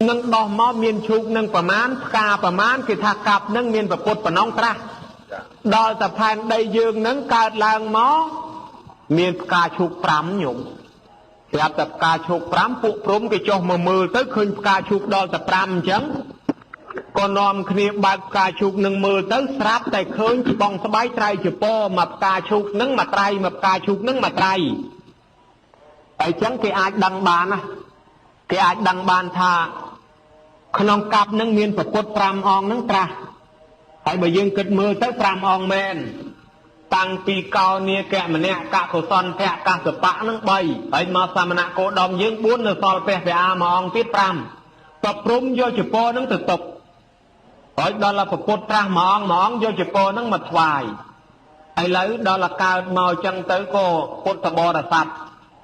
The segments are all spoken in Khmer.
នឹងដោះមកមានឈូកនឹងប្រមាណផ្កាប្រមាណគេថាកាប់នឹងមានប្រពុតប៉ុណ្ណងត្រាស់ដល់តែផែនដីយើងនឹងកើតឡើងមកមានផ្កាឈូក5ញោមប្រាប់តែផ្កាឈូក5ពួកព្រំគេចុះមកមើលទៅឃើញផ្កាឈូកដល់តែ5អញ្ចឹងក៏នាំគ្នាបើកផ្កាឈូកនឹងមើលទៅស្រាប់តែឃើញច្បងស្បៃត្រៃជពមកផ្កាឈូកនឹងមួយត្រៃមកផ្កាឈូកនឹងមួយត្រៃអញ្ចឹងគេអាចដឹងបានណាគេអាចដឹងបានថាក្នុងកັບនឹងមានប្រពុត5អង្គនឹងត្រាស់ហើយបើយើងគិតមើលទៅ5អង្គមែនតាំងពីកោនាគមនៈកកុសន្ធៈកសបៈនឹង3ហើយមកសមណៈគោដមយើង4នៅសល់ពះពអាមួយអង្គទៀត5ប្រព្រំយកចពនឹងទៅຕົកហើយដល់ប្រពុតត្រាស់មួយអង្គមួយអង្គយកចពនឹងមកថ្វាយឥឡូវដល់កើតមកចឹងទៅក៏ពុទ្ធបរិស័ទ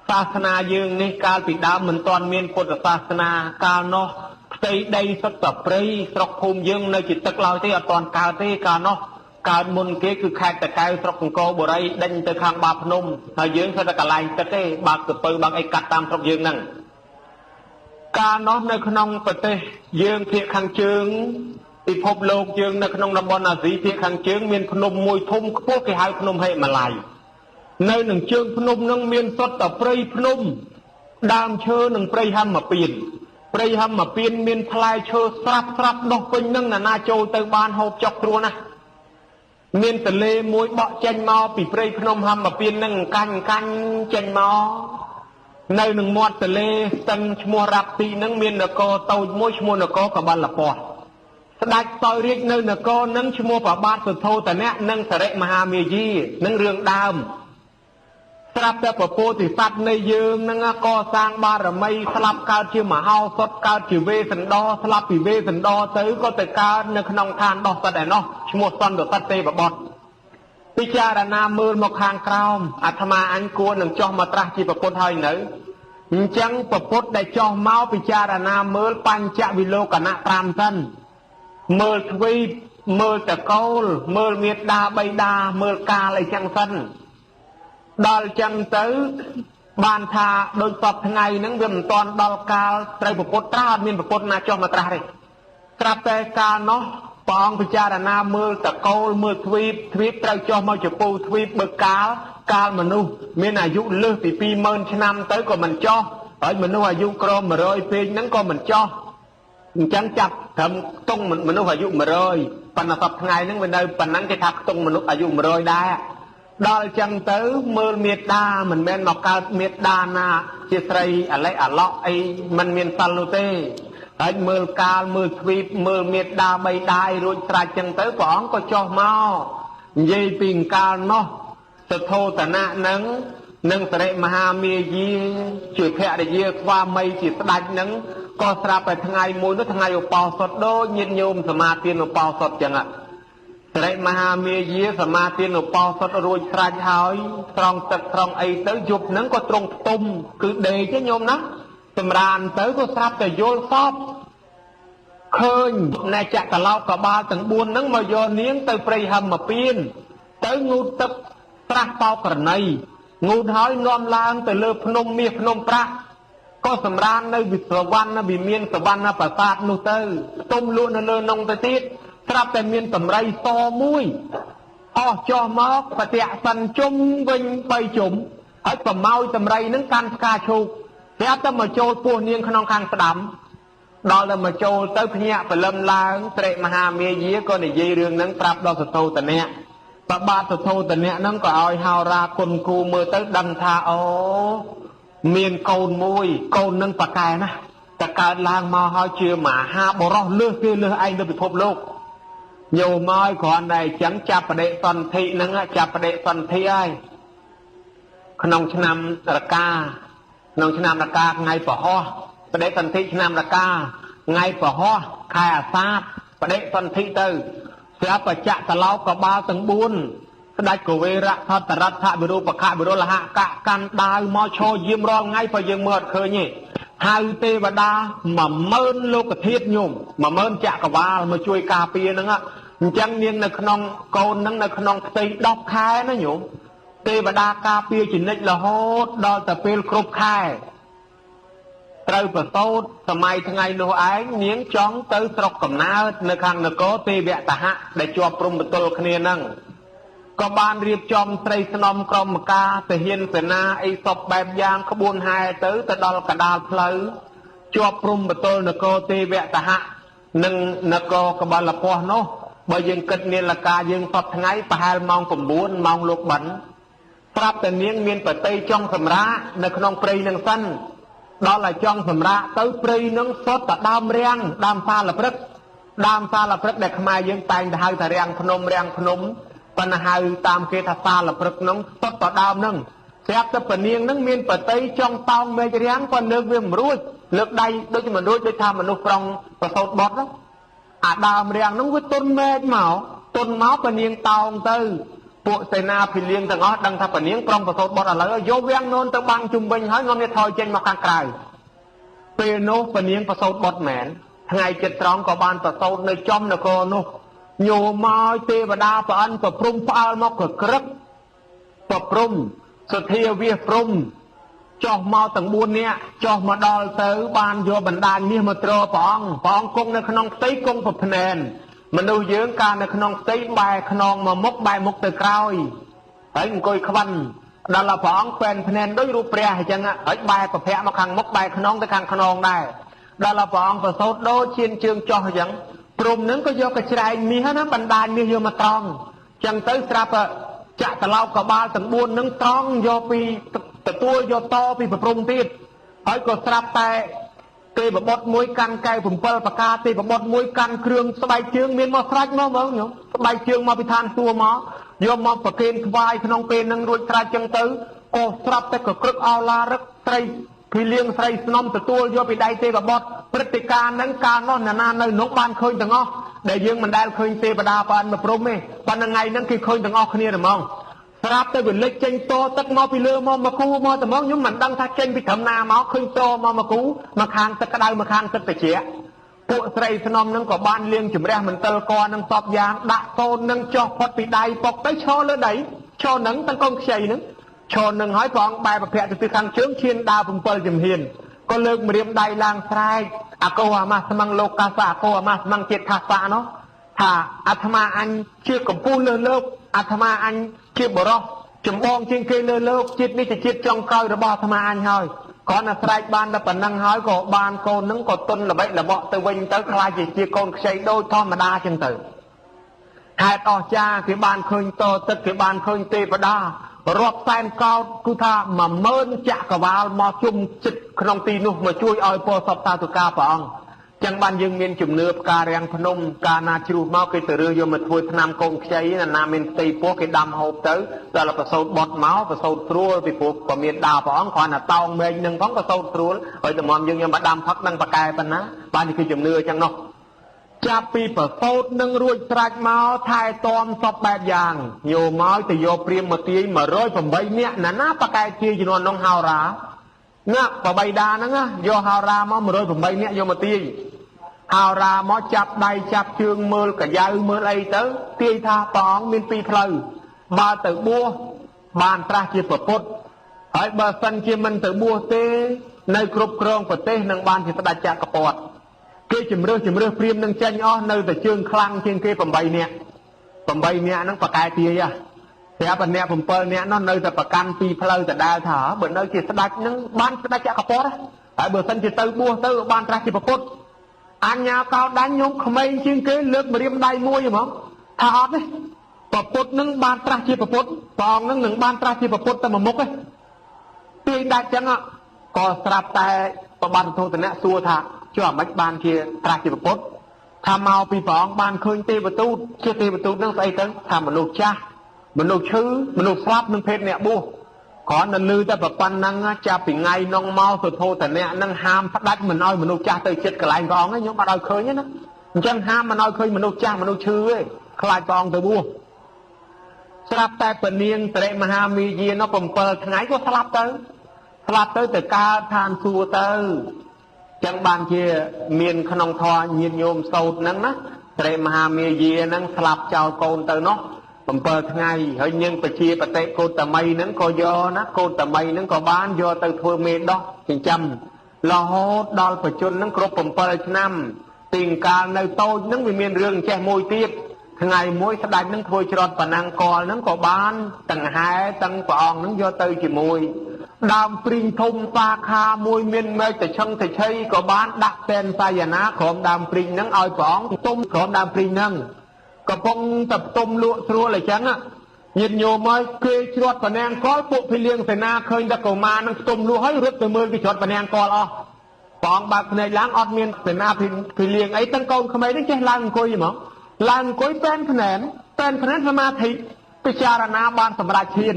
សាសនាយើងនេះកាលពីដើមមិនទាន់មានពុទ្ធសាសនាកាលនោះផ្ទៃដីសុទ្ធតែព្រៃស្រុកភូមិយើងនៅជាទឹកឡើយទេអត់ទាន់កើតទេកាលនោះកើតមុនគេគឺខេត្តតាកែវស្រុកអង្គរបុរីដេញទៅខាងបាភ្នំហើយយើងសុទ្ធតែកន្លែងទឹកទេបើកកពៅបើកអីកាត់តាមស្រុកយើងហ្នឹងកាលនោះនៅក្នុងប្រទេសយើងភាគខាងជើងពិភពលោកយើងនៅក្នុងតំបន់អាស៊ីភាគខាងជើងមានភ្នំមួយធំខ្ពស់គេហៅភ្នំហិមាល័យនៅនឹងជើងភ្នំនឹងមានសុទ្ធតែព្រៃភ្នំដើមឈើនិងព្រៃហឹមពៀនព្រៃហឹមពៀនមានផ្លែឈើស្រាប់ស្រាប់ដុះពេញនឹងណានាចូលទៅបានហូបចុកគ្រួណាស់មានទលេមួយបក់ចេញមកពីព្រៃភ្នំហឹមពៀននឹងកាញ់កាញ់ចេញមកនៅនឹងមាត់ទលេស្ទឹងឈ្មោះរ៉ាប់ទីនឹងមាននគរតូចមួយឈ្មោះនគរកបលពស្ដេចសោយរាជនៅនគរនឹងឈ្មោះប្របាទសុធោតនៈនិងសរិមហាមាយានឹងរឿងដើមស្រាប់តែពពោធិសត្វនៃយើងនឹងកសាងបារមីស្លាប់កើតជាមហោសថកើតជាវេសន្តរស្លាប់ពីវេសន្តរទៅក៏ទៅកើតនៅក្នុងឋានដោះសត្វឯណោះឈ្មោះសន្តសត្វទេវបុត្រពិចារណាមើលមកខាងក្រោមអាត្មាអញគួរនឹងចោះមកត្រាស់ជាពុទ្ធហើយនៅអញ្ចឹងពុទ្ធដែលចោះមកពិចារណាមើលបញ្ចវិលោកណៈ5សិនមើលទ្វីបមើលតកូលមើលមេដាបៃតាមើលកាលអីចឹងសិនដល់ចឹងទៅបានថាដូចសពថ្ងៃហ្នឹងវាមិនតាន់ដល់កាលត្រូវពុទ្ធត្រាស់អត់មានពុទ្ធណាចុះមកត្រាស់ទេត្រាប់តែកាលនោះព្រះអង្គពិចារណាមើលតកូលមើលទ្វីបទ្វីបត្រូវចុះមកចពូទ្វីបបើកាលកាលមនុស្សមានអាយុលើសពី20000ឆ្នាំទៅក៏មិនចុះហើយមនុស្សអាយុក្រ100ពេកហ្នឹងក៏មិនចុះអញ្ចឹងចាប់ត្រឹមខ្ទង់មនុស្សអាយុ100ប៉ុន្តែសពថ្ងៃហ្នឹងវានៅប៉ុណ្ណឹងគេថាខ្ទង់មនុស្សអាយុ100ដែរដល់ចឹងទៅមើលមេដាមិនមែនមកកើតមេដាណាជាស្រីអលិអឡក់អីមិនមានសិលនោះទេហើយមើលកាលមើលទ្វីបមើលមេដាបៃតាអីរួចស្រេចចឹងទៅព្រះអង្គក៏ចុះមកនិយាយពីកាលនោះសធោតនៈនឹងនិងសរិមហាមាយាជាភរិយាស្វាមីជាស្ដេចនឹងក៏ស្រាប់តែថ្ងៃមួយនោះថ្ងៃឧបោសថដូចញាតិញោមសមាទានឧបោសថចឹងសរិមហាមាយាសមាទានឧបោសថរួចស្រេចហើយស្រង់ទឹកស្រង់អីទៅយប់ហ្នឹងក៏ត្រង់ផ្ទុំគឺដេកទេញោមណាសម្រានទៅក៏ស្រាប់តែយល់សពឃើញអ្នកចក្រឡោកកបាលទាំង4ហ្នឹងមកយកនាងទៅព្រៃហឹមពៀនទៅងូតទឹកត្រាស់បោករណីងូតហើយនាំឡើងទៅលើភ្នំមាសភ្នំប្រាក់ក៏សម្រាននៅវិសវណ្ណវិមានសវណ្ណប្រាសាទនោះទៅផ្ទុំលក់នៅលើនងទៅទៀតស្រាប់តែមានតម្រៃសមួយអស់ចោះមកបតិសិនជុំវិញ3ជុំហើយប្រមោយតម្រៃនឹងកាន់ផ្កាឈូកស្រាប់តែមកចូលពោះនាងក្នុងខាងស្ដាំដល់តែមកចូលទៅភ្ញាក់ព្រលឹមឡើងត្រេមហាមាយាក៏និយាយរឿងហ្នឹងប្រាប់ដល់សធោតនៈបបាទសធោតនៈហ្នឹងក៏ឲ្យហោរាគុណគូមើលទៅដឹងថាអូមានកូនមួយកូននឹងប៉កែណាតែកើតឡើងមកហើយជាមហាបរោះលើសគេលើសឯងលើពិភពលោកញោមឲ្យគ្រាន់តែអញ្ចឹងចាប់បដិសន្ធិហ្នឹងចាប់បដិសន្ធិហើយក្នុងឆ្នាំរកាក្នុងឆ្នាំរកាថ្ងៃពហោះបដិសន្ធិឆ្នាំរកាថ្ងៃពហោះខែអាសាឍបដិសន្ធិទៅស្រាប់បច្ចៈតឡោកបាលទាំង4ស្ដេចកវេរៈថតរដ្ឋវិរូបខវិរុលហកៈកាន់ដាវមកឈរយាមរាល់ថ្ងៃបើយើងមើលអត់ឃើញទេហៅទេវតា10000លោកធាតុញោម10000ចក្រវាលមកជួយការពារហ្នឹងអញ្ចឹងនាងនៅក្នុងកូនហ្នឹងនៅក្នុងផ្ទៃ10ខែណាញោមទេវតាការពារជានិច្ចរហូតដល់តែពេលគ្រប់ខែ ត្រូវប្រសូតសម័យថ្ងៃនោះឯងនាងចង់ទៅស្រុកកំណើតនៅខាងនគរទេវតហៈដែលជាប់ព្រំប្រទល់គ្នានឹងក៏បានរៀបចំស្រីស្នំក្រុមការទាហានសេនាអីសពបែបយ៉ាងក្បួនហែទៅទៅដល់កដាលផ្លូវជាប់ព្រំប្រទល់នគរទេវតហៈនិងនគរកបលពស់នោះបើយើងគិតនាឡិកាយើងសពថ្ងៃប្រហែលម៉ោង9ម៉ោងលោកបិណ្ឌស្រាប់តែនាងមានបតីចង់សម្រាកនៅក្នុងព្រៃនឹងសិនដល់ឲ្យចង់សម្រាកទៅព្រៃនឹងសុទ្ធតែដើមរាំងដើមសាលព្រឹកដើមសាលព្រឹកដែលខ្មែរយើងតែងតែហៅថារាំងភ្នំរាំងភ្នំប៉ុន្តែហៅតាមគេថាសាលព្រឹកនោះសុទ្ធតែដើមនឹងស្រាប់តែពនាងនឹងមានបតីចង់តោងមេឃរាំងក៏លើកវាមិនរួចលើកដៃដូចមិនរួចដូចថាមនុស្សប្រុងប្រសូតបត់ហ្នឹងអាដើមរាំងហ្នឹងវាទុនមេឃមកទុនមកពនាងតោងទៅពួកសេនាភិលៀងទាំងអស់ដឹងថាពនាងប្រុងប្រសូតបត់ឥឡូវយកវាំងនោនទៅបាំងជុំវិញហើយងំនេះថយចេញមកខាងក្រៅពេលនោះពនាងប្រសូតបត់មែនថ្ងៃចិត្តត្រង់ក៏បានប្រសូតនៅចំនគរនោះញោមកទេវតាប្រអិនប្រព្រំផ្អើលមកកក្រឹកប្រព្រំសធាវាសព្រំចុះមកទាំង4នាក់ចុះមកដល់ទៅបានយកបណ្ដាញមាសមកទ្រព្រះអង្គព្រះអង្គគង់នៅក្នុងផ្ទៃគង់ប្រភ្នែនមនុស្សយើងកាលនៅក្នុងផ្ទៃបែរខ្នងមកមុខបែរមុខទៅក្រោយហើយអង្គុយខ្វិនដល់ព្រះអង្គពេនភ្នែនដូចរូបព្រះអញ្ចឹងហើយបែរប្រភពមកខាងមុខបែរខ្នងទៅខាងខ្នងដែរដល់ព្រះអង្គប្រសូតដូចឈានជើងចុះអញ្ចឹងព្រំនឹងក៏យកកច្រែងមាសណាបណ្ដាញមាសយកមកត្រង់អញ្ចឹងទៅស្រាប់ចាក់ត្រឡោកកបាលទាំង4នឹងត្រង់យកពីទទួលយកតពីប្រព្រំទៀតហើយក៏ស្រាប់តែទេវបុត្រមួយកាន់កែវ7ប្រការទេវបុត្រមួយកាន់គ្រឿងស្បែកជើងមានមកស្រេចមកមើលញោមស្បែកជើងមកពីឋានសួគ៌មកយកមកប្រគេនថ្វាយក្នុងពេលនឹងរួចស្រេចចឹងទៅក៏ស្រាប់តែកក្រឹកអោឡារឹកស្រីភីលៀងស្រីស្នំទទួលយកពីដៃទេវបុត្រព្រឹត្តិការណ៍ហ្នឹងកាលនោះណានានៅនោះបានឃើញទាំងអស់ដែលយើងមិនដែលឃើញទេវតាប្រអិនមកព្រំទេប៉ុន្តែថ្ងៃហ្នឹងគេឃើញទាំងអស់គ្នាហ្មងស្រាប់តែវាលិចចេញតទឹកមកពីលើមកមកគូមកតែមកខ្ញុំមិនដឹងថាចេញពីត្រឹមណាមកឃើញតមកមកគូមកខាងទឹកក្តៅមកខាងទឹកត្រជាក់ពួកស្រីស្នំនឹងក៏បានលាងជំរះមន្ទិលកនឹងសពយ៉ាងដាក់កូននឹងចុះផុតពីដៃពុកទៅឈរលើដីឈរនឹងទាំងកូនខ្ចីនឹងឈរនឹងហើយព្រះអង្គបែរប្រភពទៅទិសខាងជើងឈានដើរ7ជំហានក៏លើកម្រាមដៃឡើងស្រែកអកោអាមាស្មងលោកកាសអកោអាមាស្មងជាតិខាសៈនោះថាអាត្មាអញជាកម្ពូលលើលោកអាត្មាអញជាបរោះចម្បងជាងគេលើលោកជាតិនេះជាជាតិចុងក្រោយរបស់អាត្មាអញហើយគ្រាន់តែស្រែកបានតែប៉ុណ្ណឹងហើយក៏បានកូននឹងក៏ទុនល្បិចល្បក់ទៅវិញទៅខ្លាចជាកូនខ្ចីដូចធម្មតាចឹងទៅហេតុអស្ចារ្យគេបានឃើញតទឹកគេបានឃើញទេវតារាប់សែនកោតគឺថា10000ចក្រវាលមកជុំចិត្តក្នុងទីនោះមកជួយឲ្យពោសពសាធុការព្រះអង្គចឹងបានយើងមានជំនឿផ្ការាំងភ្នំកាលណាជ្រុះមកគេទៅរើសយកមកធ្វើថ្នាំកូនខ្ចីណាណាមានផ្ទៃពោះគេដាំហូបទៅដល់ប្រសូតបត់មកប្រសូតស្រួលពីព្រោះក៏មានដាវព្រះអង្គគ្រាន់តែតោងមេឃនឹងផងប្រសូតស្រួលហើយតម្រាំយើងយកមកដាំផឹកនឹងប៉កែប៉ុណ្ណាបាននេះគឺជំនឿចឹងនោះចាប់ពីប្រសូតនឹងរួចស្រេចមកថែទាំសពបែបយ៉ាងញោមកទៅយកព្រាមមកទាយ108នាក់ណាណាប៉កែទាយជំនាន់នោះហោរាណាបបៃតាហ្នឹងយកហោរាមក108នាក់យកមកទាយហោរាមកចាប់ដៃចាប់ជើងមើលកាយ៉ៅមើលអីទៅទាយថាព្រះអង្គមានពីរផ្លូវបើទៅបួសបានត្រាស់ជាពពុទ្ធហើយបើសិនជាមិនទៅបួសទេនៅគ្រប់គ្រងប្រទេសនឹងបានជាស្ដេចចក្រពត្តិគេជំរឿសជំរឿសព្រាមនឹងចេញអស់នៅតែជើងខ្លាំងជាងគេ8នាក់8នាក់ហ្នឹងប្រកែទាយហ៎ស្រាប់តែអ្នក7នាក់នោះនៅតែប្រកាន់ពីរផ្លូវដដែលថាបើនៅជាស្ដេចហ្នឹងបានស្ដេចចក្រពត្តិហើយបើសិនជាទៅបួសទៅបានត្រាស់ជាពពុទ្ធអញ្ញាកោដាញ់ញោមក្មេងជាងគេលើកម្រាមដៃមួយហ្មងថាអត់ទេពពុទ្ធនឹងបានត្រាស់ជាពពុទ្ធព្រះអង្គនឹងនឹងបានត្រាស់ជាពពុទ្ធតែមួយមុខទេទាយដាច់ចឹងក៏ស្រាប់តែប្របានធោតនៈសួរថាចុះអាម៉េចបានជាត្រាស់ជាពពុទ្ធថាមកពីព្រះអង្គបានឃើញទេវទូតជាទេវទូតនឹងស្អីទៅថាមនុស្សចាស់មនុស្សឈឺមនុស្សស្លាប់និងភេទអ្នកបួសគ្រាន់តែឮតែប៉ុណ្ណឹងចាប់ពីថ្ងៃនោះមកសុធោតនៈនឹងហាមផ្ដាច់មិនឲ្យមនុស្សចាស់ទៅចិត្តកន្លែងព្រះអង្គខ្ញុំអត់ឲ្យឃើញទេណាអញ្ចឹងហាមមិនឲ្យឃើញមនុស្សចាស់មនុស្សឈឺទេខ្លាចព្រះអង្គទៅបួសស្រាប់តែពនាងតរិមហាមាយានោះ7ថ្ងៃក៏ស្លាប់ទៅស្លាប់ទៅទៅកើតឋានសួគ៌ទៅចឹងបានជាមានក្នុងធម៌ញាតិញោមសោតហ្នឹងណាតរិមហាមាយាហ្នឹងស្លាប់ចោលកូនទៅនោះ7ថ្ងៃហើយនាងពជាបតិកោតមីហ្នឹងក៏យកណាកោតមីហ្នឹងក៏បានយកទៅធ្វើមេដោះចិញ្ចឹម រហូតដល់បច្ចុប្បន្នហ្នឹងគ្រប់7ឆ្នាំទីកាលនៅតូចហ្នឹងវាមានរឿងចេះមួយទៀតថ្ងៃមួយស្ដេចហ្នឹងធ្វើច្រត់ប៉ណាំងកលហ្នឹងក៏បានទាំងហែទាំងព្រះអង្គហ្នឹងយកទៅជាមួយដើមព្រីងធំសាខាមួយមានមែកតឆឹងតឆីក៏បានដាក់តែនសាយនាក្រោមដើមព្រីងហ្នឹងឲ្យព្រះអង្គទុំក្រោមដើមព្រីងហ្នឹងកំពុងតែផ្ទុំលក់ស្រួលអញ្ចឹងញាតិញោមហើយគេច្រត់ប៉ណាំងកលពួកភីលៀងសេនាឃើញតែកុមារនឹងផ្ទុំលក់ហើយរត់ទៅមើលគេច្រត់ប៉ណាំងកលអស់ព្រះអង្គបើកភ្នែកឡើងអត់មានសេនាភីលៀងអីទាំងកូនក្មេងនេះចេះឡើងអង្គុយហ្មងឡើងអង្គុយប៉ែនភ្នែនប៉ែនភ្នែនសមាធិពិចារណាបានសម្រេចឈាន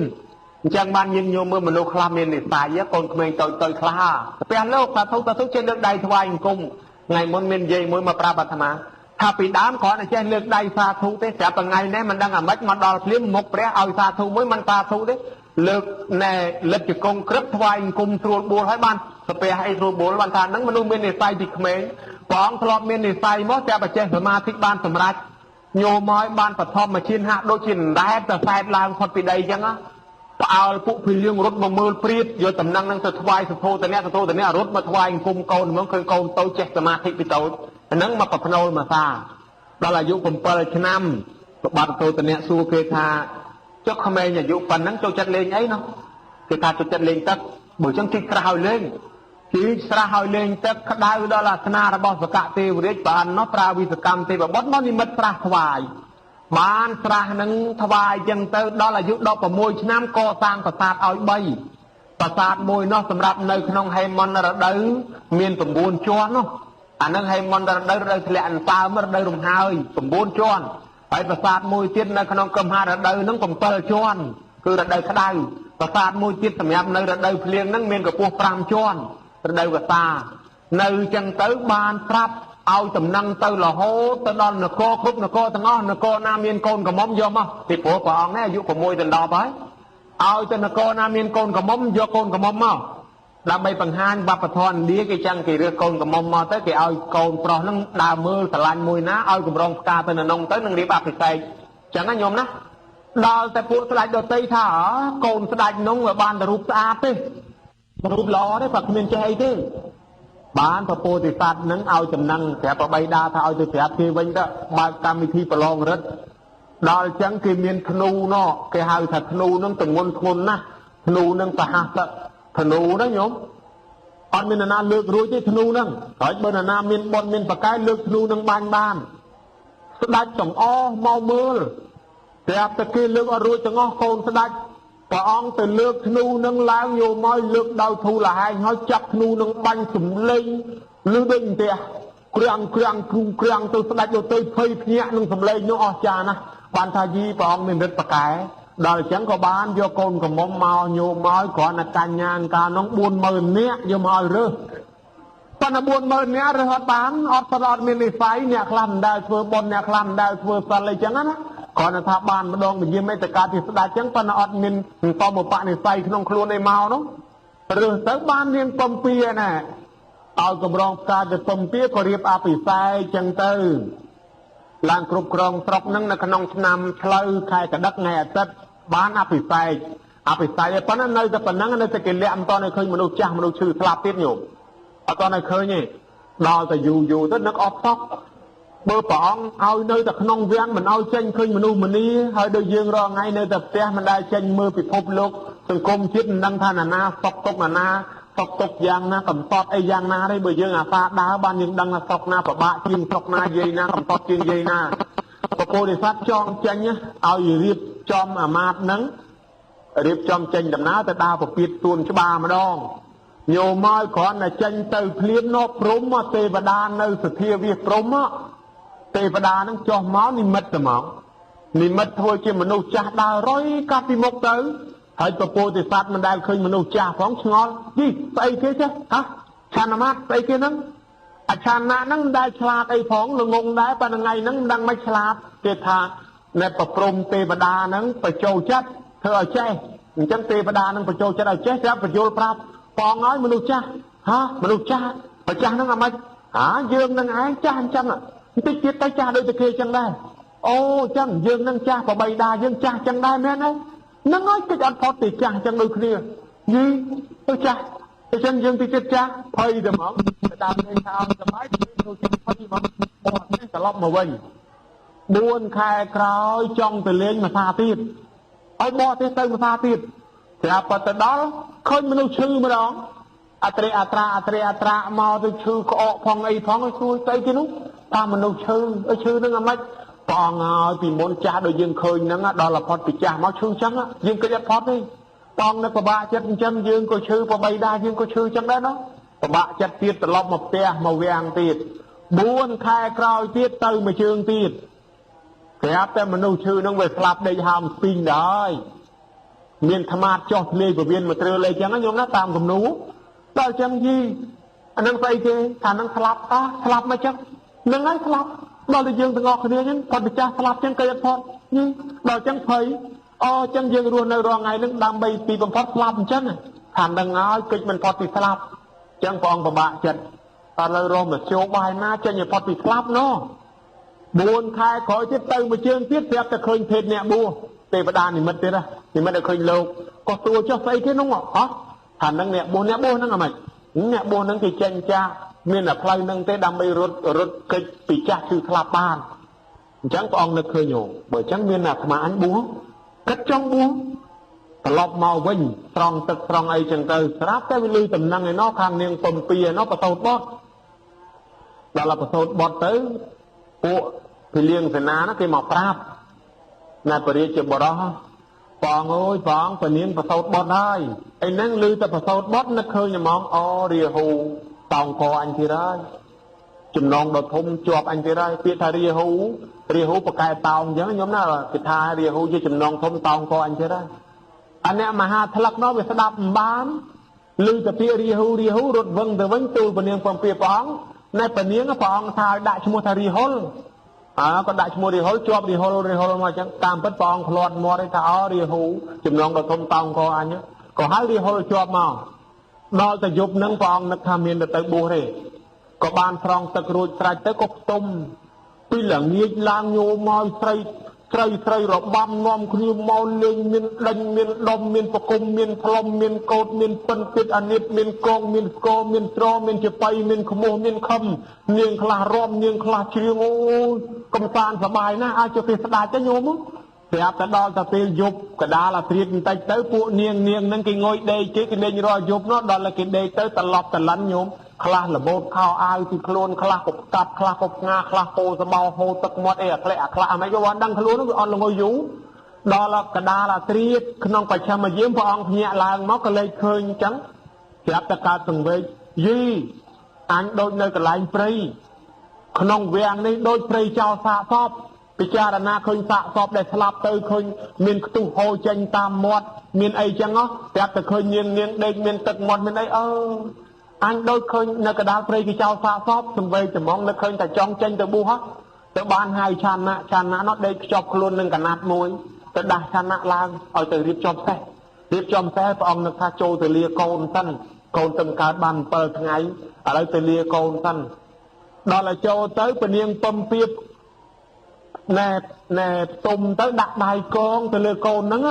អញ្ចឹងបានញាតិញោមមើលមនុស្សខ្លះមាននិស័យកូនក្មេងតូចតូចខ្លះព្រះលោកសាធុសាធុចេះលើកដៃថ្វាយអង្គមថ្ងៃមុនមានយាយមួយមកប្រាប់អាត្មាថាពីដើមគ្រាន់តែចេះលើកដៃសាធុទេស្រាប់តែថ្ងៃនេះមិនដឹងអាម៉េចមកដល់ភ្លាមមុខព្រះឲ្យសាធុមួយមិនសាធុទេលើកណែលិតជង្គង់ក្រឹបថ្វាយអង្គមស្រួលបួលហើយបានស្ពះអីស្រួលបួលបានថានឹងមនុស្សមាននិស័យពីក្មេងព្រះអង្គធ្លាប់មាននិស័យមកតែបើចេះសមាធិបានសម្រេចញោមឲ្យបានបឋមឈានហាក់ដូចជាដែតទៅសែតឡើងផុតពីដីអញ្ចឹងណាផ្អើលពួកភីលៀងរត់មកមើលព្រាតយកតំណែងនឹងទៅថ្វាយសធោតនៈសធោតនៈរត់មកថ្វាយអង្គមកូនហ្មងឃើញកូនតូចចេះសមាធិពីតូចហ្នឹងមកប្រភ្នូលមកសាដល់អាយុ7ឆ្នាំប្របាទសធោតនៈសួរគេថាចុះក្មេងអាយុប៉ុណ្ណឹងចូលចិត្តលេងអីណោះគេថាចូលចិត្តលេងទឹកបើអញ្ចឹងជីកស្រះឲ្យលេងជីកស្រះឲ្យលេងទឹកក្តៅដល់អាសនៈរបស់សកទេវរាជបានណោះប្រើវិសកម្មទេវបុត្រមកនិមិត្តស្រះថ្វាយបានស្រះនឹងថ្វាយចឹងទៅដល់អាយុ16ឆ្នាំកសាងប្រាសាទឲ្យ3ប្រាសាទមួយនោះសម្រាប់នៅក្នុងហេមន្តរដូវមាន9ជាន់នោះអានឹងហេមន្តរដូវរដូវធ្លាក់អន្សើមរដូវរំហើយ9ជាន់ហើយប្រាសាទមួយទៀតនៅក្នុងកំហារដូវហ្នឹង7ជាន់គឺរដូវក្តៅប្រាសាទមួយទៀតសម្រាប់នៅរដូវភ្លៀងហ្នឹងមានកម្ពស់5ជាន់រដូវវស្សានៅចឹងទៅបានប្រាប់ឲ្យតំណឹងទៅរហូតទៅដល់នគរគ្រប់នគរទាំងអស់នគរណាមានកូនក្រមុំយកមកពីព្រោះព្រះអង្គនេះអាយុ6ដល់10ហើយឲ្យទៅនគរណាមានកូនក្រមុំយកកូនក្រមុំមកដើម្បីបង្ហាញវប្បធម៌ឥណ្ឌាគេចឹងគេរើសកូនក្រមុំមកទៅគេឲ្យកូនប្រុសហ្នឹងដើរមើលស្រឡាញ់មួយណាឲ្យកម្រងផ្កាទៅនៅក្នុងទៅនឹងរៀបអភិសេកចឹងណាញោមណាដល់តែពួកស្ដេចដតីថាកូនស្ដេចនោះវាបានតែរូបស្អាតទេរូបល្អទេបើគ្មានចេះអីទេបានពពោធិសត្វនឹងឲ្យចំណឹងប្រាប់ប្របីដាថាឲ្យទៅប្រាប់គេវិញទៅបើកកម្មវិធីប្រឡងរិទ្ធដល់ចឹងគេមានធ្នូណោគេហៅថាធ្នូនឹងទងន់ធ្ងន់ណាស់ធ្នូនឹងសហសធ្នូណាញោមអត់មាននរណាលើករួចទេធ្នូនឹងហើយបើនរណាមានបុណ្យមានប្រកែលើកធ្នូនឹងបាញ់បានស្ដេចទាំងអស់មកមើលប្រាប់តែគេលើកអត់រួចទាំងអស់កូនស្ដេចព្រះអង្គទៅលើកធ្នូនឹងឡើងយកមកលើកដោយធូលហែងហើយចាប់ធ្នូនឹងបាញ់សំលេងឬដូចផ្ទះក្រាំងក្រាំងគ្រូក្រាំងទៅស្ដេចទៅទៅភ័យភ្ញាក់នឹងសំលេងនោះអស់ចាណាស់បានថាយីព្រះអង្គមានរិទ្ធប្រកែដល់អញ្ចឹងក៏បានយកកូនក្រមុំមកញោមមកគ្រាន់តែកញ្ញាកាលនោះ40000នាក់យកមកឲ្យរើសប៉ុន្តែ40000នាក់រើសអត់បានអត់ស្អត់មាននិស័យអ្នកខ្លះមិនដែលធ្វើបុណ្យអ្នកខ្លះមិនដែលធ្វើសិលអីចឹងណាគ្រាន់តែថាបានម្ដងវិញ្ញាមេតកាទីស្ដេចចឹងប៉ុន្តែអត់មានតំឧបនិស្ស័យក្នុងខ្លួនឯមកនោះរើសទៅបាននាងពំពីណាឲ្យកម្រងផ្កាទៅពំពីក៏រៀបអភិសេកចឹងទៅឡើងគ្រប់គ្រងស្រុកនឹងនៅក្នុងឆ្នាំឆ្លូវខែកដឹកថ្ងៃអាទិត្យបានអភិសេកអភិសេកប៉ុន្តែនៅតែប៉ុណ្ណឹងនៅតែគេលាក់មិនតន់ឲ្យឃើញមនុស្សចាស់មនុស្សឈឺស្លាប់ទៀតញោមអត់តន់ឲ្យឃើញទេដល់តែយូរយូរទៅនឹកអស់សក់បើព្រះអង្គឲ្យនៅតែក្នុងវាំងមិនឲ្យចេញឃើញមនុស្សម្នាហើយដូចយើងរាល់ថ្ងៃនៅតែផ្ទះមិនដែលចេញមើលពិភពលោកសង្គមជាតិមិនដឹងថាណានាសុកទុកណានាសុកទុកយ៉ាងណាកំសត់អីយ៉ាងណាទេបើយើងអាសាដើរបានយើងដឹងថាសុកណាពិបាកជាងស្រុកណាយាយណាកំសត់ជាងយាយណាពពោធិសត្វចងចេញឲ្យរៀបចំអាមាត្យនឹងរៀបចំចេញដំណើរទៅដើរពពាតទួនច្បារម្ដងញោមឲ្យគ្រាន់តែចេញទៅភ្លាមនោះព្រំមកទេវតានៅសធាវិសព្រំមកទេវតានឹងចុះមកនិមិត្តត្មងនិមិត្តធ្វើជាមនុស្សចាស់ដើររុយកាត់ពីមុខទៅហើយពពោធិសត្វមិនដែលឃើញមនុស្សចាស់ផងឆ្ងល់យីស្អីគេចេះហ៎ឆានមាតស្អីគេហ្នឹងអឆានៈហ្នឹងមិនដែលឆ្លាតអីផងល្ងងដែរប៉ុន្តែថ្ងៃហ្នឹងមិនដឹងមិនឆ្លាតគេថានៅប្រព្រំទេវតាហ្នឹងបញ្ចូលចិត្តធ្វើឲ្យចេះអញ្ចឹងទេវតាហ្នឹងបញ្ចូលចិត្តឲ្យចេះស្រាប់បញ្យល់ប្រាប់បងឲ្យមនុស្សចាស់ហ៎មនុស្សចាស់បើចាស់ហ្នឹងអាម៉េចហាយើងនឹងឯងចាស់អញ្ចឹងបន្តិចទៀតទៅចាស់ដូចតែគេអញ្ចឹងដែរអូអញ្ចឹងយើងនឹងចាស់ប្របីដាយើងចាស់អញ្ចឹងដែរមែនទេហ្នឹងហើយតិចអត់ផុតទេចាស់អញ្ចឹងដូចគ្នាយីទៅចាស់ អញ្ចឹងយើងពីចិត្តចាស់ភ័យទៅហ្មងទៅតាមលេងថាអត់សម័យទៅចិត្តភ័យហ្មងបោះនេះត្រឡប់មកវិញ4ខែក្រោយចង់ទៅលេងមួយសាទៀតឲ្យបោះទេទៅមួយសាទៀតស្រាប់ប៉ុន្តែដល់ឃើញមនុស្សឈឺម្ដងអត្រេអត្រាអត្រេអត្រាមកទៅឈឺក្អកផងអីផងឲ្យសួរស្អីគេនោះថាមនុស្សឈឺអើឈឺនឹងអាម៉េចព្រះអង្គហើយពីមុនចាស់ដូចយើងឃើញហ្នឹងដល់ផុតពីចាស់មកឈឺចឹងយើងគិតអត់ផុតទេបងនៅពិបាកចិត្តអញ្ចឹងយើងក៏ឈឺប្របីដែរយើងក៏ឈឺចឹងដែរណោះពិបាកចិត្តទៀតត្រឡប់មកផ្ទះមកវាំងទៀត4ខែក្រោយទៀតទៅមួយជើងទៀតប្រាប់តែមនុស្សឈឺនឹងវាស្លាប់ដេកហើមស្ពីងដែរមានថ្មាតចោះធ្លាយពវៀនមកត្រើលេខចឹងណាញោមណាតាមគំនូដល់ចឹងយីអានឹងស្អីគេថានឹងស្លាប់អស់ស្លាប់មកចឹងនឹងហើយស្លាប់ដល់តែយើងទាំងអស់គ្នាចឹងគាត់ម្ចាស់ស្លាប់ចឹងគេអត់ផុតយីដល់ចឹងភ័យអូចឹងយើងរស់នៅរាល់ថ្ងៃនឹងដើម្បីពីបំផុតស្លាប់អញ្ចឹងថានឹងហើយកិច្ចមិនផុតពីស្លាប់ចឹងព្រះអង្គពិបាកចិត្តតើលើរមមធ្យោបាយណាចេញឲ្យផុតពីស្លាប់ណោះ4ខែក្រោយទៀតទៅមួយជើងទៀតប្រាប់តែឃើញភេទអ្នកបួសទេវតានិមិត្តទៀតណានិមិត្តឲ្យឃើញលោកក៏សួរចុះស្អីគេនោះហ៎ថានឹងអ្នកបួសអ្នកបួសហ្នឹងអាម៉េចអ្នកបួសហ្នឹងគេចេញចាស់មានតែផ្លូវហ្នឹងទេដើម្បីរត់រត់គេចពីចាស់ឈឺស្លាប់បានអញ្ចឹងព្រះអង្គនឹកឃើញអូបើអញ្ចឹងមានអាត្មាអញបួសគិតចង់បួសត្រឡប់មកវិញត្រង់ទឹកត្រង់អីចឹងទៅស្រាប់តែវាលឺតំណឹងឯណោះខាងនាងពំពីឯណោះបតោតបត់ដល់បតោតបត់ទៅពួកពីលៀងសេនាណាគេមកប្រាប់ណែពរាជាបរោះបងអើយបងពនាងបតោតបត់ហើយអីហ្នឹងលឺតែបតោតបត់នឹកឃើញហ្មងអូរាហូតោងកអញទៀតហើយចំណងដ៏ធំជាប់អញទៀតហើយពាក្យថារាហូរាហូបកែតោងអញ្ចឹងខ្ញុំណាគេថារាហូជាចំណងធំតោងកអញទៀតហើយអាអ្នកមហាថ្លឹកនោះវាស្ដាប់មិនបានឮតែពាក្យរាហូរាហូរត់វឹងទៅវិញទូលពនាងពំពាព្រះអង្គណែពនាងព្រះអង្គថាឲ្យដាក់ឈ្មោះថារាហុលអើក៏ដាក់ឈ្មោះរាហុលជាប់រាហុលរាហុលមកអញ្ចឹងតាមពិតព្រះអង្គធ្លាត់មាត់ឯថាអូរាហូចំណងដ៏ធំតោងកអញក៏ហៅរាហុលជាប់មកដល់តែយប់នឹងព្រះអង្គនឹកថាមានទៅបួសទេក៏បានស្រង់ទឹករួចស្រេចទៅក៏ផ្ទុំពីល្ងាចឡើងញោមកស្រីស្រីស្រីរបាំនាំគ្នាមកលេងមានដេញមានដុំមានប្រគុំមានផ្លុំមានកោតមានពិនទៀតអានិតមានកងមានស្គរមានត្រមានចបៃមានខ្មោះមានខំនាងខ្លះរំនាងខ្លះច្រៀងអូយកំសាន្តសប្បាយណាស់អាចទៅគេស្ដាច់ទៅញោមប្រាប់តែដល់តែពេលយប់កដាលអាត្រៀតបន្តិចទៅពួកនាងនាងនឹងគេងុយដេកគេគេលេងរាល់យប់នោះដល់តែគេដេកទៅត្រឡប់ត្រលិនញោមខ្លះរបូតខោអាវពីខ្លួនខ្លះក៏កាប់ខ្លះក៏ផ្ងាខ្លះពោសបោហូរទឹកមាត់អីអាក្លែកអាខ្លះអាម៉េចក៏អត់ដឹងខ្លួនវាអត់ល្ងុយយូរដល់កដាលអាត្រៀតក្នុងបច្ឆមយាមព្រះអង្គភ្ញាក់ឡើងមកក៏លេចឃើញអញ្ចឹងប្រាប់តែកើតសង្វេគយីអញដូចនៅកន្លែងព្រៃក្នុងវាំងនេះដូចព្រៃចោលសាកសពពិចារណាឃើញសាកសពដែលស្លាប់ទៅឃើញមានខ្ទុះហូរចេញតាមមាត់មានអីចឹងហ៎ប្រាប់តែឃើញនាងនាងដេកមានទឹកមាត់មានអីអើអញដូចឃើញនៅកដាលព្រៃគេចោលសាកសពសង្វេគត្មងនឹកឃើញតែចង់ចេញទៅបួសហ៎ទៅបានហៅឆានៈឆានៈនោះដេកខ្ជាប់ខ្លួននឹងកណាត់មួយទៅដាស់ឆានៈឡើងឲ្យទៅរៀបចំសេះរៀបចំសេះព្រះអង្គនឹកថាចូលទៅលាកូនសិនកូនទៅកើតបាន7ថ្ងៃឥឡូវទៅលាកូនសិនដល់ឲ្យចូលទៅពនាងពំពៀបណែណែផ្ទុំទៅដាក់ដៃកងទៅលើកូនហ្នឹង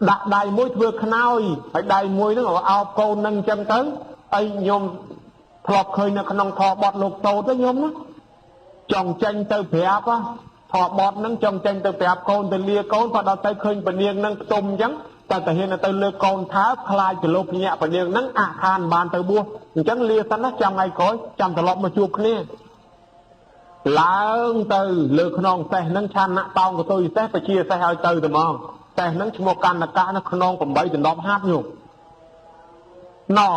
ដាក់ដៃមួយធ្វើខ្នើយហើយដៃមួយហ្នឹងអោបកូនហ្នឹងអញ្ចឹងទៅអីញោមធ្លាប់ឃើញនៅក្នុងធបត់លោកតូតទៅញោមណាចង់ចេញទៅប្រាប់ធបត់ហ្នឹងចង់ចេញទៅប្រាប់កូនទៅលាកូនក៏ដល់ទៅឃើញពនាងហ្នឹងផ្ទុំអញ្ចឹងតែតាហ៊ានទៅលើកូនថើខ្លាចទៅលោកញាក់ពនាងហ្នឹងអាខានបានទៅបួសអញ្ចឹងលាសិនណាចាំថ្ងៃក្រោយចាំត្រឡប់មកជួបគ្នាឡើងទៅលើខ្នងសេះហ្នឹងឆានៈតោងកតុយសេះបជាសេះឲ្យទៅតែហ្មងសេះហ្នឹងឈ្មោះកណ្ណកៈនៅខ្នង8ដណ្ដប់ហាត់ញោមណោ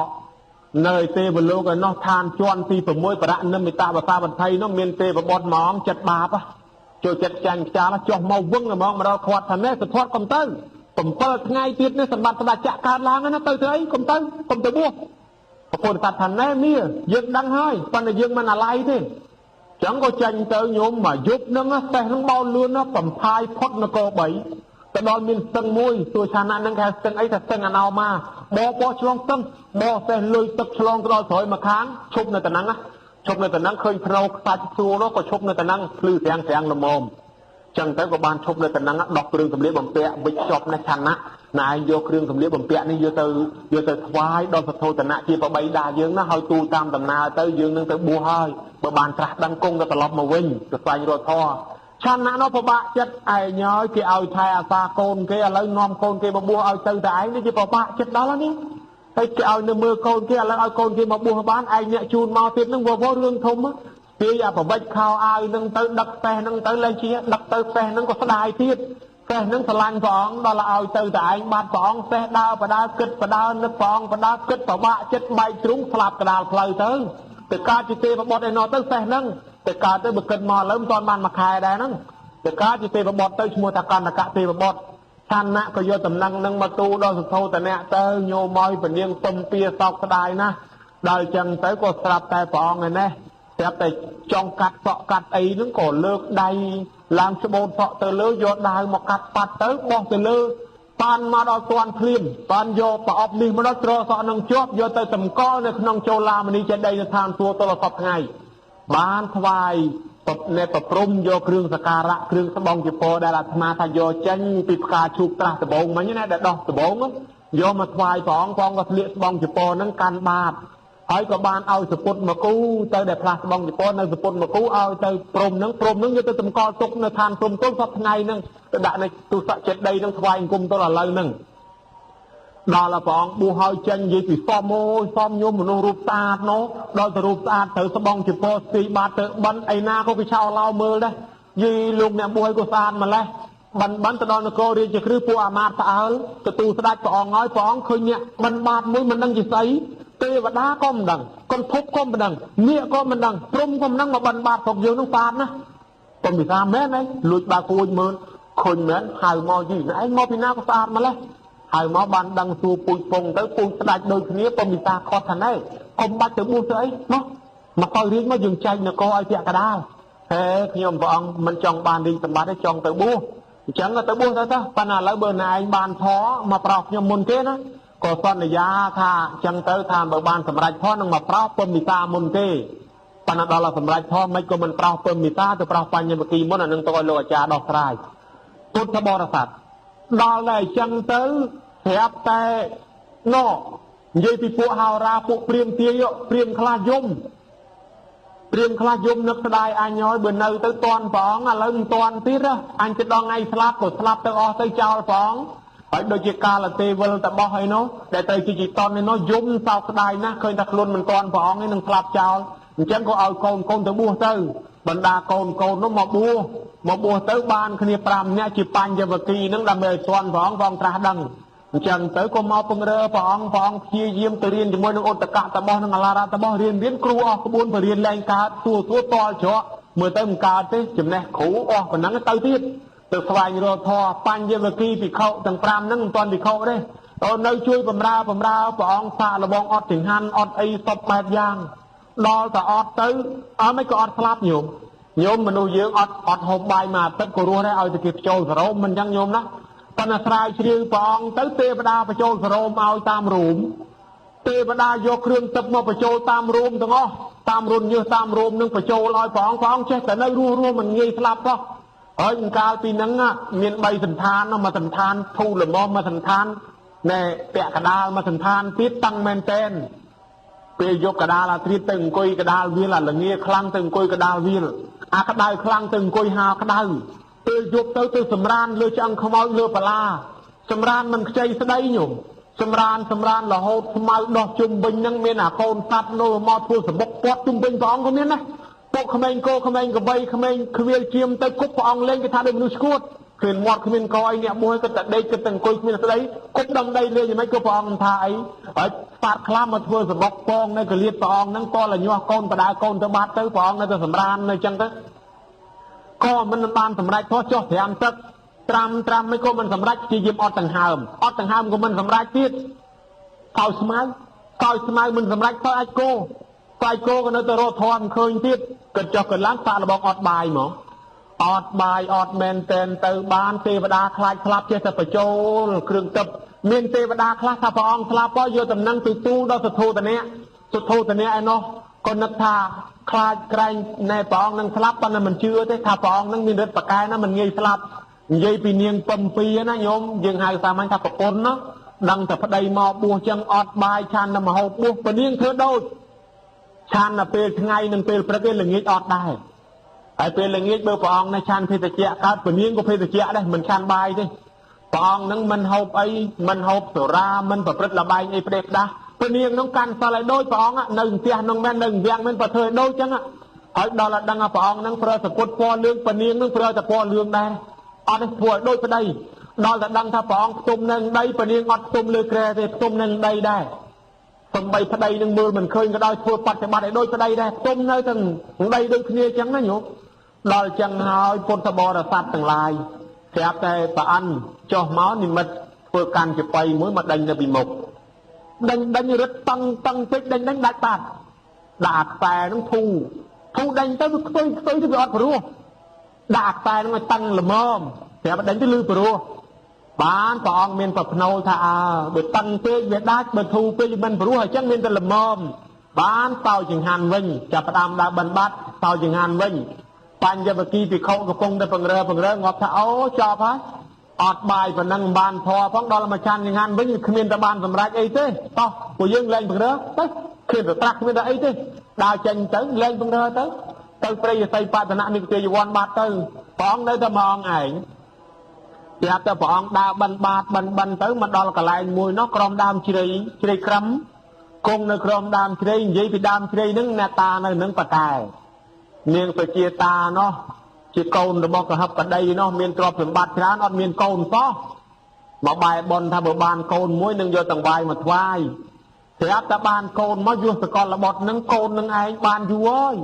នៅទេវលោកឯនោះឋានជាន់ទី6បរនិមិត្តវសាវត្ថីនោះមានទេវបុត្រហ្មងចិត្តបាបចូលចិត្តចាញ់ខ្ចាលចុះមកវឹងហ្មងមកដល់ខាត់ថានេះសធាត់កុំទៅ7ថ្ងៃទៀតនេះសម្បត្តិស្ដេចចក្រកើតឡើងណាទៅធ្វើអីកុំទៅកុំទៅបួសប្រពន្ធសត្វថាណែមាយើងដឹងហើយប៉ុន្តែយើងមិនអាល័យទេចឹងក៏ចេញទៅញោមមកយប់ហ្នឹងសេះហ្នឹងបោលលឿនណាបំផាយផុតនគរ3ទៅដល់មានស្ទឹងមួយសួរឆានៈហ្នឹងគេហៅស្ទឹងអីថាស្ទឹងអណោមាបបឆ្លងស្ទឹងបសេះលុយទឹកឆ្លងទៅដល់ស្រួយមកខាងឈប់នៅតំណឹងណាឈប់នៅតំណឹងឃើញភ្នោខ្សាច់ស្រួលនោះក៏ឈប់នៅតំណឹងភ្លឺស្រាងស្រាងល្មមចឹងទៅក៏បានឈប់នៅតំណឹងដោះគ្រឿងសម្លៀកបំពាក់វិចជាប់នៅឆានៈ ណែឯងយកគ្រឿងសម្លៀកបំពាក់នេះយកទៅយកទៅថ្វាយដល់សទ្ធោទនៈជាប្របីដាយើងណា ហើយទូតាមដំណើរទៅ យើងនឹងទៅបួស ហើយបើបានត្រាស់ដឹងគង់ទៅត្រឡប់មកវិញទៅស្វែងរកធម៌។ ឆានៈនោះពិបាកចិត្តឯងហើយ គេឲ្យថែអាសាកូនគេ ឥឡូវនាំកូនគេមកបួស ឲ្យទៅតែឯងនេះ ជាពិបាកចិត្តដល់នេះហើយ គេឲ្យនៅមើលកូនគេ ឥឡូវឲ្យកូនគេមកបួសបាន ឯងអ្នកជូនមកទៀតនឹងវវរឿងធំ ទាយអាប្រវិចខោអាវនឹងទៅដឹកសេះនឹងទៅ លែងជាដឹកទៅ សេះនឹងក៏ស្ដាយទៀត សេះនឹងស្រឡាញ់ព្រះអង្គ ដល់ឲ្យទៅតែឯងបាត់ព្រះអង្គ សេះដើរបដើគិតបដើនឹកព្រះអង្គបដើគិត ប្របាក់ចិត្តបែកទ្រុងស្លាប់កដាលផ្លូវទៅ ទៅកើតជាទេវបុត្រឯណោះទៅ សេះនឹងទៅកើតទៅ បើគិតមកឥឡូវមិនទាន់បានមួយខែដែរហ្នឹង ទៅកើតជាទេវបុត្រទៅ ឈ្មោះថាកណ្ដកទេវបុត្រ។ ឋានៈក៏យកតំណែងនឹងមកទូដល់សទ្ធោតនៈទៅ ញោមឲ្យពនាងទំពាសោកស្ដាយណាស់ ដល់ចឹងទៅក៏ស្រាប់តែព្រះអង្គឯនេះ ស្រាប់តែចង់កាត់សក់កាត់អីហ្នឹង ក៏លើកដៃឡើងច្បូតសក់ទៅលើ យកដាវមកកាត់ប៉ាត់ទៅ បោះទៅលើបានមកដល់តាន់ភ្លាម បានយកប្រអប់នេះមកដល់ត្រសក់នឹងជាប់ យកទៅតម្កល់នៅក្នុងចូលឡាមនីចេតិយស្ថានសួគ៌ទល់សពថ្ងៃ បានថ្វាយអ្នកប្រព្រំយកគ្រឿងសការៈ គ្រឿងស្បង់ជាពរដែលអាត្មាថាយកចេញពីផ្កាឈូកត្រាស់ដបងមិញណា ដែលដោះដបង យកមកថ្វាយព្រះអង្គ ព្រះអង្គក៏ស្លៀកស្បង់ជាពរហ្នឹងកាន់បាត ហើយក៏បានឲ្យសពុតមកគូទៅ ដែលផ្លាស់ស្បង់ជាពរនៅសពុតមកគូឲ្យទៅព្រំហ្នឹង ព្រំហ្នឹងយកទៅតម្កល់ទុកនៅឋានព្រំទល់សពថ្ងៃហ្នឹង ទៅដាក់នៅទុសចិត្តដីហ្នឹង ថ្វាយអង្គមទល់ឥឡូវហ្នឹង។ ដល់ព្រះអង្គបួសហើយចេញ និយាយពីសម អូយសមញោម មនុស្សរូបស្អាតនោះ ដល់ទៅរូបស្អាត ត្រូវស្បង់ជាពរស្ទីបាតទៅបិណ្ឌអីណាក៏គេឆោឡោមើលដែរ យីលោកអ្នកបួសឲ្យក៏ស្អាតម្លេះ បិណ្ឌបិណ្ឌទៅដល់នគររាជគ្រឹះ ពួកអាមាត្យផ្អើលទទួលស្ដេចព្រះអង្គ ហើយព្រះអង្គឃើញអ្នកបិណ្ឌបាតមួយ មិនដឹងជាស្អី ទេវតាក៏មិនដឹង កន្ធប់ក៏មិនដឹង នាគក៏មិនដឹង ព្រំក៏មិនដឹង មកបិណ្ឌបាតស្រុកយើងនឹងស្អាតណាស់ កុំពិសាមែនឯង លួចបើគួចមើលឃើញមែន ហៅមក យីឯងមកពីណាក៏ស្អាតម្លេះ ហើយមកបានដឹងសួរពូជពងទៅ ពូជស្ដាច់ដូចគ្នា ពំវិសាខត់ថាណែ កុំបាច់ទៅបួសទៅអីមក មកឲ្យរៀនមក យើងចែកនគរឲ្យពាក់កដាល។ ហេខ្ញុំព្រះអង្គមិនចង់បានរៀនសម្បត្តិទេ ចង់ទៅបួស អញ្ចឹងទៅបួសទៅទៅ ប៉ុន្តែឥឡូវបើណែឯងបានធរមកប្រោសខ្ញុំមុនគេណា ក៏សន្យាថាអញ្ចឹងទៅ ថាបើបានសម្រេចធរនឹងមកប្រោសពំវិសាមុនគេ ប៉ុន្តែដល់សម្រេចធរមិនក៏មិនប្រោសពំវិសា ទៅប្រោសបញ្ញវគីមុន អានឹងទៅឲ្យលោកអាចារ្យដោះស្រាយ។ ពុទ្ធបរិស័ទដល់តែអញ្ចឹងទៅ ស្រាប់តែណនិយាយពីពួកហោរា ពួកព្រាមទាយ ព្រាមខ្លះយំ ព្រាមខ្លះយំនឹកស្ដាយ អញហើយបើនៅទៅតន់ព្រះអង្គ ឥឡូវមិនតន់ទៀត អញទៅដល់ថ្ងៃស្លាប់ក៏ស្លាប់ទៅអស់ទៅចោលព្រះអង្គហើយ ដូចជាកាលទេវិលតបោះអីនោះ ដែលត្រូវជាជីតននេះនោះ យំសោកស្ដាយណាស់ ឃើញថាខ្លួនមិនតន់ព្រះអង្គឯងនឹងស្លាប់ចោល អញ្ចឹងក៏ឲ្យកូនកូនទៅបួសទៅ បណ្ដាកូនកូននោះមកបួស មកបួសទៅបានគ្នា5នាក់ជាបញ្ញវគិនឹង ដើម្បីឲ្យទាន់ព្រះអង្គ ព្រះអង្គត្រាស់ដឹង អញ្ចឹងទៅក៏មកពង្រើព្រះអង្គ។ ព្រះអង្គព្យាយាមទៅរៀនជាមួយនឹងឧត្តកតបោះ និងអឡារតបោះ រៀនរៀនគ្រូអស់ក្បួន បរៀនលែងកើត សួរសួរតល់ច្រកមើលទៅមិនកើតទេ ចំណេះគ្រូអស់ប៉ុណ្ណឹងទៅទៀត ទៅស្វែងរកធម៌។ បញ្ញវគិភិក្ខុទាំង5ហ្នឹងមិនទាន់ភិក្ខុទេ ទៅនៅជួយបំរើបំរើព្រះអង្គ សាកលបងអត់ចង្ហាន់អត់អីសពបែបយ៉ាង ដល់តែអត់ទៅអើមិនក៏អត់ស្លាប់ញោម។ ញោមមនុស្សយើងអត់អត់ហូបបាយមួយអាទិត្យក៏រស់ដែរ ឲ្យតែគេបញ្ចូលសរោម មិនអញ្ចឹងញោមណា ប៉ុន្តែស្រាវជ្រាវព្រះអង្គទៅ ទេវតាបញ្ចូលសរោមឲ្យតាមរូម ទេវតាយកគ្រឿងទឹកមកបញ្ចូលតាមរូមទាំងអស់ តាមរុនញើសតាមរូមនឹងបញ្ចូលឲ្យព្រះអង្គ ព្រះអង្គចេះតែនៅរស់រស់មិនងាយស្លាប់សោះ។ ហើយកាលពីហ្នឹងមាន3សន្តាន មួយសន្តានធូលល្មម មួយសន្តានណែពាក់កដាល មួយសន្តានទៀតតាំងមែនតែន ពេលយកកដាលអាត្រៀតទៅអង្គុយកដាលវាល អាលងាខ្លាំងទៅអង្គុយកដាលវាល អាក្តៅខ្លាំងទៅអង្គុយហាក្តៅ ពេលយប់ទៅទៅសម្រានលើឆ្អឹងខ្មោចលើបលា សម្រានមិនខ្ចីស្ដីញោម សម្រានសម្រានរហូតស្មៅដោះជុំវិញហ្នឹង មានអាកូនសត្វនោះមកធ្វើសម្បុកពាត់ជុំវិញព្រះអង្គក៏មានណា ពួកក្មេងគោក្មេងកបីក្មេងខ្វៀលជាមទៅគប់ព្រះអង្គលេង គេថាដូចមនុស្សឈួត គ្មានមាត់គ្មានកអី អ្នកមួយក៏តែដេកគិតតែអង្គុយគ្មានស្ដី គប់ដំដីលេងយ៉ាងម៉េចក៏ព្រះអង្គមិនថាអី ហើយស្បាតខ្លះមកធ្វើសម្បុកពងនៅកលៀតព្រះអង្គហ្នឹង ក៏លញាស់កូនបដើកូនទៅបាត់ទៅ ព្រះអង្គនៅតែសម្រាននៅចឹងទៅ ក៏មិនបានសម្រេច ធោះចុះត្រាំទឹកត្រាំត្រាំមិនក៏មិនសម្រេច ព្យាយាមអត់ដង្ហើម អត់ដង្ហើមក៏មិនសម្រេចទៀត កោយស្មៅកោយស្មៅមិនសម្រេច កោយអាចគោកោយគោក៏នៅតែរកធម៌មិនឃើញទៀត គិតចុះគិតឡើង សាកល្បងអត់បាយហ្មង អត់បាយអត់មែនតែនទៅ បានទេវតាខ្លាចស្លាប់ចេះតែបញ្ចូលគ្រឿងទឹក មានទេវតាខ្លះថាព្រះអង្គស្លាប់ ក៏យកតំណែងទៅទូលដល់សទ្ធោទនៈ សទ្ធោទនៈឯនោះក៏នឹកថាខ្លាចក្រែងណែព្រះអង្គនឹងស្លាប់ ប៉ុន្តែមិនជឿទេថាព្រះអង្គនឹងមានឫទ្ធិប្រកែណា មិនងាយស្លាប់ និយាយពីនាងពំពីណាញោមយើងហៅសាមញ្ញថាប្រពន្ធណាដឹងតែប្តីមកបួសចឹងអត់បាយឆាន់តែមហូបបួសពនាងធ្វើដូចឆាន់តែពេលថ្ងៃនិងពេលព្រឹកឯងល្ងាចអត់ដែរហើយពេលល្ងាចបើព្រះអង្គនៅឆាន់ភេសជ្ជៈកើតពនាងក៏ភេសជ្ជៈដែរមិនឆាន់បាយទេព្រះអង្គនឹងមិនហូបអីមិនហូបសុរាមិនប្រព្រឹត្តលបែងអីផ្ដេសផ្ដាស់ពនាងនឹងកាន់សិលឲ្យដូចព្រះអង្គនៅផ្ទះនឹងមែននៅវាំងមែនបើធ្វើឲ្យដូចចឹងហើយដល់ឲ្យដឹងថាព្រះអង្គនឹងប្រើសពុតពណ៌លឿងពនាងនឹងប្រើតែពណ៌លឿងដែរអត់ទេធ្វើឲ្យដូចប្តីដល់តែដឹងថាព្រះអង្គផ្ទុំនឹងដីពនាងអត់ផ្ទុំលើគ្រែទេផ្ទុំនឹងដីដែរសំបីប្តីនឹងមើលមិនឃើញក៏ដោយធ្វើបប្រតិបត្តិឲ្យដូចប្តីដែរផ្ទុំនៅទាំងដីដូចគ្នាចឹងណាញោមដល់ចឹងហើយពុទ្ធបរិស័ទទាំងឡាយស្រាប់តែប្រអិនចុះមកនិមិត្តធ្វើកាន់ចបៃមួយមកដេញនៅពីមុខដេញដេញរត់តឹងតឹងពេកដេញដេញដាច់បាត់ដាក់អាខ្សែនឹងធូធូដេញទៅវាខ្ទុយខ្ទុយទៅវាអត់ព្រោះដាក់អាខ្សែនឹងឲ្យតឹងល្មមស្រាប់តែដេញទៅលឺព្រោះបានព្រះអង្គមានប្រភ្នូលថាអើបើតឹងពេកវាដាច់បើធូពេកវាមិនព្រោះអញ្ចឹងមានតែល្មមបានសោចង្ហាន់វិញចាប់ផ្ដើមដើរបិណ្ឌបាត់សោចង្ហាន់វិញបញ្ញវគិភិក្ខុកំពុងតែពង្រើពង្រើងាប់ថាអូចប់ហើយអត់បាយប៉ុណ្ណឹងបានធေါ်ផងដល់មកឆាន់ចង្ហាន់វិញគ្មានតែបានសម្រេចអីទេតោះពួកយើងលែងពង្រើទៅគ្មានតែត្រាស់គ្មានតែអីទេដើរចេញទៅលែងពង្រើទៅទៅព្រៃយសីបតនៈនិកទាយវ័នបាត់ទៅព្រះអង្គនៅតែមកអង្គឯងប្រាប់តែព្រះអង្គដើរបិណ្ឌបាតបិណ្ឌបិណ្ឌទៅមកដល់កន្លែងមួយនោះក្រោមដើមជ្រៃជ្រៃក្រឹមគង់នៅក្រោមដើមជ្រៃនិយាយពីដើមជ្រៃហ្នឹងអ្នកតានៅនឹងប៉កែនាងប្រជាតានោះជាកូនរបស់កហបតីនោះមានទ្រព្យសម្បត្តិច្រើនអត់មានកូនសោះមកបែបនថាបើបានកូនមួយនឹងយកតង្វាយមកថ្វាយស្រាប់តែបានកូនមកយុសកលបុត្រនឹងកូននឹងឯងបានយូរហើយ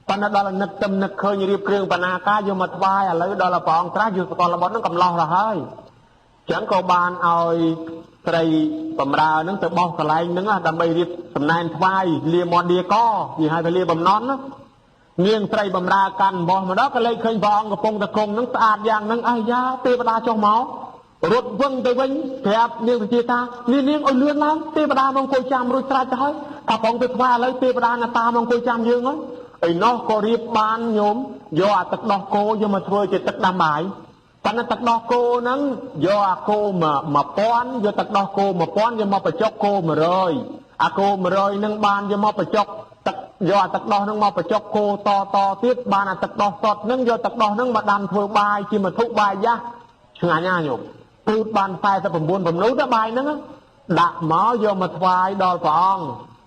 ប៉ុន្តែដល់នឹកទឹមនឹកឃើញរៀបគ្រឿងបណ្ណាការយកមកថ្វាយឥឡូវដល់ព្រះអង្គត្រាស់យុសកលបុត្រនឹងកំឡោះទៅហើយចឹងក៏បានឲ្យស្រីបំរើនឹងទៅបោះកន្លែងហ្នឹងដើម្បីរៀបសំណែនថ្វាយលាមឌីកនិយាយហៅថាលាបំណន់ណានាងស្រីបំរើកាន់បោះមកដល់ក៏លេចឃើញព្រះអង្គកំពុងតែគង់នឹងស្អាតយ៉ាងហ្នឹងអាយ៉ាទេវតាចុះមករត់វឹងទៅវិញប្រាប់នាងវិជាថានាងនាងឲ្យលឿនឡើងទេវតាមកអង្គុយចាំរួចស្រេចទៅហើយថាព្រះអង្គទៅថ្វាយឥឡូវទេវតាណាតាមកអង្គុយចាំយើងហើយឯណោះក៏រៀបបានញោមយកអាទឹកដោះគោយកមកធ្វើជាទឹកដាំបាយប៉ុន្តែទឹកដោះគោហ្នឹងយកអាគោ1000យកទឹកដោះគោ1000យកមកបញ្ចុកគោ100អាគោ100ហ្នឹងបានយកមកបញ្ចុកទឹកយកអាទឹកដោះហ្នឹងមកបញ្ចុកគោតតទៀតបានអាទឹកដោះសុតហ្នឹងយកទឹកដោះហ្នឹងមកដាំធ្វើបាយជាមធុបាយយ៉ាស់ឆ្ងាញ់ណាស់ញោមពូតបាន49បំណូតបាយហ្នឹងដាក់មកយកមកថ្វាយដល់ព្រះអង្គ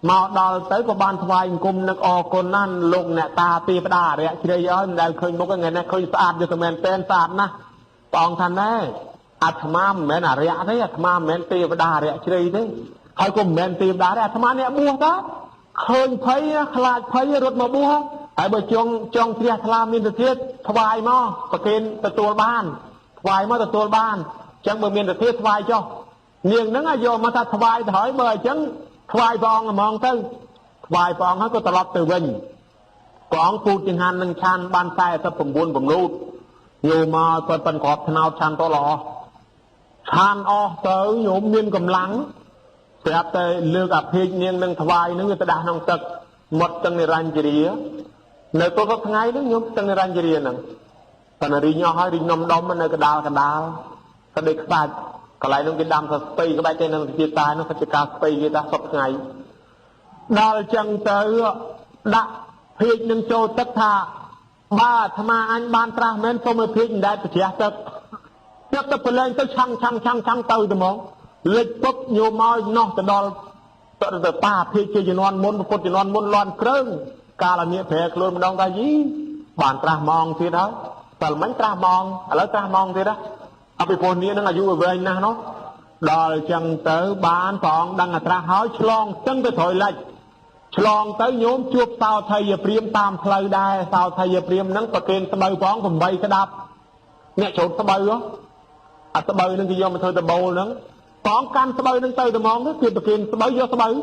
មកដល់ទៅក៏បានថ្វាយអង្គមនឹកអរគុណណាស់លោកអ្នកតាទេវតាអរិយជ្រៃអើយមិនដែលឃើញមុខថ្ងៃនេះឃើញស្អាតយកតែមែនតែនស្អាតណាស់ព្រះអង្គថាណែអាត្មាមិនមែនអរិយទេអាត្មាមិនមែនទេវតាអរិយជ្រៃទេហើយក៏មិនមែនទេវតាទេអាត្មាអ្នកបួសតាឃើញភ័យខ្លាចភ័យរត់មកបួសហើយបើចង់ចង់ជ្រះថ្លាមានទធាថ្វាយមកប្រគេនទទួលបានថ្វាយមកទទួលបានអញ្ចឹងបើមានទធាថ្វាយចុះនាងហ្នឹងយកមកថាថ្វាយទៅហើយបើអញ្ចឹងថ្វាយព្រះអង្គហ្មងទៅថ្វាយព្រះអង្គហើយក៏ត្រឡប់ទៅវិញព្រះអង្គពូតចង្ហាន់នឹងឆានបាន49បំណូតញោមមកគាត់ប៉ិនក្របថ្នោតឆានតល្អឆានអស់ទៅញោមមានកម្លាំងស្រាប់តែលើកអាភិកនាងនឹងថ្វាយនឹងវាទៅដាក់ក្នុងទឹកមាត់ទឹកនិរញ្ជរានៅទល់ថ្ងៃហ្នឹងញោមទឹកនិរញ្ជរាហ្នឹងប៉ុន្តែរីងអស់ហើយរីងនំដុំនៅកដាលកដាលក៏ដូចខ្សាច់កន្លែងនោះគេដាំសស្ពៃក្បែរគេនឹងជាតានោះសច្ចការស្ពៃគេថាសពថ្ងៃដល់ចឹងទៅដាក់ភៀកនឹងចូលទឹកថាបើអាត្មាអញបានត្រាស់មែនសូមឲ្យភៀកមិនដែលប្រជ្រះទឹកទឹកទៅប្រឡែងទៅឆាំងឆាំងឆាំងឆាំងទៅទៅហ្មងលិចពុកញោមមកនោះទៅដល់ទៅតាភៀកជាជំនាន់មុនពុទ្ធជំនាន់មុនលន់គ្រើងកាលឲ្យប្រែខ្លួនម្ដងថាយីបានត្រាស់ម៉ងទៀតហើយតែមិញត្រាស់ម៉ងឥឡូវត្រាស់ម៉ងទៀតហ៎អភិពលនេះនឹងអាយុវែងណាស់នោះដល់ចឹងទៅបានព្រះអង្គដឹងអត្រាស់ហើយឆ្លងទឹងទៅត្រយលិចឆ្លងទៅញោមជួបសោថយព្រាមតាមផ្លូវដែរសោថយព្រាមហ្នឹងប្រគេនស្បូវព្រះអង្គ8ក្តាប់អ្នកចូលស្បូវអាស្បូវហ្នឹងគេយកមកធ្វើដបូលហ្នឹងព្រះអង្គកាន់ស្បូវហ្នឹងទៅត្មងទៅគឺប្រគេនស្បូវយកស្បូវ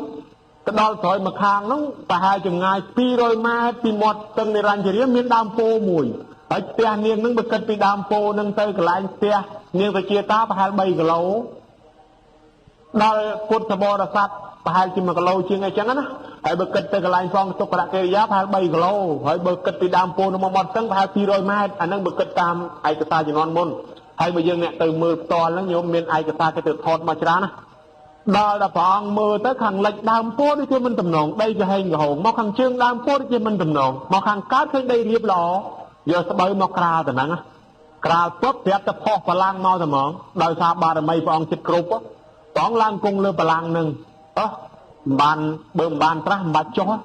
ទៅដល់ក្រោយមកខាងហ្នឹងប្រហែលចម្ងាយ200ម៉ែត្រពីមាត់ស្ទឹងនិរញ្ជរាមានដើមពោមួយហើយផ្ទះនាងហ្នឹងបើគិតពីដើមពោហ្នឹងទៅកន្លែងផ្ទះនាងវិជាតាប្រហែល3គីឡូដល់ពុទ្ធបរិស័ទប្រហែលជា1គីឡូជាងអីចឹងណាហើយបើគិតទៅកន្លែងសងទុក្ករកិរិយាប្រហែល3គីឡូហើយបើគិតពីដើមពោនោះមកមាត់ស្ទឹងប្រហែល200ម៉ែត្រអាហ្នឹងបើគិតតាមឯកសារជំនាន់មុន ហើយបើយើងអ្នកទៅមើលផ្ទាល់ហ្នឹងញោមមានឯកសារគេទៅថតមកច្រើនណាដល់ដល់ព្រះអង្គមើលទៅខាងលិចដើមពោធិ៍ដូចជាមិនតំណងដីក្រហែងក្រហមមកខាងជើងដើមពោធិ៍ដូចជាមិនតំណងមកខាងកើតឃើញដីរៀបល្អយកស្បូវមកក្រាលទៅហ្នឹងក្រាលពុបប្រាប់តែផុសបលាំងមកតែហ្មងដោយសារបារមីព្រះអង្គចិត្តគ្រប់ព្រះអង្គឡើងគង់លើបលាំងហ្នឹងអោះមិនបានបើមិនបានត្រាស់មិនបាច់ចុះឲ្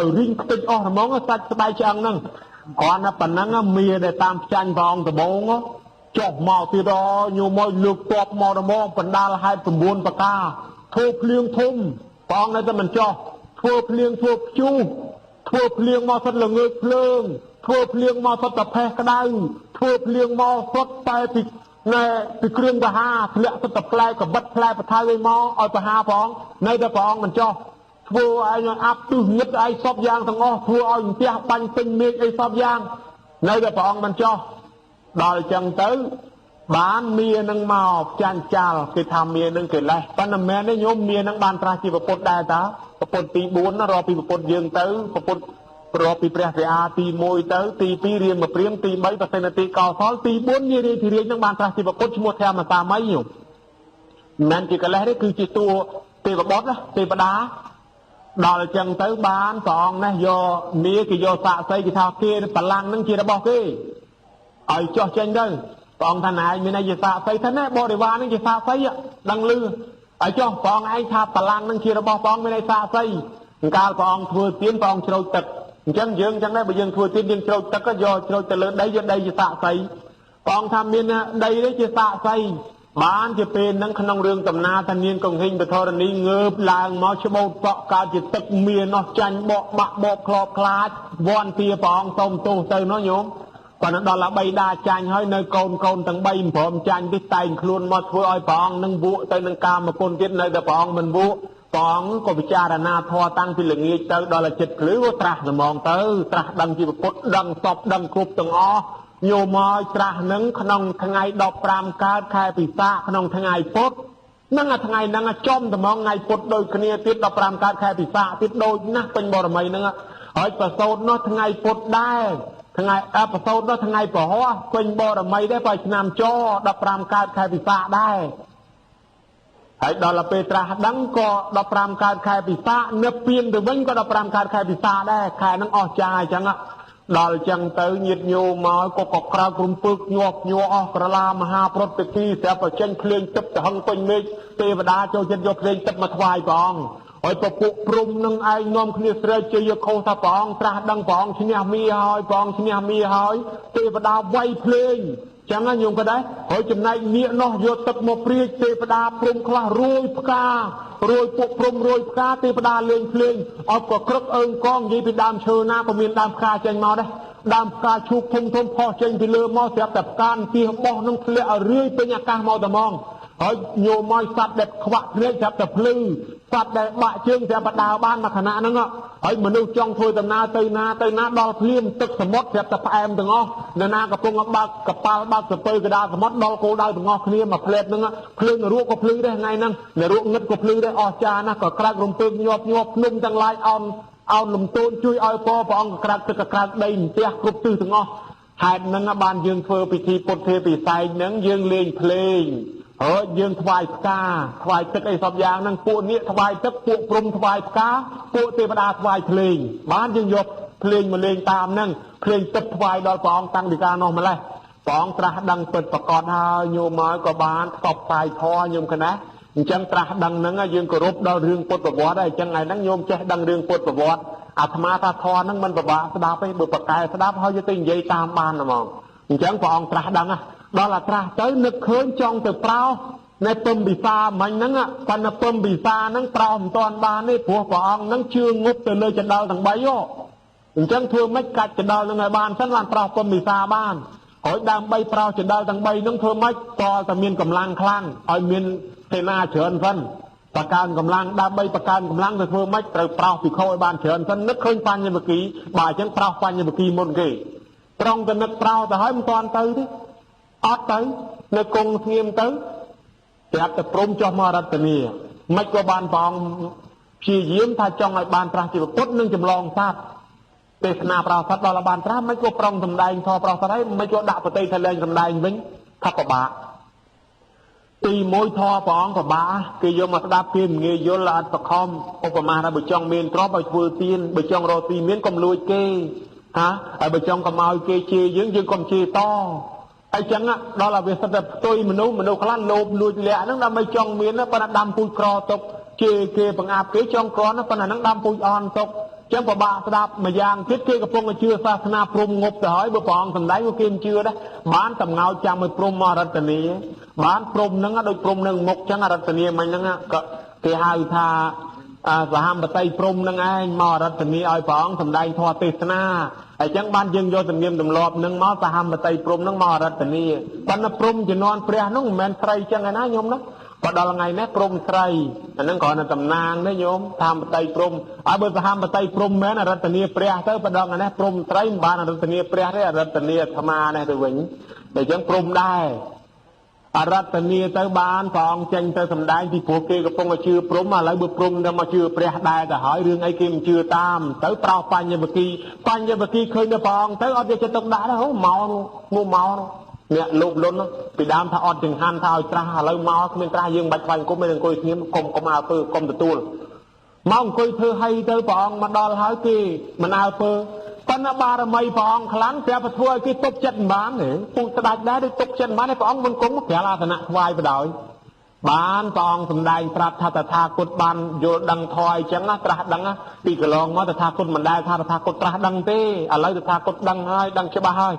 យរីងខ្ទេចអស់ហ្មងសាច់ស្បែកឆ្អឹងហ្នឹងគ្រាន់តែប៉ុណ្ណឹងមាដែលតាមផ្ចាញ់ព្រះអង្គដំបងចុះមកទៀតដល់ញោមមកលើកតបមកហ្មងបណ្ដាលហេតុ9ប្រការធ្វើភ្លៀងធំព្រះអង្គនៅតែមិនចុះធ្វើភ្លៀងធ្វើព្យុះធ្វើភ្លៀងមកសុទ្ធល្ងើកភ្លើងធ្វើភ្លៀងមកសុទ្ធតែផេះក្តៅធ្វើភ្លៀងមកសុទ្ធតែពីណែពីគ្រឿងបហាធ្លាក់សុទ្ធតែផ្លែកបិតផ្លែបថៅឯមកឲ្យបហាព្រះអង្គនៅតែព្រះអង្គមិនចុះធ្វើឲ្យអាប់ទិសងឹតឲ្យសពយ៉ាងទាំងអស់ធ្វើឲ្យផ្ទះបាញ់ពេញមេឃអីសពយ៉ាងនៅតែព្រះអង្គមិនចុះដល់ចឹងទៅបានមានឹងមកចាញ់ចាល់គេថាមានឹងកិលេសប៉ុន្តែមែនទេញោមមានឹងបានត្រាស់ជាពុទ្ធដែរតាពុទ្ធទី4ណារាប់ពីពុទ្ធយើងទៅពុទ្ធរាប់ពីព្រះវិអាទី1ទៅទី2រាមព្រាមទី3ប្រសិទ្ធិកោសលទី4ញារាធិរាជនឹងបានត្រាស់ជាពុទ្ធឈ្មោះធម្មសាមីញោមមិនមែនជាកិលេសទេគឺជាតួទេវបុត្រទេវតាដល់ចឹងទៅបានព្រះអង្គនេះយកមាគេយកសាក្សីគេថាគេបលាំងនឹងជារបស់គេឲ្យចោះចេញទៅព្រះអង្គថាណែមានអីជាសាក្សីថាណែបរិវារនឹងជាសាក្សីដឹងលឺឲ្យចោះព្រះអង្គឯងថាបលាំងនឹងជារបស់ព្រះអង្គមានអីសាក្សីកាលព្រះអង្គធ្វើទៀនព្រះអង្គជ្រោចទឹកអញ្ចឹងយើងអញ្ចឹងដែរបើយើងធ្វើទៀនយើងជ្រោចទឹកក៏យកជ្រោចទៅលើដីយកដីជាសាក្សីព្រះអង្គថាមានដីនេះជាសាក្សីបានជាពេលហ្នឹងក្នុងរឿងតំណាតានាងកង្ហិញបធរណីងើបឡើងមកច្បូតសក់កើតជាទឹកមាននោះចាញ់បកបាក់បកក្របខ្លាចវ័នទាព្រះអង្គសូមទោសទៅនោះញោមប៉ុន្តែដល់តែ3ដាចាញ់ហើយនៅកូនកូនទាំង3មិនព្រមចាញ់ទេតែងខ្លួនមកធ្វើឲ្យព្រះអង្គនឹងវក់ទៅនឹងកាមគុណទៀតនៅតែព្រះអង្គមិនវក់ព្រះអង្គក៏ពិចារណាធម៌តាំងពីល្ងាចទៅដល់ចិត្តភ្លឺក៏ត្រាស់ហ្មងទៅត្រាស់ដឹងជាពុទ្ធដឹងសពដឹងគ្រប់ទាំងអស់ញោមឲ្យត្រាស់នឹងក្នុងថ្ងៃ15កើតខែពិសាខក្នុងថ្ងៃពុទ្ធនឹងអាថ្ងៃហ្នឹងចំត្មងថ្ងៃពុទ្ធដូចគ្នាទៀត15កើតខែពិសាខទៀតដូចណាស់ពេញបរមីហ្នឹងហើយប្រសូតនោះថ្ងៃពុទ្ធដែរថ្ងៃអបសោតនោះថ្ងៃពហោះពេញបរមីដែរបើឆ្នាំច15កើតខែពិសាខដែរហើយដល់ពេលត្រាស់ដឹងក៏15កើតខែពិសាខនឹពៀនទៅវិញក៏15កើតខែពិសាខដែរខែហ្នឹងអស់ចាអញ្ចឹងដល់ចឹងទៅញាតញោមមកក៏កក្រៅក្រុមពឹកញាប់ញ័រអស់ក្រឡាមហាប្រតិទីស្រាប់តែចេញភ្លេងទឹកទៅហឹងពេញមេឃទេវតាចូលចិត្តយកភ្លេងទឹកមកថ្វាយព្រះអង្គហើយពពួកព្រំនឹងឯងនាំគ្នាស្រែកជ័យខុសថាព្រះអង្គត្រាស់ដឹងព្រះអង្គឈ្នះមីហើយព្រះអង្គឈ្នះមីហើយទេវតាវាយភ្លេងចឹងណាញោមក៏ដែរហើយចំណែកនាគនោះយកទឹកមកព្រាចទេវតាព្រំខ្លះរួយផ្ការួយពួកព្រំរួយផ្កាទេវតាលេងភ្លេងអបក៏ក្រឹកអើងកងនិយាយពីដើមឈើណាក៏មានដើមផ្កាចេញមកដែរដើមផ្កាឈូកធំធំផុសចេញពីលើមកស្រាប់តែផ្កាទីបោះនឹងធ្លាក់ឲ្យរឿយពេញអាកាសមកតែហ្មងហើយញោមមកសត្វដែលខ្វាក់ភ្នែកស្រាប់តែភ្លឺសត្វដែលបាក់ជើងស្រាប់តែដើរបានមួយខណៈហ្នឹងហើយមនុស្សចង់ធ្វើដំណើរទៅណាទៅណាដល់ភ្លាមទឹកសមុទ្រស្រាប់តែផ្អែមទាំងអស់នរណាកំពុងបើកកប៉ាល់បើកសពៅកដាលសមុទ្រដល់គោលដៅទាំងអស់គ្នាមួយផ្លែតហ្នឹងភ្លើងនរកក៏ភ្លឺដែរថ្ងៃហ្នឹងនរកងឹតក៏ភ្លឺដែរអស់ចាណាស់ក៏ក្រាក់រំពើងញាប់ញាប់ភ្នំទាំងឡាយអោនអោនលំទោនជួយឲ្យពរព្រះអង្គក្រាក់ទឹកក្រាក់ដីផ្ទះគ្រប់ទិសទាំងអស់ហេតុហ្នឹងបានយើងធ្វើពិធីពុទ្ធាពិសេសហ្នឹងយើងលេងភ្លេងហើយយើងថ្វាយផ្កាថ្វាយទឹកអីសពយ៉ាងហ្នឹងពួកនាគថ្វាយទឹកពួកព្រំថ្វាយផ្កាពួកទេវតាថ្វាយភ្លេងបានយើងយកភ្លេងមកលេងតាមហ្នឹងភ្លេងទឹកថ្វាយដល់ព្រះអង្គតាំងពីកាលនោះម្លេះព្រះអង្គត្រាស់ដឹងពិតប្រកបហើយញោមមកក៏បានផ្សព្វផ្សាយធម៌ញោមកណាអញ្ចឹងត្រាស់ដឹងហ្នឹងយើងគោរពដល់រឿងពុទ្ធប្រវត្តិហើយអញ្ចឹងថ្ងៃហ្នឹងញោមចេះដឹងរឿងពុទ្ធប្រវត្តិអាត្មាថាធម៌ហ្នឹងមិនពិបាកស្ដាប់ទេបើប្រកែស្ដាប់ហើយយកទៅនិយាយតាមបានហ្មងអញ្ចឹងព្រះអង្គត្រាស់ដឹងដល់អាត្រាស់ទៅនឹកឃើញចង់ទៅប្រោសនៅពំពិសាមិញហ្នឹងប៉ុន្តែពំពិសាហ្នឹងប្រោសមិនទាន់បានទេព្រោះព្រះអង្គហ្នឹងជឿងប់ទៅលើចណ្ដាលទាំង3ហ៎អញ្ចឹងធ្វើម៉េចកាច់ចណ្ដាលហ្នឹងឲ្យបានសិនបានប្រោសពំពិសាបានហើយដើម្បីប្រោសចណ្ដាលទាំង3ហ្នឹងធ្វើម៉េចតតែមានកម្លាំងខ្លាំងឲ្យមានសេនាច្រើនសិនបកើនកម្លាំងដើម្បីបកើនកម្លាំងទៅធ្វើម៉េចត្រូវប្រោសភិក្ខុឲ្យបានច្រើនសិននឹកឃើញបញ្ញវគិបើអញ្ចឹងប្រោសបញ្ញវគិមុនគេត្រង់ទៅនឹកប្រោសទៅហើយមិនទាន់ទៅទេអត់ទៅនៅគង់ស្ងៀមទៅប្រាប់តែព្រំចុះមករតនីមិនក៏បានព្រះអង្គព្យាយាមថាចង់ឲ្យបានត្រាស់ជាពុទ្ធនិងចម្លងសត្វទេសនាប្រោសសត្វដល់បានត្រាស់មិនក៏ប្រុងសម្ដែងធម៌ប្រោសសត្វហើយមិនក៏ដាក់ប្រតិថាលែងសម្ដែងវិញ ថាពិបាកទីមួយធម៌ព្រះអង្គពិបាកគេយកមកស្ដាប់គេមិនងាយយល់អត់បខំឧបមាថាបើចង់មានទ្រព្យឲ្យធ្វើទានបើចង់រកទីមានកុំលួចគេហាហើយបើចង់កុំឲ្យគេជេរយើងយើងកុំជេរតអីចឹងដល់ឲ្យវាសិតតែផ្ទុយមនុស្សមនុស្សខ្លះលោភលួចលាក់ហ្នឹងដើម្បីចង់មានប៉ុន្តែដាំពូជក្រទុកជេរគេបង្អាប់គេចង់ក្រណាប៉ុន្តែហ្នឹងដាំពូជអន់ទុកចឹងពិបាកស្ដាប់ម្យ៉ាងទៀតគេកំពុងតែជឿសាសនាព្រំងប់ទៅហើយបើព្រះអង្គសម្ដែងក៏គេមិនជឿដែរបានតំងោចាំឲ្យព្រំមករតនីបានព្រំហ្នឹងដូចព្រំនឹងមុខចឹងអរតនីមិញហ្នឹងក៏គេហៅថាសហមបតីព្រំនឹងឯងមករតនីឲ្យព្រះអង្គសម្ដែងធម៌ទេសនាហើយចឹងបានយើងយកទំនៀមទម្លាប់នឹងមកសហមបតីព្រំនឹងមករតនីប៉ុន្តែព្រំជំនាន់ព្រះនោះមិនមែនស្រីចឹងឯណាញោមណាបើដល់ថ្ងៃនេះព្រំស្រីអាហ្នឹងគ្រាន់តែតំណាងទេញោមសហមបតីព្រំហើយបើសហមបតីព្រំមែនអរតនីព្រះទៅបើដល់ថ្ងៃនេះព្រំស្រីមិនបានអរតនីព្រះទេអរតនីអាត្មានេះទៅវិញតែចឹងព្រំដែរអរតនីទៅបានព្រះអង្គចេញទៅសម្ដែងពីព្រោះគេកំពុងតែជឿព្រំឥឡូវបើព្រំទៅមកជឿព្រះដែរទៅហើយរឿងអីគេមិនជឿតាមទៅប្រោសបញ្ញវគីបញ្ញវគីឃើញទៅព្រះអង្គទៅអត់យកចិត្តទុកដាក់ទេហូមកនោះមកនោះអ្នកលោភលន់ពីដើមថាអត់ចង្ហាន់ថាឲ្យត្រាស់ឥឡូវមកគ្មានត្រាស់យើងមិនបាច់ថ្វាយអង្គមទេអង្គុយស្ងៀមកុំកុំអើពើកុំទទួលមកអង្គុយធ្វើហីទៅព្រះអង្គមកដល់ហើយគេមិនអើពើប៉ុន្តែបារមីព្រះអង្គខ្លាំងប្រាប់ធ្វើឲ្យគេទុកចិត្តមិនបានទេពូស្ដាច់ដែរដូចទុកចិត្តមិនបានទេព្រះអង្គមិនគង់ក្រាលអាសនៈថ្វាយបដ ாய் បានព្រះអង្គសម្ដែងប្រាប់ថាតថាគតបានយល់ដឹងធម៌អញ្ចឹងណាត្រាស់ដឹងពីកន្លងមកតថាគតមិនដែលថាតថាគតត្រាស់ដឹងទេឥឡូវតថាគតដឹងហើយដឹងច្បាស់ហើយ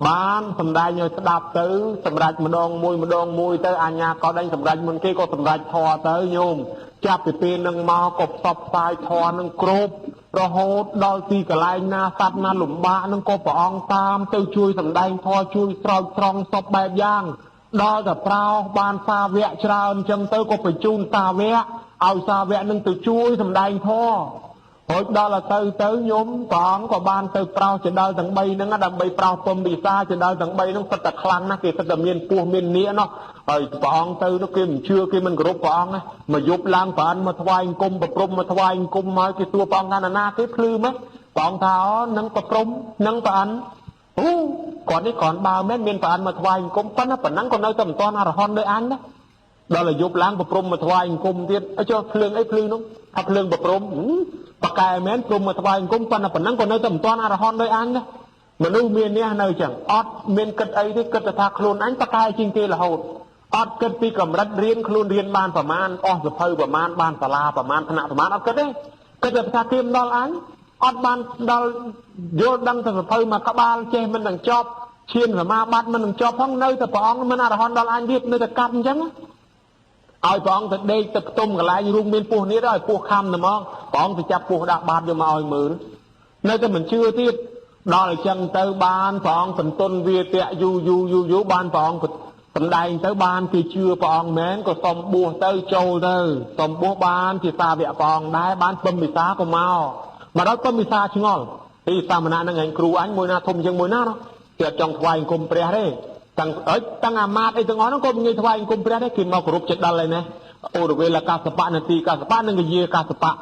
បានសម្ដែងឲ្យស្ដាប់ទៅសម្រាប់ម្ដងមួយម្ដងមួយទៅអញ្ញាក៏ដេញសម្រាប់មុនគេក៏សម្រាប់ធម៌ទៅញោមចាប់ពីពេលនឹងមកក៏ផ្សព្វផ្សាយធម៌នឹងគ្រប់រហូតដល់ទីកន្លែងណាសត្វណាលំបាកនឹងក៏ព្រះអង្គតាមទៅជួយសម្ដែងធម៌ជួយស្រោចស្រង់សពបែបយ៉ាងដល់តែប្រោសបានសាវកច្រើនអញ្ចឹងទៅក៏បញ្ជូនសាវកឲ្យសាវកនឹងទៅជួយសម្ដែងធម៌រួចដល់ទៅទៅញោមព្រះអង្គក៏បានទៅប្រោសចដល់ទាំង3ហ្នឹងដើម្បីប្រោសពំវិសាចដល់ទាំង3ហ្នឹងសិតតែខ្លាំងណាស់គេសិតតែមានពោះមាននាគណោះហើយព្រះអង្គទៅនោះគេមិនជឿគេមិនគោរពព្រះអង្គណាមកយប់ឡើងព្រះអង្គមកថ្វាយអង្គមប្រព្រំមកថ្វាយអង្គមហើយគេសួរព្រះអង្គថាណាគេភ្លឺម៉េចព្រះអង្គថាអូនឹងប្រព្រំនឹងព្រះអង្គអូគាត់នេះគ្រាន់បើមែនមានព្រះអង្គមកថ្វាយអង្គមប៉ុន្តែប៉ុណ្ណឹងក៏នៅតែមិនទាន់អរហន្តដូចអញដែរដល់ឲ្យយប់ឡើងប្រព្រំមកថ្វាយអង្គមទៀតអីចុះភ្លើងអីភ្លឺនោះថាភ្លើងប្រព្រំបកែមែនព្រមមកថ្វាយអង្គមប៉ុន្តែប៉ុណ្ណឹងក៏នៅតែមិនទាន់អរហន្តដូចអញដែរមនុស្សមាននេះនៅចឹងអត់មានគិតអីទេគិតតែថាខ្លួនអញបកែជាងគេរហូតអត់គិតពីកម្រិតរៀនខ្លួនរៀនបានប្រមាណអស់សភៅប្រមាណបានសាលាប្រមាណថ្នាក់ប្រមាណអត់គិតទេគិតតែថាគេមិនដល់អញអត់បានដល់យល់ដឹងទៅសភៅមកក្បាលចេះមិននឹងចប់ឈានសមាបត្តិមិននឹងចប់ផងនៅតែព្រះអង្គមិនអរហន្តដល់អញទៀតនៅតែកាត់អញ្ចឹងឲ្យព្រះអង្គទៅដេកទៅខ្ទុំកន្លែងរូងមានពោះនេះឲ្យពោះខំតែហ្មងព្រះអង្គទៅចាប់ពោះដាក់បាតយកមកឲ្យមើលនៅតែមិនជឿទៀតដល់អញ្ចឹងទៅបានព្រះអង្គសន្ទុនវាតៈយូរយូរយូរយូរបានព្រះអង្គសម្ដែងទៅបានគេជឿព្រះអង្គមែនក៏សុំបួសទៅចូលទៅសុំបួសបានជាសាវកព្រះអង្គដែរបានពំវិសាក៏មកមកដល់ពំវិសាឆ្ងល់ពីសាមណៈនឹងឯងគ្រូអញមួយណាធំជាងមួយណាគេអត់ចង់ថ្វាយអង្គមព្រះទេទាំងអិចទាំងអាមាត្យអីទាំងអស់ហ្នឹងក៏មិនងាយថ្វាយអង្គមព្រះទេគេមកគោរពចិត្តដល់ហើយណាអូរវេលកាសបៈនទីកាសបៈនិងកយាកាសបៈ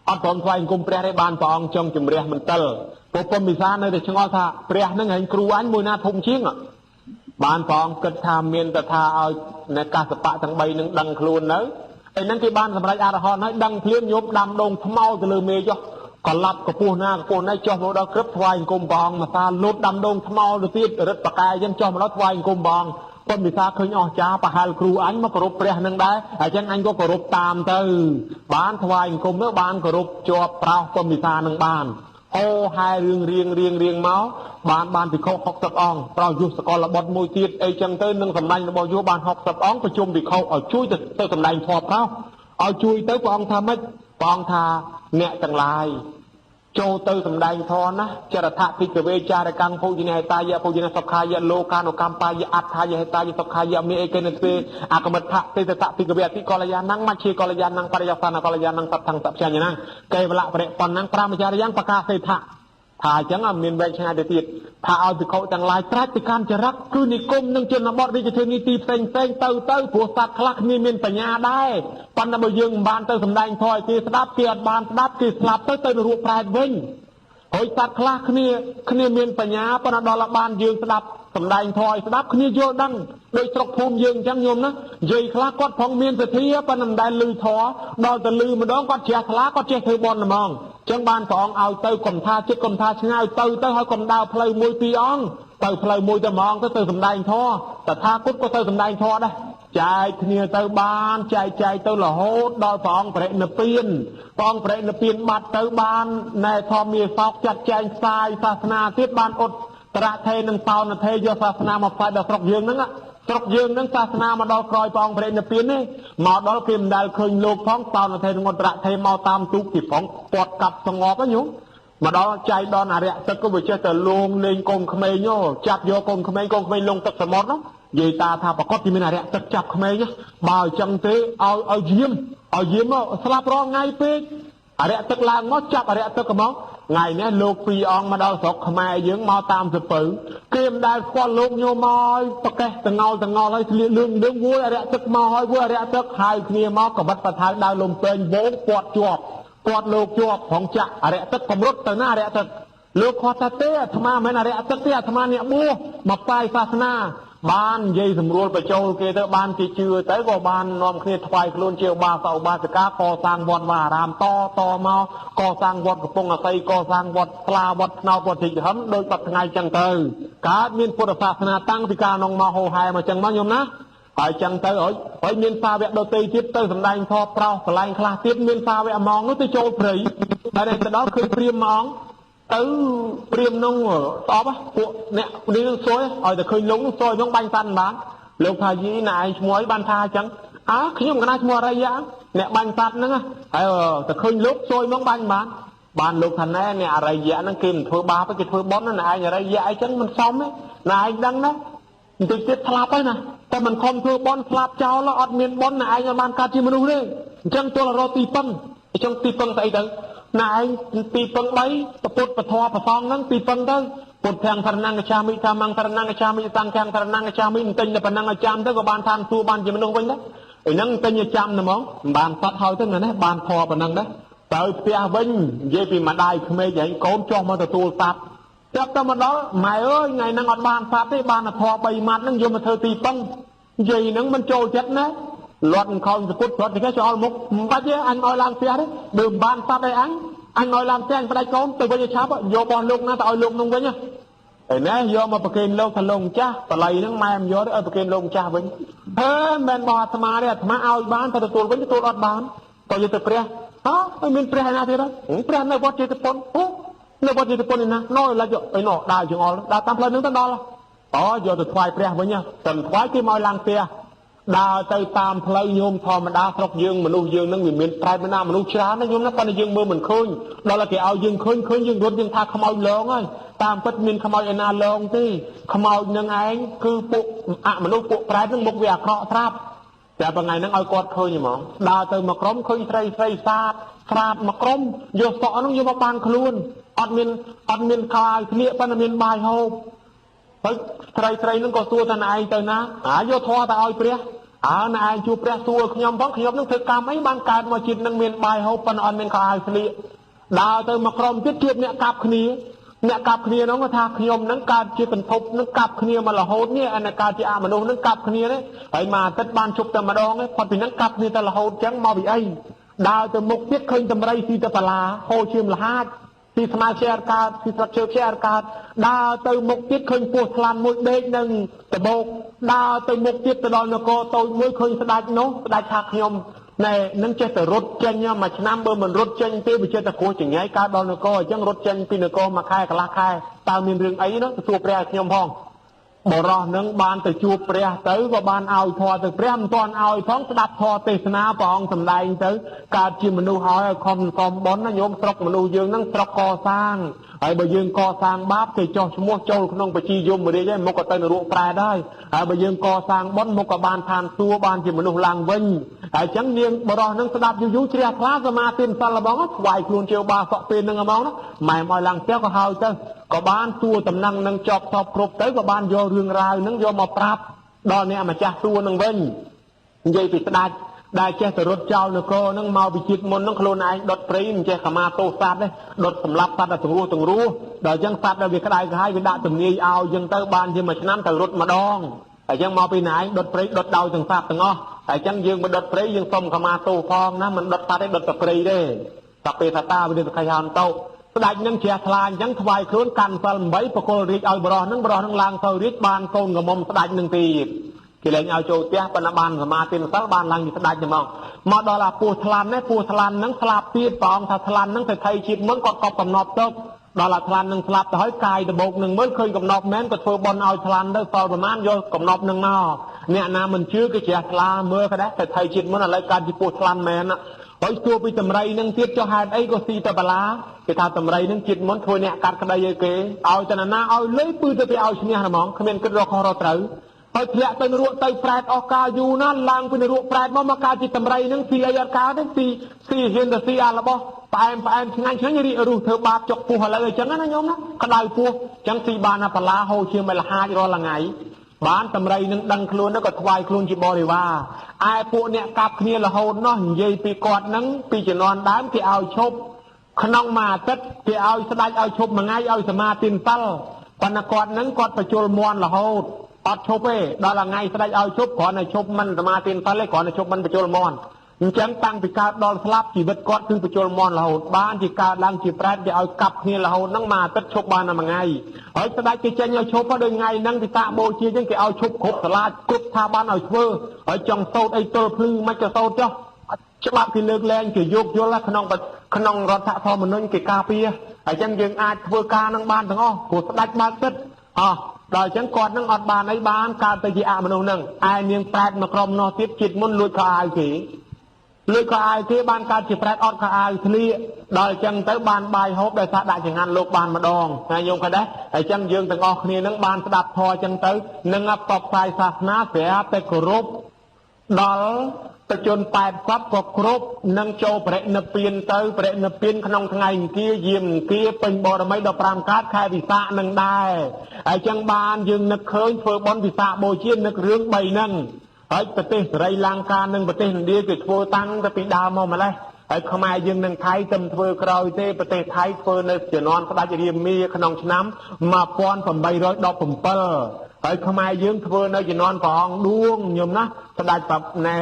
អត់ព្រមថ្វាយអង្គមព្រះទេបានព្រះអង្គចង់ជំរះមន្ទិលព្រោះពំវិសានៅតែឆ្ងល់ថាព្រះនឹងឯងគ្រូអញមួយណាធំជាងបានព្រះអង្គគិតថាមានតែថាឲ្យនៅកាសបៈទាំង3នឹងដឹងខ្លួននៅឯហ្នឹងគេបានសម្រេចអរហន្តហើយដឹងភ្លាមញោមដាំដងថ្មោទៅលើមេចុះកឡាប់កពស់ណាកពស់ណៃចុះមកដល់ក្រឹបថ្វាយអង្គមព្រះអង្គមកសាលូតដាំដងថ្មោទៅទៀតរឹតបកែអញ្ចឹងចុះមកដល់ថ្វាយអង្គមព្រះអង្គពំវិសាឃើញអស់ចាប្រហែលគ្រូអញមកគោរពព្រះនឹងដែរអញ្ចឹងអញក៏គោរពតាមទៅបានថ្វាយអង្គមទៅបានគោរពជាប់ប្រោសពំវិសានឹងបានអូហែរឿងរៀងរៀងរៀងមកបានបានភិក្ខុ60អង្គប្រោសយុសកលបុត្រមួយទៀតអីចឹងទៅនឹងសម្លាញ់របស់យុបាន60អង្គប្រជុំភិក្ខុឲ្យជួយទៅសម្ដែងធម៌ប្រោសឲ្យជួយទៅព្រះអង្គថាម៉េចព្រះអង្គថាអ្នកទាំងឡាយចូលទៅសម្ដែងធម៌ណាចរថភិក្ខវេចារកੰភោជនហេតាយៈភោជនសុខាយៈលោកានុកម្បាយៈអត្ថាយៈហេតាយៈសុខាយៈមេអេកេនទ្វេអកមិដ្ឋៈទេតតភិក្ខវេអតិកលយានੰមជ្ឈិកលយានੰបរិយសានកលយានੰសទ្ធੰសព្យាញ្ញនੰកេវលៈបរិបណ្ណੰប្រាមចារយ៉ាងបកាសេថៈថាអញ្ចឹងអត់មានវែងឆ្ងាយទៅទៀតថាឲ្យភិក្ខុទាំងឡាយត្រាច់ទៅកាន់ចរិតគឺនិគមនិងជនបទរាជធានីទីផ្សេងផ្សេងទៅទៅព្រោះសត្វខ្លះគ្មានមានបញ្ញាដែរប៉ុន្តែបើយើងមិនបានទៅសម្ដែងធម៌ឲ្យគេស្ដាប់គេអត់បានស្ដាប់គេស្លាប់ទៅទៅនរកប្រែតវិញ ហើយសត្វខ្លះគ្នាគ្នាមានបញ្ញាប៉ុន្តែដល់បានយើងស្ដាប់សម្ដែងធម៌ឲ្យស្ដាប់គ្នាយល់ដឹងដោយស្រុកភូមិយើងអញ្ចឹងញោមណានិយាយខ្លះគាត់ផងមានសទ្ធាប៉ុន្តែមិនដែលឮធម៌ដល់ទៅឮម្ដងគាត់ជ្រះថ្លាគាត់ចេះធ្វើបន់ហ្មងអញ្ចឹងបានព្រះអង្គឲ្យទៅកុំថាចិត្តកុំថាឆ្ងាយទៅទៅហើយកុំដើរផ្លូវមួយពីរអង្គទៅផ្លូវមួយតែហ្មងទៅទៅសម្ដែងធម៌តថាគតក៏ទៅសម្ដែងធម៌ដែរចែកគ្នាទៅបានចែកចែកទៅរហូតដល់ព្រះអង្គបរិនិព្វានព្រះអង្គបរិនិព្វានបាត់ទៅបានណែធម្មាសោកចាត់ចែងផ្សាយសាសនាទៀតបានឧត្តរថេនិងសោនថេយកសាសនាមកផ្សាយដល់ស្រុកយើងហ្នឹងស្រុកយើងហ្នឹងសាសនាមកដល់ក្រោយព្រះអង្គបរិនិព្វាននេះមកដល់គេមិនដែលឃើញលោកផងសោនថេនិងឧត្តរថេមកតាមទូកទីផងពាត់កាប់សងប់ហ្នឹងញោមមកដល់ចៃដនអរិយទឹកក៏វាចេះតែលងលេងកូនក្មេងចាប់យកកូនក្មេងកូនក្មេងលងទឹកសមុទ្រនោះនិយាយតាថាប្រកាសជាមានអរិយទឹកចាប់ក្មេងបើអញ្ចឹងទេឲ្យឲ្យយាមឲ្យយាមមកស្លាប់រាល់ថ្ងៃពេកអរិយទឹកឡើងមកចាប់អរិយទឹកក៏មកថ្ងៃនេះលោកពីរអង្គមកដល់ស្រុកខ្មែរយើងមកតាមសពៅគេមិនដែលស្គាល់លោកញោមមកប្រកេះតងល់តងល់ហើយស្លៀកលឿងលឿងវួយអរិយទឹកមកហើយវួយអរិយទឹកហើយគ្នាមកកបិតបថៅដើរលំពេងវងពាត់ជាប់ពាត់លោកជាប់ផងចាក់អរិយទឹកកម្រុតទៅណាអរិយទឹកលោកគាត់ថាទេអាត្មាមិនមែនអរិយទឹកទេអាត្មាអ្នកបួសមកផ្សាយសាសនាបាននិយាយសម្រួលបញ្ចូលគេទៅបានគេជឿទៅក៏បាននាំគ្នាថ្វាយខ្លួនជាឧបាសកឧបាសិកាកសាងវត្តវាអារាមតតមកកសាងវត្តកំពង់អសីកសាងវត្តស្លាវត្តថ្នោតវត្តជិកហឹមដោយសប្តាហ៍ថ្ងៃចឹងទៅកើតមានពុទ្ធសាសនាតាំងពីកាលនោះមកហោហែមកចឹងមកញោមណាហើយចឹងទៅហើយហើយមានសាវកដទៃទៀតទៅសម្ដែងធម៌ប្រោសកន្លែងខ្លះទៀតមានសាវកហ្មងនោះទៅចូលព្រៃតែទៅដល់ឃើញព្រាមហ្មងទៅព្រាមនោះស្អប់ពួកអ្នកនេះនឹងសួយឲ្យតែឃើញលោកនោះសួយនោះបាញ់សត្វមិនបានលោកថាយីណែឯងឈ្មោះអីបានថាអញ្ចឹងអើខ្ញុំកណាឈ្មោះអរិយៈអ្នកបាញ់សត្វហ្នឹងហើយតែឃើញលោកសួយមកបាញ់បានបានលោកថាណែអ្នកអរិយៈហ្នឹងគេមិនធ្វើបាបទេគេធ្វើបុណ្យណាឯងអរិយៈអីចឹងមិនសមទេណែឯងដឹងណាបន្តិចទៀតស្លាប់ហើយណាតែមិនខំធ្វើបុណ្យស្លាប់ចោលអត់មានបុណ្យណែឯងអត់បានកើតជាមនុស្សទេអញ្ចឹងទល់រកទីពឹងអញ្ចឹងទីពឹងស្អីទៅណែឯងទីពឹង3ពុទ្ធពធប្រសងហ្នឹងទីពឹងទៅពុទ្ធទាំងសរណង្កចាមិធម្មងសរណង្កចាមិសង្ឃាំងសរណង្កចាមិទិញតែប៉ុណ្ណឹងឲ្យចាំទៅក៏បានឋានសួគ៌បានជាមនុស្សវិញដែរឯហ្នឹងទិញឲ្យចាំតែហ្មងមិនបានសត្វហើយទៅណាបានធម៌ប៉ុណ្ណឹងដែរទៅផ្ទះវិញនិយាយពីម្ដាយក្មេកឯងកូនចុះមកទទួលសត្វចាប់ទៅមកដល់ម៉ែអើយថ្ងៃហ្នឹងអត់បានសត្វទេបានតែធម៌3ម៉ាត់ហ្នឹងយកមកធ្វើទីពឹងនិយាយហ្នឹងមិនចូលចិត្តណាលាត់ខោសពុតព្រត់គេចូលមុខមិនបាច់ទេអញឲ្យឡើងផ្ទះទេបើមិនបានសត្វអីអញអញឲ្យឡើងផ្ទះអញផ្ដាច់កូនទៅវិញឲ្យឆាប់យករបស់លោកណាទៅឲ្យលោកនោះវិញឯណែយកមកប្រគេនលោកថាលោកម្ចាស់បល័យហ្នឹងម៉ែមិនយកទេឲ្យប្រគេនលោកម្ចាស់វិញហេមិនមែនរបស់អាត្មាទេអាត្មាឲ្យបានតែទទួលវិញទទួលអត់បានក៏យកទៅព្រះហ៎ឲ្យមានព្រះឯណាទៀតព្រះនៅវត្តចេតពុនអូនៅវត្តចេតពុនឯណាណយឡាច់អីណោដើរចង្អុលដើរតាមផ្លូវហ្នឹងទៅដល់អូយកទៅថ្វាយព្រះវិញតែថ្វាយគេមកឡើងផ្ទះដើរទៅតាមផ្លូវញោមធម្មតាស្រុកយើងមនុស្សយើងនឹងវាមានប្រែតណាមនុស្សច្រើនណាញោមណាប៉ុន្តែយើងមើលមិនឃើញដល់តែគេឲ្យយើងឃើញឃើញយើងរត់យើងថាខ្មោចលងហើយតាមពិតមានខ្មោចឯណាលងទេខ្មោចនឹងឯងគឺពួកអមនុស្សពួកប្រែតនឹងមុខវាអាក្រក់ស្រាប់តែថ្ងៃហ្នឹងឲ្យគាត់ឃើញហ្មងដើរទៅមកក្រុមឃើញស្រីស្រីសាបស្រាបមកក្រុមយកសក់ហ្នឹងយកមកបាំងខ្លួនអត់មានអត់មានខ្លាយស្លៀកប៉ុន្តែមានបាយហូបហើយស្រីស្រីហ្នឹងក៏សួរថាឯងទៅណាអាយកធម៌ទៅឲ្យព្រះអើណែឯងជួបព្រះសួរខ្ញុំផងខ្ញុំនឹងធ្វើកម្មអីបានកើតមកជាតិនឹងមានបាយហូបប៉ុន្តែអត់មានខោអាវស្លៀកដើរទៅមកក្រុមទៀតជួបអ្នកកាប់គ្នាអ្នកកាប់គ្នានោះគាត់ថាខ្ញុំនឹងកើតជាកន្ធប់នឹងកាប់គ្នាមករហូតនេះអានកើតជាអមនុស្សនឹងកាប់គ្នានេះហើយមួយអាទិត្យបានជប់តែម្ដងឯងផុតពីនឹងកាប់គ្នាតែរហូតចឹងមកពីអីដើរទៅមុខទៀតឃើញតម្រៃស៊ីទៅបលាហូរឈាមលហាចទីស្មាជាអត់កើតទីស្រុកជើជាអត់កើតដើរទៅមុខទៀតឃើញពស់ថ្លាន់មួយដេកនឹងដបោកដើរទៅមុខទៀតទៅដល់នគរតូចមួយឃើញស្ដេចនោះស្ដេចថាខ្ញុំណែនឹងចេះតែរត់ចេញមួយឆ្នាំបើមិនរត់ចេញទេវាចេះតែគ្រោះចង្អៃកើតដល់នគរអញ្ចឹងរត់ចេញពីនគរមួយខែកន្លះខែតើមានរឿងអីនោះទៅសួរព្រះឲ្យខ្ញុំផងបរោះនឹងបានទៅជួបព្រះទៅក៏បានឲ្យធម៌ទៅព្រះមិនទាន់ឲ្យផងស្ដាប់ធម៌ទេសនាព្រះអង្គសម្ដែងទៅកើតជាមនុស្សហើយឲ្យខំសំបុណ្យណាញោមស្រុកមនុស្សយើងនឹងស្រុកកសាងហើយបើយើងកសាងបាបគេចោះឈ្មោះចូលក្នុងបជាយមរាជហើយមុខក៏ទៅនរកប្រែដែរហើយបើយើងកសាងបុណ្យមុខក៏បានឋានសួគ៌បានជាមនុស្សឡើងវិញហើយអញ្ចឹងនាងបរោះនឹងស្ដាប់យូរយូរជ្រះថ្លាសមាធិសិលហ្មងថ្វាយខ្លួនជាបាសកពេលនឹងហ្មងណាម៉ែមកឲ្យឡើងផ្ទះក៏ហើយទៅក៏បានសួរតំណែងនឹងចប់សពគ្រប់ទៅក៏បានយករឿងរ៉ាវនឹងយកមកប្រាប់ដល់អ្នកម្ចាស់សួរនឹងវិញនិយាយពីស្ដេច ដែលចេះតែរត់ចោលនគរហ្នឹងមកពីជាតិមុនហ្នឹងខ្លួនឯងដុតព្រៃមិនចេះខមាទោសសត្វទេដុតសម្លាប់សត្វដល់ទាំងរស់ទាំងរស់ដល់អញ្ចឹងសត្វដែលវាក្តៅក្រហាយវាដាក់ទំនាយឲ្យអញ្ចឹងទៅបានជាមួយឆ្នាំទៅរត់ម្ដងហើយអញ្ចឹងមកពីណាឯងដុតព្រៃដុតដោយទាំងសត្វទាំងអស់ហើយអញ្ចឹងយើងមកដុតព្រៃយើងសុំខមាទោសផងណាមិនដុតសត្វទេដុតតែព្រៃទេសពេសតាវិនិច្ឆ័យហន្តោស្ដេចនឹងជ្រះថ្លាអញ្ចឹងថ្វាយខ្លួនកាន់សិល8បកលរាជឲ្យបរោះនឹងបរោះនឹងឡើងទៅរាជបានកូនក្រមុំស្ដេចនឹងទៀតគេលែងឲ្យចូលផ្ទះប៉ុន្តែបានសមាធិសិលបានឡើងជាស្ដេចហ្មងមកដល់អាពស់ថ្លាន់នេះពស់ថ្លាន់នឹងស្លាប់ទៀតព្រះអង្គថាថ្លាន់នឹងទៅថៃជាតិមុនគាត់កប់កំណប់ទៅដល់អាថ្លាន់នឹងស្លាប់ទៅហើយកាយដបោកនឹងមើលឃើញកំណប់មែនក៏ធ្វើបន់ឲ្យថ្លាន់ទៅសល់ប្រមាណយកកំណប់នឹងមកអ្នកណាមិនជឿគេជ្រះថ្លាមើលក៏ដែរទៅថៃជាតិមុនឥឡូវកើតជាពស់ថ្លាន់មែនហើយសួរពីតម្រៃនឹងទៀតចុះហេតុអីក៏ស៊ីតែបលាគេថាតម្រៃនឹងជាតិមុនធ្វើអ្នកកាត់ក្តីឲ្យគេឲ្យតែណាឲ្យលុយពឺទៅគេឲ្យឈ្នះហ្មងគ្មានគិតរកខុសរកត្រូវហើយធ្លាក់ទៅនរកទៅប្រែតអស់កាលយូរណាស់ឡើងពីនរកប្រែតមកមកកើតជាតម្រៃនឹងស៊ីអីអត់កើតទេស៊ីស៊ីហ៊ានទៅស៊ីអារបស់ផ្អែមផ្អែមឆ្ងាញ់ឆ្ងាញ់រីរុះធ្វើបាបចុកពោះឥឡូវអញ្ចឹងណាញោមណាក្តៅពោះអញ្ចឹងស៊ីបានអាបលាហូរឈាមឲ្យលហាចរាល់ថ្ងៃបានតម្រៃនឹងដឹងខ្លួននោះក៏ថ្វាយខ្លួនជាបរិវារឯពួកអ្នកកាប់គ្នារហូតនោះនិយាយពីគាត់នឹងពីជំនាន់ដើមគេឲ្យឈប់ក្នុងមួយអាទិត្យគេឲ្យស្ដេចឲ្យឈប់មួយថ្ងៃឲ្យសមាទានសិលប៉ុន្តែគាត់នឹងគាត់បញ្ជុលមន់រហូតអត់ឈប់ទេដល់ថ្ងៃស្ដេចឲ្យឈប់គ្រាន់តែឈប់មិនសមាទានសិលទេគ្រាន់តែឈប់មិនបញ្ជុលមន់អញ្ចឹងតាំងពីកើតដល់ស្លាប់ជីវិតគាត់គឺបញ្ជុលមន់រហូតបានជាកើតឡើងជាប្រែតគេឲ្យកាប់គ្នារហូតហ្នឹងមួយអាទិត្យឈប់បានតែមួយថ្ងៃហើយស្ដេចគេចេញឲ្យឈប់ដូចថ្ងៃហ្នឹងពិសាខបូជាអញ្ចឹងគេឲ្យឈប់គ្រប់សាលាគ្រប់ស្ថាប័នឲ្យធ្វើហើយចង់សោតអីទល់ភ្លឺមិនក៏សោតចុះច្បាប់គេលើកលែងគេយោគយល់ក្នុងក្នុងរដ្ឋធម្មនុញ្ញគេការពារហើយចឹងយើងអាចធ្វើការនឹងបានទាំងអស់ព្រោះស្ដេចបើកទឹកអោះដល់អញ្ចឹងគាត់នឹងអត់បានអីបានកើតទៅជាអមនុស្សនឹងឯនាងប្រែតមកក្រុមនោះទៀតជាតិមុនលួចខោអាវគេលួចខោអាវគេបានកើតជាប្រែតអត់ខោអាវធ្លៀកដល់អញ្ចឹងទៅបានបាយហូបដោយសារដាក់ចង្ហាន់លោកបានម្ដងណាញោមក៏ដែរហើយអញ្ចឹងយើងទាំងអស់គ្នានឹងបានស្ដាប់ធម៌អញ្ចឹងទៅនឹងផ្សព្វផ្សាយសាសនាស្រាប់តែគោរពដល់បជន80ក៏គ្រប់នឹងចូលបរិនិព្វានទៅបរិនិព្វានក្នុងថ្ងៃអង្គារយាមអង្គារពេញបរមី15កើតខែវិសាខនឹងដែរហើយចឹងបានយើងនឹកឃើញធ្វើបុណ្យវិសាខបូជានឹករឿង3ហ្នឹងហើយប្រទេសសេរីលង្កានិងប្រទេសឥណ្ឌាគេធ្វើតាំងតែពីដើមមកម្លេះហើយខ្មែរយើងនឹងថៃទៅធ្វើក្រោយទេប្រទេសថៃធ្វើនៅជំនាន់ស្ដេចរាមាក្នុងឆ្នាំ1817ហើយខ្មែរយើងធ្វើនៅជំនាន់ព្រះអង្គឌួងញោមណាស្ដេចប្រណែ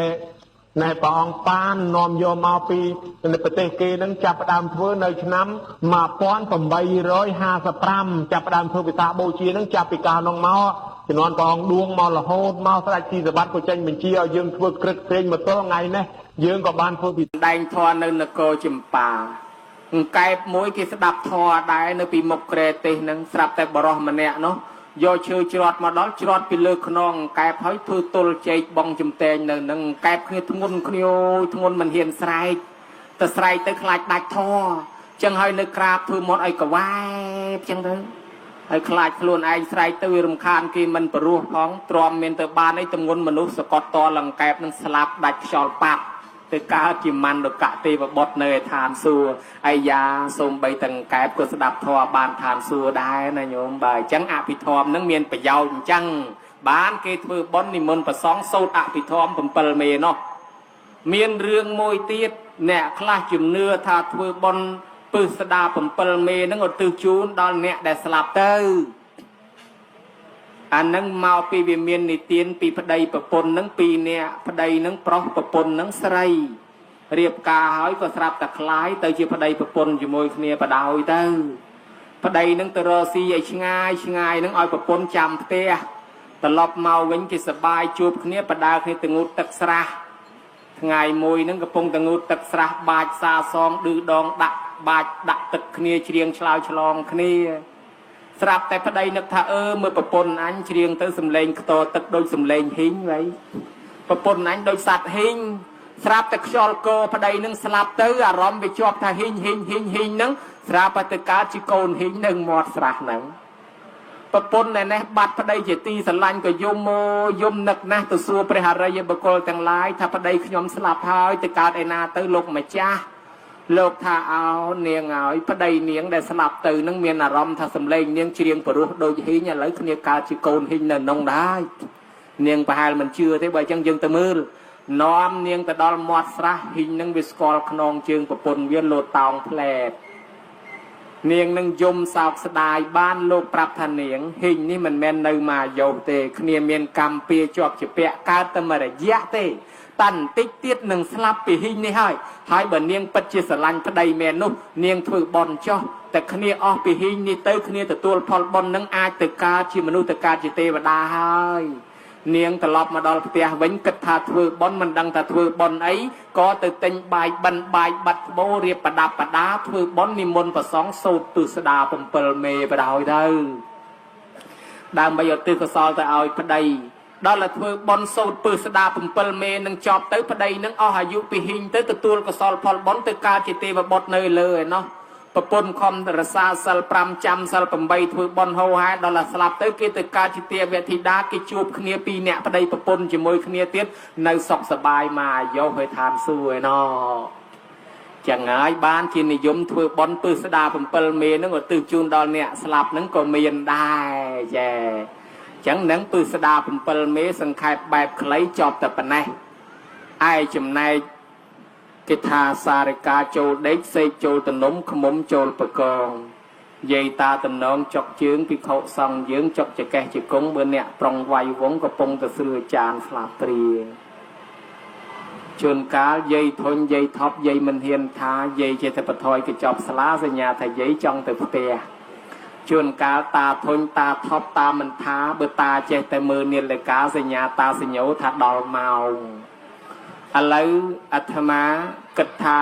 ណែព្រះអង្គប៉ាននាំយកមកពីប្រទេសគេនឹងចាប់ផ្ដើមធ្វើនៅឆ្នាំ1855ចាប់ផ្ដើមធ្វើវិសាបូជានឹងចាប់ពីកាលនោះមកជំនាន់ព្រះអង្គឌួងមករហូតមកស្ដេចស៊ីសវត្តក៏ចេញបញ្ជាឲ្យយើងធ្វើក្រឹកស្រេងមកទល់ថ្ងៃនេះយើងក៏បានធ្វើពិ ដែងធរនៅនគរចម្ប៉ាអង្កែបមួយគេស្ដាប់ធរដែរនៅពីមុខក្រែទេសនឹងស្រាប់តែបរោះម្នាក់នោះយកឈើច្រត់មកដល់ច្រត់ពីលើខ្នងអង្កែបហើយធ្វើទល់ជែកបងចំតែងនៅនឹងអង្កែបគ្នាធ្ងន់គ្នាអូយធ្ងន់មិនហ៊ានស្រែកទៅស្រែកទៅខ្លាចដាច់ធរចឹងហើយនៅក្រាបធ្វើមាត់ឲ្យកវ៉ែបចឹងទៅហើយខ្លាចខ្លួនឯងស្រែកទៅវារំខានគេមិនព្រោះផងទ្រាំមានទៅបានអីទម្ងន់មនុស្សសកត់តលអង្កែបនឹងស្លាប់ដាច់ខ្យល់ប៉ាប់ទៅកើតជាមន្តកទេវបុត្រនៅឯឋានសួគ៌អាយ៉ាសូមបីតង្កែបក៏ស្ដាប់ធម៌បានឋានសួគ៌ដែរណាញោមបើអញ្ចឹងអភិធម្មនឹងមានប្រយោជន៍អញ្ចឹងបានគេធ្វើបុណ្យនិមន្តប្រសង់សូត្រអភិធម្ម7មេនោះមានរឿងមួយទៀតអ្នកខ្លះជំនឿថាធ្វើបុណ្យពឹសស្ដា7មេនឹងឧទ្ទិសជូនដល់អ្នកដែលស្លាប់ទៅអានឹងមកពីវាមាននិទានពីប្តីប្រពន្ធនឹងពីរនាក់ប្តីនឹងប្រុសប្រពន្ធនឹងស្រីរៀបការហើយក៏ស្រាប់តែคล้ายទៅជាប្តីប្រពន្ធជាមួយគ្នាបដ ாய் ទៅប្តីនឹងទៅរកស៊ីឲ្យឆ្ងាយឆ្ងាយនឹងឲ្យប្រពន្ធចាំផ្ទះត្រឡប់មកវិញគេសបាយជួបគ្នាបដើគ្នាទៅងូតទឹកស្រះថ្ងៃមួយនឹងកំពុងតែងូតទឹកស្រះបាចសាសងឌឺដងដាក់បាចដាក់ទឹកគ្នាច្រៀងឆ្លើយឆ្លងគ្នាស្រាប់តែប្តីនឹកថាអឺមើលប្រពន្ធអញច្រៀងទៅសំឡេងខ្ទរទឹកដូចសំឡេងហ៊ីងវ៉ៃប្រពន្ធអញដូចសត្វហ៊ីងស្រាប់តែខ្យល់កប្តីនឹងស្លាប់ទៅអារម្មណ៍វាជាប់ថាហ៊ីងហ៊ីងហ៊ីងហ៊ីងហ្នឹងស្រាប់តែទៅកើតជាកូនហ៊ីងនៅមាត់ស្រះហ្នឹងប្រពន្ធណែនេះបាត់ប្តីជាទីស្រឡាញ់ក៏យំមកយំនឹកណាស់ទៅសួរព្រះអរិយបុគ្គលទាំងឡាយថាប្តីខ្ញុំស្លាប់ហើយទៅកើតឯណាទៅលោកម្ចាស់លោកថាអោនាងហើយប្តីនាងដែលស្លាប់ទៅនឹងមានអារម្មណ៍ថាសំឡេងនាងច្រៀងព្រោះដូចហ៊ីងឥឡូវគ្នាកើតជាកូនហ៊ីងនៅក្នុងដែរនាងប្រហែលមិនជឿទេបើអញ្ចឹងយើងទៅមើល នាំនាងទៅដល់មាត់ស្រះហ៊ីងនឹងវាស្គាល់ខ្នងជើងប្រពន្ធវាលោតតោងផ្លែតនាងនឹងយំសោកស្ដាយបានលោកប្រាប់ថានាងហ៊ីងនេះមិនមែននៅមកយោទេគ្នាមានកម្មពៀជាប់ជាពាក់កើតតែមួយរយៈទេតាន់តិចទៀតនឹងស្លាប់ពីហ៊ីងនេះហើយហើយបើនាងពិតជាស្រឡាញ់ប្តីមែននោះនាងធ្វើបន់ចោះតែគ្នាអស់ពីហ៊ីងនេះទៅគ្នាទទួលផលបុណ្យនឹងអាចទៅកើតជាមនុស្សទៅកើតជាទេវតាហើយនាងត្រឡប់មកដល់ផ្ទះវិញគិតថាធ្វើបុណ្យមិនដឹងថាធ្វើបុណ្យអីក៏ទៅទិញបាយបិណ្ឌបាយបាត់ក្បូររៀបប្រដាប់ប្រដាធ្វើបុណ្យនិមន្តព្រះសង្ឃសូត្រទស្សដា7មេបដ ாய் ទៅដើម្បីឧទ្ទិសកុសលទៅឲ្យប្តីដល់តែធ្វើបុណ្យសូត្រពឹសស្ដា7មេនឹងចប់ទៅប្តីនឹងអស់អាយុពីហ៊ីងទៅទទួលកុសលផលបុណ្យទៅកើតជាទេវបុត្រនៅលើឯណោះប្រពន្ធខំរសាសិល5ចាំសិល8ធ្វើបុណ្យហោហែដល់តែស្លាប់ទៅគេទៅកើតជាទេវធីតាគេជួបគ្នាពីរអ្នកប្តីប្រពន្ធជាមួយគ្នាទៀតនៅសុខសប្បាយមកយោឲ្យឋានសួគ៌ឯណោះចឹងហើយបានជានិយមធ្វើបុណ្យពឹសស្ដា7មេនឹងឧទ្ទិសជូនដល់អ្នកស្លាប់នឹងក៏មានដែរចាចឹងនឹងពឹសស្ដា7មេសង្ខេបបែបខ្លីចប់តែប៉ុណ្ណេះឯចំណែកគេថាសារិកាចូលដេកសេកចូលទំនំខ្មុំចូលប្រកងយាយតាតំណងចុកជើងភិក្ខុសង្ឃយើងចុកចកេះជង្គង់បើអ្នកប្រុងវាយវងកំពុងតែស្រឿចានស្លាបព្រាជួនកាលយាយធុញយាយថប់យាយមិនហ៊ានថាយាយចេះតែបថយកញ្ចប់ស្លាសញ្ញាថាយាយចង់ទៅផ្ទះជួនកាលតាធុញតាថប់តាមិនថាបើតាចេះតែមើលនាឡិកាសញ្ញាតាសញ្ញោថាដល់ម៉ោងឥឡូវអាត្មាគិតថា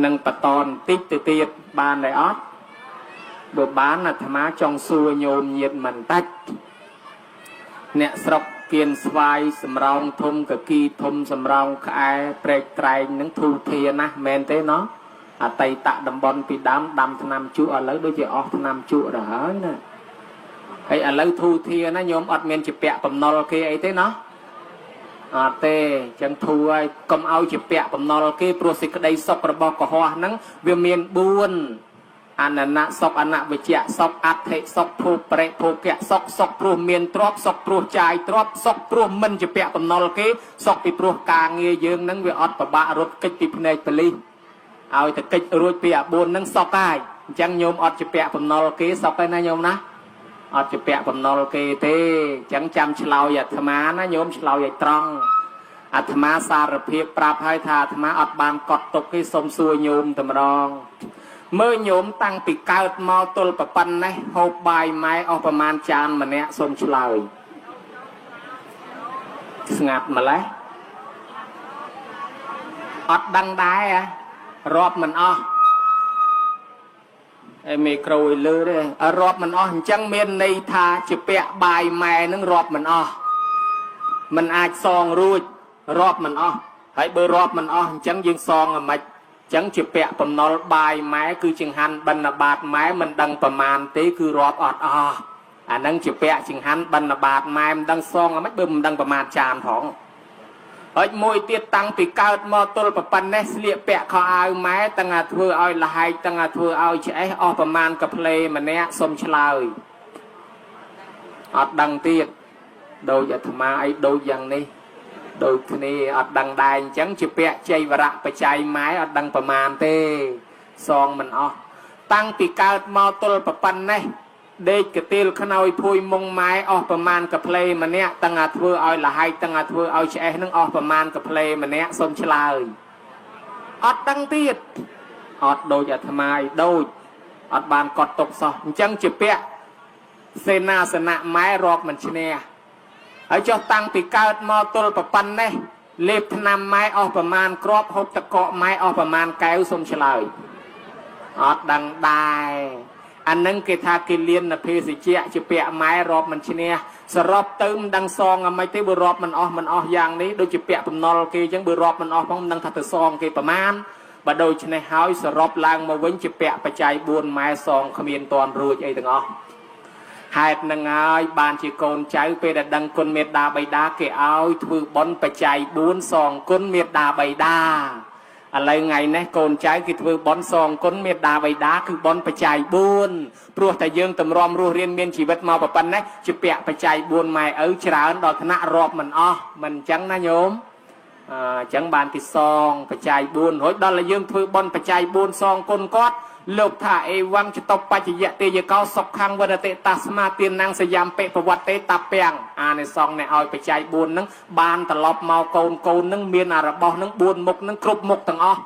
នឹងបន្តបន្តិចទៅទៀតបានដែរអត់បើបានអាត្មាចង់សួរញោមញាតមិនតិចអ្នកស្រុកគៀនស្វាយសំរោងធំកគីធំសំរោងក្អែព្រែកត្រែងនឹងធូធាណាស់មែនទេណោះអតីតតំបន់ពីដើមដាំថ្នាំជក់ឥឡូវដូចជាអស់ថ្នាំជក់ទៅហើយណាហើយឥឡូវធូធាណាញោមអត់មានជាពាក់បំណុលគេអីទេណោះអត់ទេចឹងធូរហើយកុំឲ្យជាពាក់បំណុលគេព្រោះសេចក្តីសុខរបស់កុហកហ្នឹងវាមាន4អននៈសុខអនវិជ្ជសុខអដ្ឋិសុខភោបរិភោគៈសុខសុខព្រោះមានទ្រព្យសុខព្រោះចាយទ្រព្យសុខព្រោះមិនជាពាក់បំណុលគេសុខពីព្រោះការងារយើងហ្នឹងវាអត់ប្របាក់រត់កិច្ចពីភ្នែកប៉ូលីសឲ្យតែកិច្ចរួចពីអា4ហ្នឹងសុខហើយអញ្ចឹងញោមអត់ជាពាក់បំណុលគេសុខហើយណាញោមណាអត់ជាពាក់បំណុលគេទេអញ្ចឹងចាំឆ្លើយអាត្មាណាញោមឆ្លើយឲ្យត្រង់អាត្មាសារភាពប្រាប់ហើយថាអាត្មាអត់បានកត់ទុកទេសុំសួរញោមតែម្ដងមើលញោមតាំងពីកើតមកទល់ប្រប៉ុណ្ណេះហូបបាយម៉ែអស់ប្រមាណចានម្នាក់សុំឆ្លើយស្ងាត់ម្លេះអត់ដឹងដែររាប់មិនអស់ឯមីក្រូឲ្យលើទេរាប់មិនអស់អញ្ចឹងមានន័យថាជាពាក់បាយម៉ែនឹងរាប់មិនអស់មិនអាចសងរួចរាប់មិនអស់ហើយបើរាប់មិនអស់អញ្ចឹងយើងសងអាម៉េចអញ្ចឹងជាពាក់បំណុលបាយម៉ែគឺចង្ហាន់បិណ្ឌបាតម៉ែមិនដឹងប្រមាណទេគឺរាប់អត់អស់អានឹងជាពាក់ចង្ហាន់បិណ្ឌបាតម៉ែមិនដឹងសងអាម៉េចបើមិនដឹងប្រមាណចានផងហើយមួយទៀតតាំងពីកើតមកទល់ប្រប៉ុណ្ណេះស្លៀកពាក់ខោអាវម៉ែទាំងអាធ្វើឲ្យលហែកទាំងអាធ្វើឲ្យឆ្អេះអស់ប្រមាណកាផ្លេម្នាក់សុំឆ្លើយអត់ដឹងទៀតដូចអាត្មាអីដូចយ៉ាងនេះដូចគ្នាអត់ដឹងដែរអញ្ចឹងជាពាក់ជ័យវរៈបច្ច័យម៉ែអត់ដឹងប្រមាណទេសងមិនអស់តាំងពីកើតមកទល់ប្រប៉ុណ្ណេះដេកកទៀលខ្នើយភួយមុងម៉ែអស់ប្រមាណកាផ្លេម្នាក់ទាំងអាធ្វើឲ្យលហែកទាំងអាធ្វើឲ្យឆ្អេះនឹងអស់ប្រមាណកាផ្លេម្នាក់សុំឆ្លើយអត់ដឹងទៀតអត់ដូចអាត្មាឯដូចអត់បានកត់ទុកសោះអញ្ចឹងជាពាក់សេនាសនៈម៉ែរាប់មិនឈ្នះហើយចុះតាំងពីកើតមកទល់ប្រប៉ុណ្ណេះលេបថ្នាំម៉ែអស់ប្រមាណគ្រាប់ហូបតកកម៉ែអស់ប្រមាណកែវសុំឆ្លើយអត់ដឹងដែរអានឹងគេថាគេលៀនភេសជ្ជៈជាពាក់ម៉ែរាប់មិនឈ្នះសរុបទៅមិនដឹងសងអាម៉េចទេបើរាប់មិនអស់មិនអស់យ៉ាងនេះដូចជាពាក់បំណុលគេអញ្ចឹងបើរាប់មិនអស់ផងមិនដឹងថាទៅសងគេប្រមាណបើដូច្នេះហើយសរុបឡើងមកវិញជាពាក់បច្ច័យ4ម៉ែសងគ្មានតន់រួចអីទាំងអស់ហេតុនឹងហើយបានជាកូនចៅពេលដែលដឹងគុណមេត្តាបិតាគេឲ្យធ្វើបុណ្យបច្ច័យ4សងគុណមេត្តាបិតាឥឡូវថ្ងៃនេះកូនចៅគេធ្វើបុណ្យសងគុណមេត្តាបិតាគឺបុណ្យបច្ច័យ4ព្រោះតែយើងតម្រាំរស់រៀនមានជីវិតមកប៉ុណ្ណេះជាពាក់បច្ច័យ4ម៉ែឪច្រើនដល់ថ្នាក់រាប់មិនអស់មិនអញ្ចឹងណាញោម អញ្ចឹងបានគេសងបច្ច័យ4រួចដល់តែយើងធ្វើបុណ្យបច្ច័យ4សងគុណគាត់លោកថាអេវ៉ាំងចតុបច្ចយៈទេយកោសុខੰវរតិតាស្មាទានੰសយាមពិប្រវត្តិតពាំងអានិសង្ឃអ្នកឲ្យបច្ច័យ4ហ្នឹងបានត្រឡប់មកកូនកូនហ្នឹងមានអារបស់ហ្នឹង4មុខហ្នឹងគ្រប់មុខទាំងអស់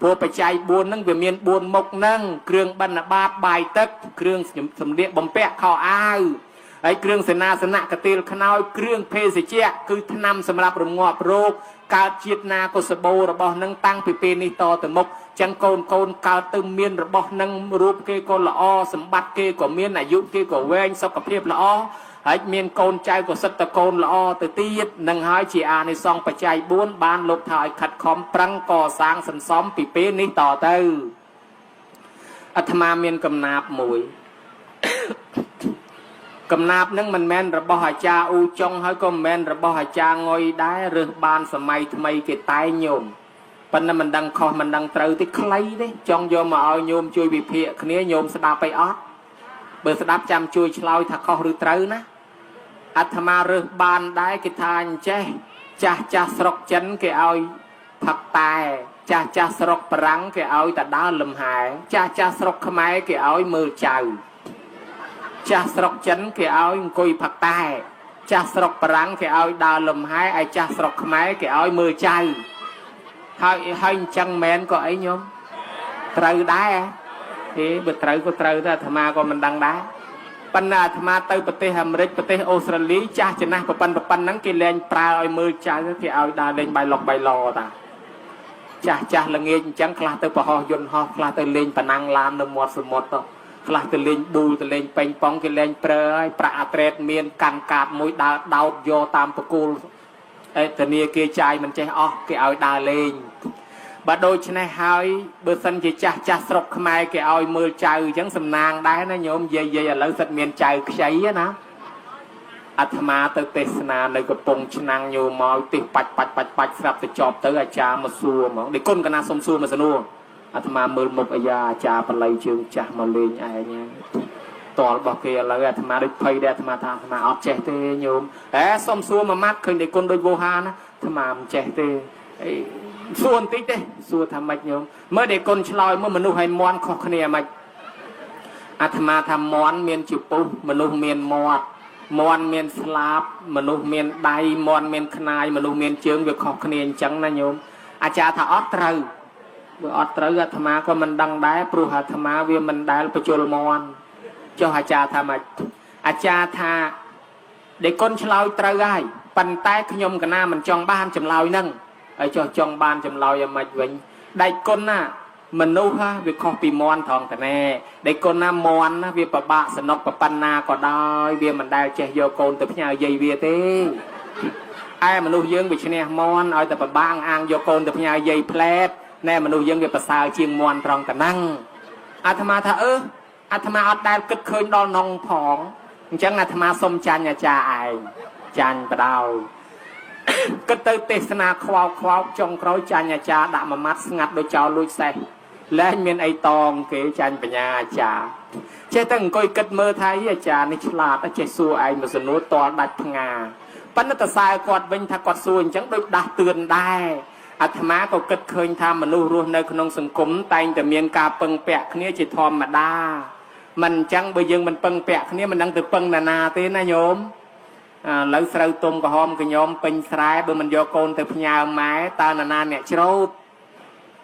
ព្រោះបច្ច័យ4ហ្នឹងវាមាន4មុខហ្នឹងគ្រឿងបិណ្ឌបាតបាយទឹកគ្រឿងសម្លៀកបំពាក់ខោអាវហើយគ្រឿងសេនាសនៈកទាលខ្នើយគ្រឿងភេសជ្ជៈគឺថ្នាំសម្រាប់រងាប់រោគកើតជាតិណាក៏សបោរបស់នឹងតាំងពីពេលនេះតទៅមុខចឹងកូនកូនកើតទៅមានរបស់នឹងរូបគេក៏ល្អសម្បត្តិគេក៏មានអាយុគេក៏វែងសុខភាពល្អហើយមានកូនចៅក៏សិតតកូនល្អទៅទៀតនឹងហើយជាអានិសង្សបច្ច័យ4បានលោកថាឲ្យខិតខំប្រឹងកសាងសន្សំពីពេលនេះតទៅអាត្មាមានកំណាបមួយកំណាបនឹងមិនមែនរបស់អាចារ្យអ៊ូចុងហើយក៏មិនមែនរបស់អាចារ្យងុយដែររើសបានសម័យថ្មីគេតែងញោមប៉ុន្តែមិនដឹងខុសមិនដឹងត្រូវទេខ្លីទេចង់យកមកឲ្យញោមជួយវិភាគគ្នាញោមស្ដាប់អីអត់បើស្ដាប់ចាំជួយឆ្លើយថាខុសឬត្រូវណាអាត្មារើសបានដែរគេថាអញ្ចេះចាស់ចាស់ស្រុកចិនគេឲ្យផឹកតែចាស់ចាស់ស្រុកបារាំងគេឲ្យតដើរលំហែចាស់ចាស់ស្រុកខ្មែរគេឲ្យមើលចៅចាស់ស្រុកចិនគេឲ្យអង្គុយផឹកតែចាស់ស្រុកបារាំងគេឲ្យដើរលំហែឯចាស់ស្រុកខ្មែរគេឲ្យមើលចៅហើយហើយអញ្ចឹងមែនក៏អីញោមត្រូវដែរទេបើត្រូវក៏ត្រូវទៅអាត្មាក៏មិនដឹងដែរប៉ុន្តែអាត្មាទៅប្រទេសអាមេរិកប្រទេសអូស្ត្រាលីចាស់ចំណាស់ប៉ុណ្ណឹងគេលែងប្រើឲ្យមើលចៅគេឲ្យដើរលេងបាយឡុកបាយឡតាចាស់ចាស់ល្ងាចអញ្ចឹងខ្លះទៅប្រហោះយន្តហោះខ្លះទៅលេងប៉ណាំងឡាននៅមាត់សមុទ្រទៅខ្លះទៅលេងប៊ូលទៅលេងប៉េងប៉ុងគេលែងប្រើឲ្យប្រាក់អាត្រេតមានកាន់កាតមួយដើរដោតយកតាមបកគលអេធនាគារចាយមិនចេះអស់គេឲ្យដើរលេងបើដូច្នេះហើយបើសិនជាចាស់ចាស់ស្រុកខ្មែរគេឲ្យមើលចៅអញ្ចឹងសំណាងដែរណាញោមយាយយាយឥឡូវសិតមានចៅខ្ចីណាអាត្មាទៅទេសនានៅកំពង់ឆ្នាំងញោមមកទេសបាច់បាច់បាច់បាច់ស្រាប់ទៅចប់ទៅអាចារ្យមកសួរហ្មងដេគុណកណាសុំសួរមកសំណួរអាត្មាមើលមុខអាយ៉ាអាចារ្យបល័យជើងចាស់មកលេងឯងតលរបស់គេឥឡូវអាត្មាដូចភ័យដែរអាត្មាថាអាត្មាអត់ចេះទេញោមហេសុំសួរមួយម៉ាត់ឃើញដេគុណដូចវោហាណាអាត្មាមិនចេះទេអីសួរបន្តិចទេសួរថាម៉េចញោមមើលដេគុណឆ្លើយមើលមនុស្សឲ្យមន់ខុសគ្នាម៉េចអាត្មាថាមន់មានជាពុះមនុស្សមានមាត់មន់មានស្លាបមនុស្សមានដៃមន់មានខ្នាយមនុស្សមានជើងវាខុសគ្នាអញ្ចឹងណាញោមអាចារ្យថាអត់ត្រូវបើអត់ត្រូវអាត្មាក៏មិនដឹងដែរព្រោះអាត្មាវាមិនដែលបញ្ជុលមន់ចុះអាចារ្យថាម៉េចអាចារ្យថាដេគុណឆ្លើយត្រូវហើយប៉ុន្តែខ្ញុំកណាមិនចង់បានចម្លើយហ្នឹងហើយចុះចង់បានចម្លើយយ៉ាងម៉េចវិញដៃគុណណាមនុស្សហ่ะវាខុសពីមន់ត្រង់តណែដៃគុណណាមន់ណាវាពិបាកសនុកប៉ុណ្ណាក៏ដោយវាមិនដែលចេះយកកូនទៅផ្ញើយាយវាទេឯមនុស្សយើងវាឈ្នះមន់ឲ្យតែពិបាកអាងយកកូនទៅផ្ញើយាយផ្លែតណែមនុស្សយើងវាប្រសើរជាងមន់ត្រង់តហ្នឹងអាត្មាថាអឺអាត្មាអត់ដែលគិតឃើញដល់នងផងអញ្ចឹងអាត្មាសុំចាញ់អាចារ្យឯងចាញ់បដៅគិតទៅទេសនាខ្វោកខ្វោកចុងក្រោយចាញ់អាចារ្យដាក់មួយម៉ាត់ស្ងាត់ដូចចោលលួចសេះលែងមានអីតងគេចាញ់បញ្ញាអាចារ្យចេះតែអង្គុយគិតមើលថាអាចារ្យនេះឆ្លាតចេះសួរឯងមួយសំណួរតល់ដាច់ផ្ងាប៉ុន្តែតសើគាត់វិញថាគាត់សួរអញ្ចឹងដូចដាស់តឿនដែរអាត្មាក៏គិតឃើញថាមនុស្សរស់នៅក្នុងសង្គមតែងតែមានការពឹងពាក់គ្នាជាធម្មតាមិនអញ្ចឹងបើយើងមិនពឹងពាក់គ្នាមិនដឹងទៅពឹងណានាទេណាញោមឥឡូវស្រូវទុំក្រហមកញោមពេញស្រែបើមិនយកកូនទៅផ្ញើម៉ែតើណានាអ្នកច្រូត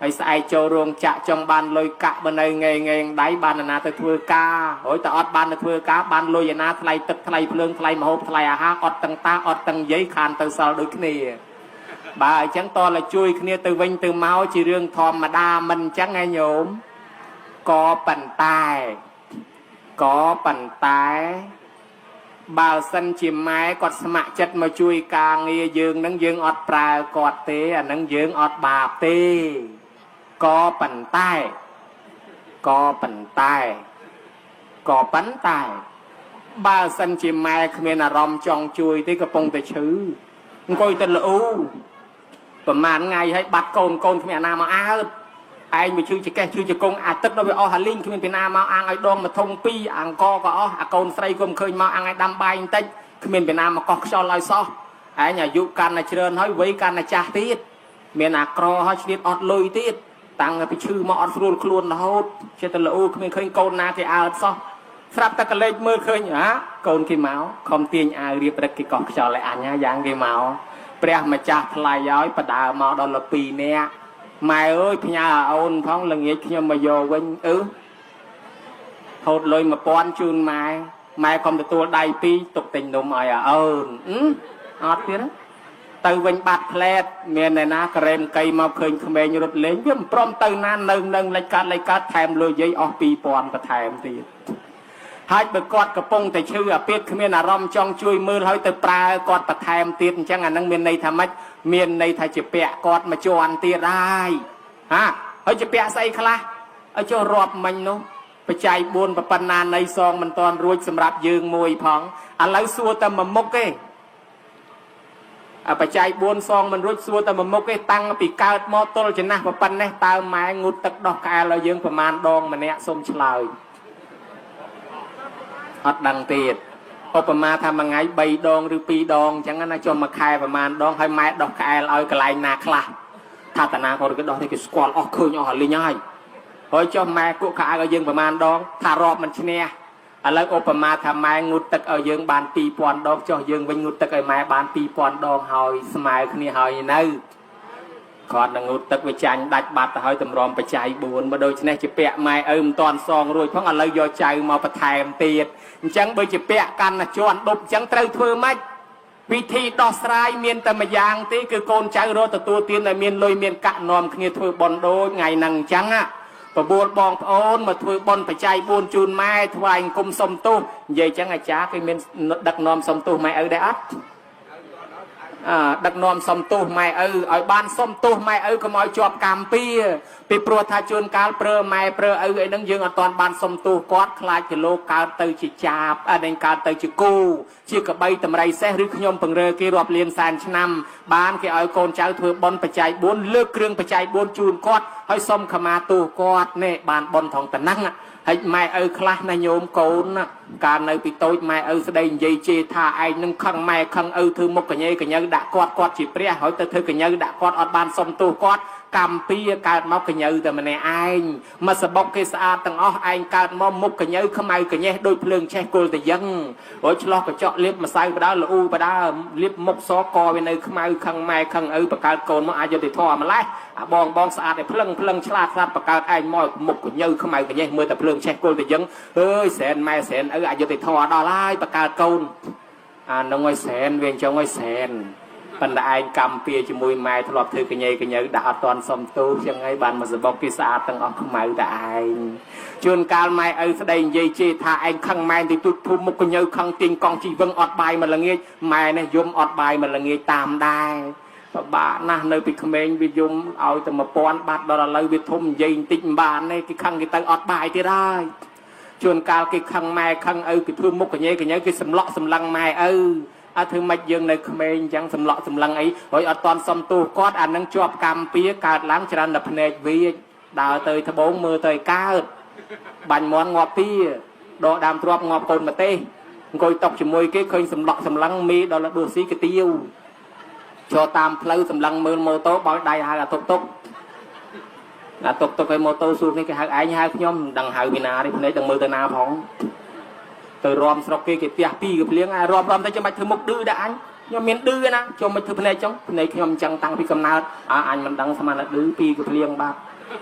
ហើយស្អែកចូលរោងចក្រចង់បានលុយកាក់បើនៅងេងងដៃបានណានាទៅធ្វើការហើយតើអត់បានទៅធ្វើការបានលុយឯណាថ្លៃទឹកថ្លៃភ្លើងថ្លៃម្ហូបថ្លៃអាហារអត់ទាំងតាអត់ទាំងយាយខានទៅសល់ដូចគ្នាបើអញ្ចឹងតើជួយគ្នាទៅវិញទៅមកជារឿងធម្មតាមិនអញ្ចឹងឯងញោមក៏ប៉ុន្តែបើសិនជាម៉ែគាត់ស្ម័គ្រចិត្តមកជួយការងារយើងនឹងយើងអត់ប្រើគាត់ទេអានឹងយើងអត់បាបទេក៏ប៉ុន្តែបើសិនជាម៉ែគ្មានអារម្មណ៍ចង់ជួយទេកំពុងតែឈឺអង្គុយទៅល្អូប្រហែលថ្ងៃហើយបាត់កូនកូនគ្មានអាណាមកអើតឯងវាឈឺចកេះឈឺជង្គង់អាទឹកដល់វាអស់អាលីងគ្មានពីណាមកអាងឲ្យដងមកធំពីរអាងកក៏អស់អាកូនស្រីក៏មិនឃើញមកអាងឲ្យដាំបាយបន្តិចគ្មានពីណាមកកោះខ្យល់ឲ្យសោះឯងអាយុកាន់តែច្រើនហើយវ័យកាន់តែចាស់ទៀត មានអាក្រហើយឆ្លៀតអត់លុយទៀតតាំងពីឈឺមកអត់ស្រួលខ្លួនរហូតចេះតែល្អូគ្មានឃើញកូនណាគេអើតសោះស្រាប់តែកលេចមើលឃើញហាកូនគេមកខំទាញអាវរៀបរឹកគេកោះខ្យល់ឲ្យអញយ៉ាងគេមកព្រះម្ចាស់ថ្លៃឲ្យបដើមកដល់ល2នាក់ម៉ែអើយផ្ញើឲ្យអូនផងល្ងាចខ្ញុំមកយកវិញអឺហូតលុយ1000ជូនម៉ែម៉ែខំទទួលដៃពីរទុកទិញនំឲ្យអូនអត់ទៀតទៅវិញបាត់ផ្លែតមានអ្នកណាក្រែមកៃមកឃើញក្មេងរត់លេងវាមិនព្រមទៅណានៅនឹងលិចកាត់លិចកាត់ថែមលុយយាយអស់2000បន្ថែមទៀតហើយបើគាត់កំពុងតែឈឺអាពាតគ្មានអារម្មណ៍ចង់ជួយមើលហើយទៅប្រើគាត់បន្ថែមទៀតអញ្ចឹងអានឹងមានន័យថាម៉េចមានន័យថាជាពាក់គាត់មកជន់ទៀតហើយហាហើយជាពាក់ស្អីខ្លះឲ្យចុះរាប់មិញនោះបច្ច័យ4ប៉ុណ្ណានៃសងមិនតាន់រួចសម្រាប់យើងមួយផងឥឡូវសួរតែមួយមុខទេបច្ច័យ4សងមិនរួចសួរតែមួយមុខទេតាំងពីកើតមកទល់ចំណាស់ប៉ុណ្ណេះតើម៉ែងូតទឹកដោះក្អែលឲ្យយើងប្រមាណដងម្នាក់សូមឆ្លើយអត់ដឹងទៀតឧបមាថាមួយថ្ងៃ3ដងឬ2ដងអញ្ចឹងណាចុះមួយខែប្រមាណដងហើយម៉ែដោះក្អែលឲ្យកន្លែងណាខ្លះថាតាណាគាត់គេដោះទេគេស្គាល់អស់ឃើញអស់លីងហើយហើយចុះម៉ែគក់ក្អែលឲ្យយើងប្រមាណដងថារាប់មិនឈ្នះឥឡូវឧបមាថាម៉ែងូតទឹកឲ្យយើងបាន2000ដងចុះយើងវិញងូតទឹកឲ្យម៉ែបាន2000ដងហើយស្មើគ្នាហើយនៅគាត់នឹងងូតទឹកវាចាញ់ដាច់បាត់ទៅហើយតម្រាំបច្ច័យ4បើដូច្នេះជាពាក់ម៉ែឪមិនតាន់សងរួចផងឥឡូវយកចៅមកបន្ថែមទៀតអញ្ចឹងបើជាពាក់កាន់តែជន់ដប់អញ្ចឹងត្រូវធ្វើម៉េចវិធីដោះស្រាយមានតែម្យ៉ាងទេគឺកូនចៅរកទទួលទានដែលមានលុយមានកាក់នាំគ្នាធ្វើបុណ្យដូចថ្ងៃហ្នឹងអញ្ចឹងណាបបួលបងប្អូនមកធ្វើបុណ្យបច្ច័យ4ជូនម៉ែថ្វាយអង្គមសុំទោសនិយាយចឹងអាចារ្យគេមានដឹកនាំសុំទោសម៉ែឪដែរអត់ដឹកនាំសុំទោសម៉ែឪឲ្យបានសុំទោសម៉ែឪកុំឲ្យជាប់កម្មពៀពីព្រោះថាជួនកាលប្រើម៉ែប្រើឪអីហ្នឹងយើងអត់ទាន់បានសុំទោសគាត់ខ្លាចគីឡូកើតទៅជាចាបអានេះកើតទៅជាគូជាកបីតម្រៃសេះឬខ្ញុំពង្រើគេរាប់លានសែនឆ្នាំបានគេឲ្យកូនចៅធ្វើបុណ្យបច្ច័យ4លើកគ្រឿងបច្ច័យ4ជូនគាត់ហើយសុំខមាទោសគាត់នេះបានបុណ្យថងតំណឹងហើយម៉ែឪខ្លះណាញោមកូនកាលនៅពីតូចម៉ែឪស្ដីនិយាយជេរថាឯងនឹងខឹងម៉ែខឹងឪធ្វើមុខកញ៉េកញ៉ៅដាក់គាត់គាត់ជាព្រះហើយទៅធ្វើកញ៉ៅដាក់គាត់អត់បានសុំទោសគាត់កម្មពៀកើតមកកញ៉ៅតែម្នាក់ឯងមកសបុកគេស្អាតទាំងអស់ឯងកើតមកមុខកញ៉ៅខ្មៅកញ៉េះដូចភ្លើងឆេះគល់តយឹងរួចឆ្លោះកញ្ចក់លាបម្សៅបដើល្អូបដើលាបមុខសកវានៅខ្មៅខឹងម៉ែខឹងឪបង្កើតកូនមកអយុត្តិធម៌ម្លេះអាបងបងស្អាតឯភ្លឹងភ្លឹងឆ្លាតឆ្លាតបង្កើតឯងមកមុខកញ៉ៅខ្មៅកញ៉េះមើលតែភ្លើងឆេះគល់តយឹងអើយសែនម៉ែសែនឪអយុត្តិធម៌ដល់ហើយបង្កើតកូនអានឹងឲ្យសែនវាអញ្ចឹងឲ្យសែនប៉ុន្តែឯងកម្មពៀជាមួយម៉ែធ្លាប់ធ្វើកញ៉េកញ៉ៅដាក់អត់តាន់សុំទោសចឹងហើយបានមកសបុកគេស្អាតទាំងអស់ខ្មៅតែឯងជួនកាលម៉ែឪស្ដីនិយាយជេរថាឯងខឹងម៉ែទីទូចធុំមុខកញ៉ៅខឹងទាញកង់ជីវឹងអត់បាយមកល្ងាចម៉ែនេះយំអត់បាយមកល្ងាចតាមដែរពិបាកណាស់នៅពីក្មេងវាយំឲ្យតែ1000បាត់ដល់ឥឡូវវាធំនិយាយបន្តិចមិនបានទេគេខឹងគេទៅអត់បាយទៀតហើយជួនកាលគេខឹងម៉ែខឹងឪគេធ្វើមុខកញ៉េកញ៉ៅគេសម្លក់សម្លឹងម៉ែឪអត់ធ្វើម៉េចយើងនៅក្មេងអញ្ចឹងសម្លក់សម្លឹងអីហើយអត់តាន់សុំទោសគាត់អានឹងជាប់កម្មពៀកើតឡើងច្រើនតែភ្នែកវាចដើរទៅត្បូងមើលទៅកើតបាញ់មន់ងាប់ពៀដកដើមទ្របងាប់កូនម្ទេសអង្គុយតុកជាមួយគេឃើញសម្លក់សម្លឹងមីដល់ដួសស៊ីកាទៀវចូលតាមផ្លូវសម្លឹងមើលម៉ូតូបោយដៃហៅអាតុកតុកអាតុកតុកឲ្យម៉ូតូសួរនេះគេហៅឯងហៅខ្ញុំមិនដឹងហៅពីណាទេភ្នែកដឹងមើលទៅណាផងទៅរំស្រុកគេគេផ្ទះពីរគេភ្លៀងអារំរំទៅចាំបាច់ធ្វើមុខឌឺដែរអញខ្ញុំមានឌឺណាចូលមិនធ្វើភ្នែកចឹងភ្នែកខ្ញុំអញ្ចឹងតាំងពីកំណើតអញមិនដឹងស្មានតែឌឺពីរគេភ្លៀងបាទ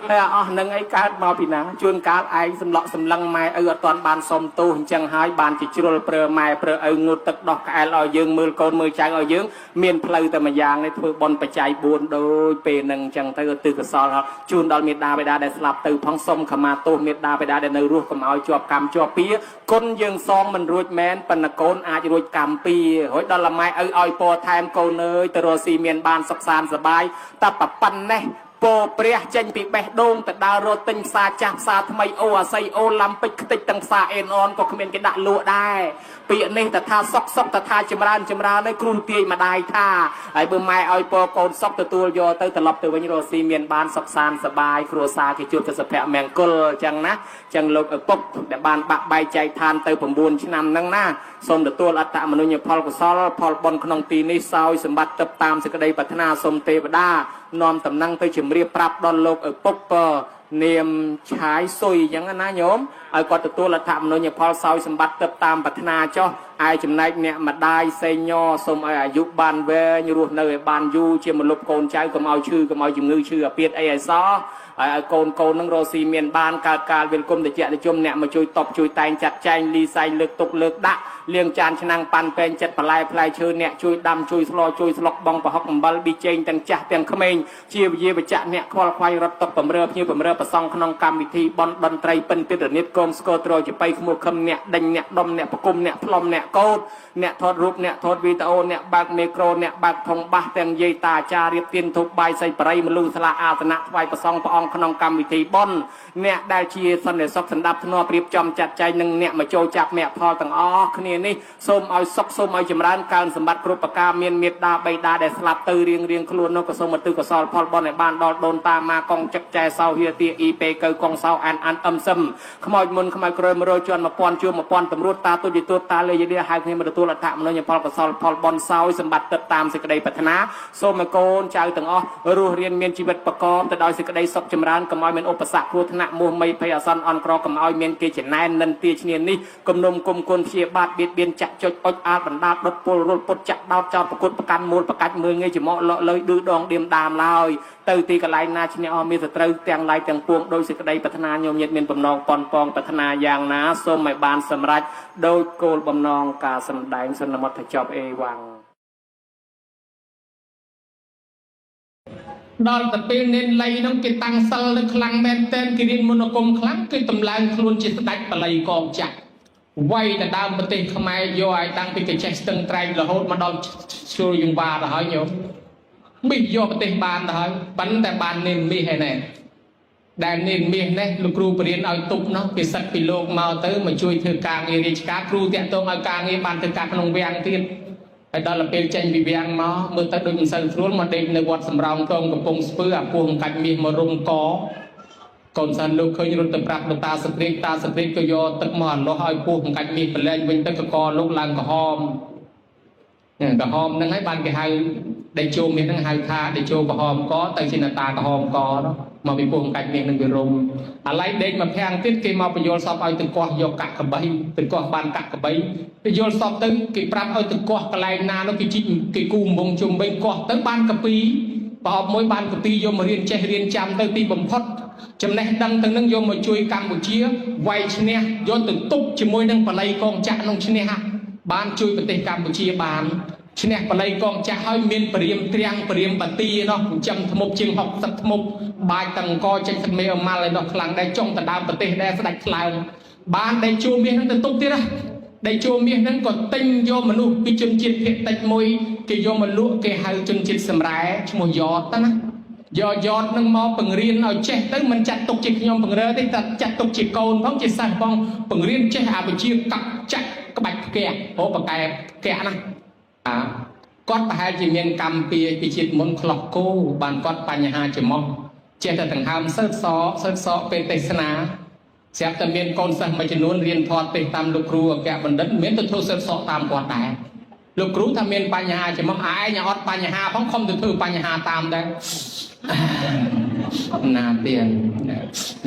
ហើយអស់នឹងអីកើតមកពីណាជួនកាលឯងសម្លក់សម្លឹងម៉ែឪអត់ទាន់បានសុំទោសអញ្ចឹងហើយបានជាជ្រុលប្រើម៉ែប្រើឪងូតទឹកដោះក្អែលឲ្យយើងមើលកូនមើលចៅឲ្យយើងមានផ្លូវតែម្យ៉ាងនេះធ្វើបុណ្យបច្ច័យ4ដូចពេលនឹងអញ្ចឹងទៅទិសកុសលជូនដល់មេដាបិតាដែលស្លាប់ទៅផងសុំខមាទោសមេដាបិតាដែលនៅរស់កុំឲ្យជាប់កម្មជាប់ពៀគុណយើងសងមិនរួចមែនប៉ុន្តែកូនអាចរួចកម្មពៀហើយដល់ម៉ែឪឲ្យពរថែមកូនអើយទៅរកស៊ីមានបានសុខសាន្តសប្បាយតែប៉ុណ្ណេះ ពោព្រះចេញពីបេះដូងទៅដើររត់ទិញផ្សារចាស់ផ្សារថ្មីអូអាស័យអូឡាំពេចខ្ទេចទាំងផ្សារអេនអនក៏គ្មានគេដាក់លក់ដែរពាក្យនេះតថាសុកសុកតថាចម្រើនចម្រើនឲ្យគ្រូទាយម្ដាយថាហើយបើម៉ែឲ្យពរកូនសុកទទួលយកទៅត្រឡប់ទៅវិញរស់ស៊ីមានបានសុខសាន្តសប្បាយគ្រួសារគេជួបទៅសុភមង្គលអញ្ចឹងណាអញ្ចឹងលោកឪពុកដែលបានបាក់បែកចែកឋានទៅ9ឆ្នាំហ្នឹងណាសូមទទួលអត្តមនុញ្ញផលកុសលផលបុណ្យក្នុងទីនេះសោយសម្បត្តិទៅតាមសេចក្តីប្រាថ្នាសូមទេវតានាំតំណែងទៅជំរាបប្រាប់ដល់លោកឪពុកពនាមឆាយសុយអញ្ចឹងណាញោមឲ្យគាត់ទទួលអត្តមនុញ្ញផលសោយសម្បត្តិទៅតាមប្រាថ្នាចុះឯចំណែកអ្នកម្ដាយសេញញសូមឲ្យអាយុបានវែងរស់នៅឲ្យបានយូរជាមលុបកូនចៅកុំឲ្យឈឺកុំឲ្យជំងឺឈឺអាពាធអីឲ្យសោះហើយឲ្យកូនកូននឹងរស់ស៊ីមានបានកើតកាលវិលគុំតិចតិជុំអ្នកមកជួយតបជួយតែងចាត់ចែងលីសែងលើកទុកលើកដាក់លាងចានឆ្នាំងប៉ាន់ពេងចិត្តបន្លែផ្លែឈើអ្នកជួយដាំជួយស្លជួយស្លុកបងប្រហុកអំបិលប៊ីចេងទាំងចាស់ទាំងក្មេងជាវិយាវចៈអ្នកខ្វល់ខ្វាយរត់តុកបំរើភ្ញៀវបំរើប្រសង់ក្នុងកម្មវិធីបន់តន្ត្រីពិនពិរនិតកងស្គរត្រចបៃខ្មោះខឹមអ្នកដេញអ្នកដុំអ្នកប្រគុំអ្នកផ្លុំអ្នកកោតអ្នកថតរូបអ្នកថតវីដេអូអ្នកបើកមេក្រូអ្នកបើកធុងបាសទាំងយាយតាអាចារ្យរៀបទៀនធូបបាយសីបរិយមលូស្លាអាសនៈថ្វាយប្រសង់ព្រះអង្គក្នុងកម្មវិធីបន់អ្នកដែលជាសន្តិសុខសម្ដាប់ធ្នាប់រៀបចំចាត់ចែងនិងអ្នកមកចូលចាប់មគ្គផលទាំងអស់គ្នានេះសូមឲ្យសុខសូមឲ្យចម្រើនកើនសម្បត្តិគ្រប់ប្រការមានមេត្តាបិតាដែលស្លាប់ទៅរៀងរៀងខ្លួននោះក៏សូមឧទ្ទិសកុសលផលបុណ្យឲ្យបានដល់ដូនតាម៉ាកងចឹកចែសោហៀទាអ៊ីពេកៅកងសោអានអានអឹមសឹមខ្មោចមុនខ្មោចក្រោយ100ជាន់1000ជួ1000តម្រួតតាទុយទួតតាលេយលាហៅគ្នាមកទទួលអដ្ឋមនុញ្ញផលកុសលផលបុណ្យសោយសម្បត្តិទៅតាមសេចក្តីប្រាថ្នាសូមឲ្យកូនចៅទាំងអស់រស់រៀនមានជីវិតប្រកបទៅដោយសេចក្តីសុខចម្រើនកុំឲ្យមានឧបសគ្គគ្រោះថ្នាក់មោះមីភ័យអាសន្នអន់ក្រកុំឲ្យមានគេចំណែននិន្ទាឈ្នានេះគំនុំគុំគុណព្យាបាទបៀតបៀនចាក់ចុចអុចអាលបណ្ដាលដុតពលរុលពុតចាក់ដោតចោតប្រកួតប្រកាន់មូលប្រកាច់មើលងាយច្រមុះលក់លើយឌឺដងឌៀមដាមឡើយទៅទីកន្លែងណាឈ្នះអស់មានសត្រូវទាំងឡាយទាំងពួងដោយសេចក្តីប្រាថ្នាញោមញាតិមានបំណងប៉ុនប៉ងប្រាថ្នាយ៉ាងណាសូមឲ្យបានសម្រេចដោយគោលបំណងការសម្ដែងសន្មតចប់អេវ៉ាំង ដល់ទៅពេលនេនលៃហ្នឹងគេតាំងសិលនៅខ្លាំងមែនតែនគេរៀនមន្តអាគមខ្លាំងគេតម្លើងខ្លួនជាស្ដេចបល័យកងចក្រវាយទៅដើមប្រទេសខ្មែរយកឲ្យតាំងពីកញ្ចេះស្ទឹងត្រែងរហូតមកដល់ជ្រុលយង្វាទៅហើយញោមមាសយកប្រទេសបានទៅហើយប៉ុន្តែបាននេនមាសឯណែដែលនេនមាសនេះលោកគ្រូបរៀនឲ្យទប់នោះគេសិតពីលោកមកទៅមកជួយធ្វើការងាររាជការគ្រូតាក់ទងឲ្យការងារបានធ្វើការក្នុងវាំងទៀតហើយដល់ពេលចេញពីវាំងមកមើលទៅដូចមិនសូវស្រួលមកដេកនៅវត្តសំរោងតងកំពង់ស្ពឺអាពោះកាច់មាសមករុំកកូនសិស្សលោកឃើញរត់ទៅប្រាប់លោកតាសត្រិកតាសត្រិកក៏យកទឹកមកអន្លាស់ឲ្យពោះកាច់មាសប្រឡែងវិញទៅកកលោកឡើងក្រហមក្រហមហ្នឹងហើយបានគេហៅដេជោមាសហ្នឹងហៅថាដេជោក្រហមកទៅជាតាក្រហមកនោះមកពីពោះកាច់មាសនឹងវារុំអាឡៃដេកមកភាំងទៀតគេមកបញ្យល់សពឲ្យទៅកោះយកកាក់កបីទៅកោះបានកាក់កបីគេយល់សពទៅគេប្រាប់ឲ្យទៅកោះកន្លែងណានោះគេជីកគេគូមងជុំវិញកោះទៅបានកពីប្រអប់មួយបានកពីយកមករៀនចេះរៀនចាំទៅទីបំផុតចំណេះដឹងទាំងនឹងយកមកជួយកម្ពុជាវាយឈ្នះយកទៅទប់ជាមួយនឹងបល័យកងចាក់ក្នុងឈ្នះបានជួយប្រទេសកម្ពុជាបានឈ្នះបល័យកងចាស់ហើយមានព្រាមត្រាំងព្រាមបាទីនោះចិញ្ចឹមធ្មប់ជាង60ធ្មប់បាចតង្កចេញទឹកមេអម៉ាល់ឯនោះខ្លាំងដែរចុងដណ្ដើមប្រទេសដែរស្ដាច់ខ្លើងបានដេជួមាសនឹងទៅទប់ទៀតណាដេជួមាសនឹងក៏ទិញយកមនុស្សពីជនជាតិភាគតិចមួយគេយកមកលក់គេហៅជនជាតិសម្រែឈ្មោះយ៉តណាយកយ៉តនឹងមកបង្រៀនឲ្យចេះទៅមិនចាត់ទុកជាខ្ញុំបង្រើទេតែចាត់ទុកជាកូនផងជាសិស្សផងបង្រៀនចេះអាវិជ្ជាកាប់ចាក់ក្បាច់ផ្ទះអូបកែផ្ទះណាគាត់ប្រហែលជាមានកម្មពៀពីជាតិមុនខ្លោះគោបានគាត់បញ្ហាច្រមុះចេះតែដង្ហើមសើតសសើតសពេលទេសនាស្រាប់តែមានកូនសិស្សមួយចំនួនរៀនធម៌ទេសតាមលោកគ្រូអគ្គបណ្ឌិតមានទៅធ្វើសើតសតាមគាត់ដែរលោកគ្រូថាមានបញ្ហាច្រមុះឯងអត់បញ្ហាផងខំទៅធ្វើបញ្ហាតាមដែរណាទៀត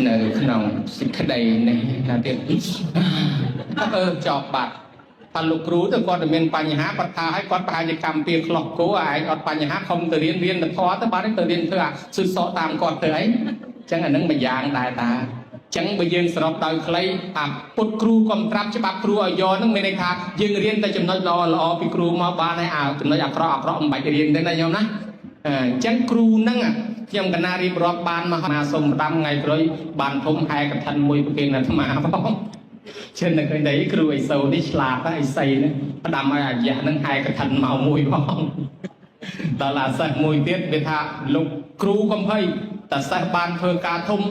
នៅក្នុងសេចក្តីនេះណាទៀតអឺចប់បាត់ថាលោកគ្រូទៅគាត់តែមានបញ្ហាគាត់ថាឲ្យគាត់ប្រហែលជាកម្មពៀខ្លោះគោឯងអត់បញ្ហាខំទៅរៀនរៀនទៅធေါ်ទៅបានទៅរៀនធ្វើអាស៊ឺសក់តាមគាត់ទៅអីអញ្ចឹងអានឹងមួយយ៉ាងដែរតាអញ្ចឹងបើយើងសរុបដោយខ្លីអាពុតគ្រូកំត្រាប់ច្បាប់គ្រូឲ្យយកហ្នឹងមានន័យថាយើងរៀនតែចំណុចល្អល្អពីគ្រូមកបានហើយអាចំណុចអាក្រក់អាក្រក់មិនបាច់រៀនទេណាញោមណាអញ្ចឹងគ្រូហ្នឹងខ្ញុំកណារៀបរាប់បានមកណាសុំដាំថ្ងៃក្រោយបានធំហែកឋិនមួយប្រគេនអាត្មាផងជិននៅឃើញតែគ្រូអីសូនេះឆ្លាតអីសីនេះផ្ដាំឲ្យអាយៈនឹងហែកឋិនមកមួយផងដល់អាសិស្សមួយទៀតវាថាលោកគ្រូកំភៃ តែសិស្សបានធ្វើការធំ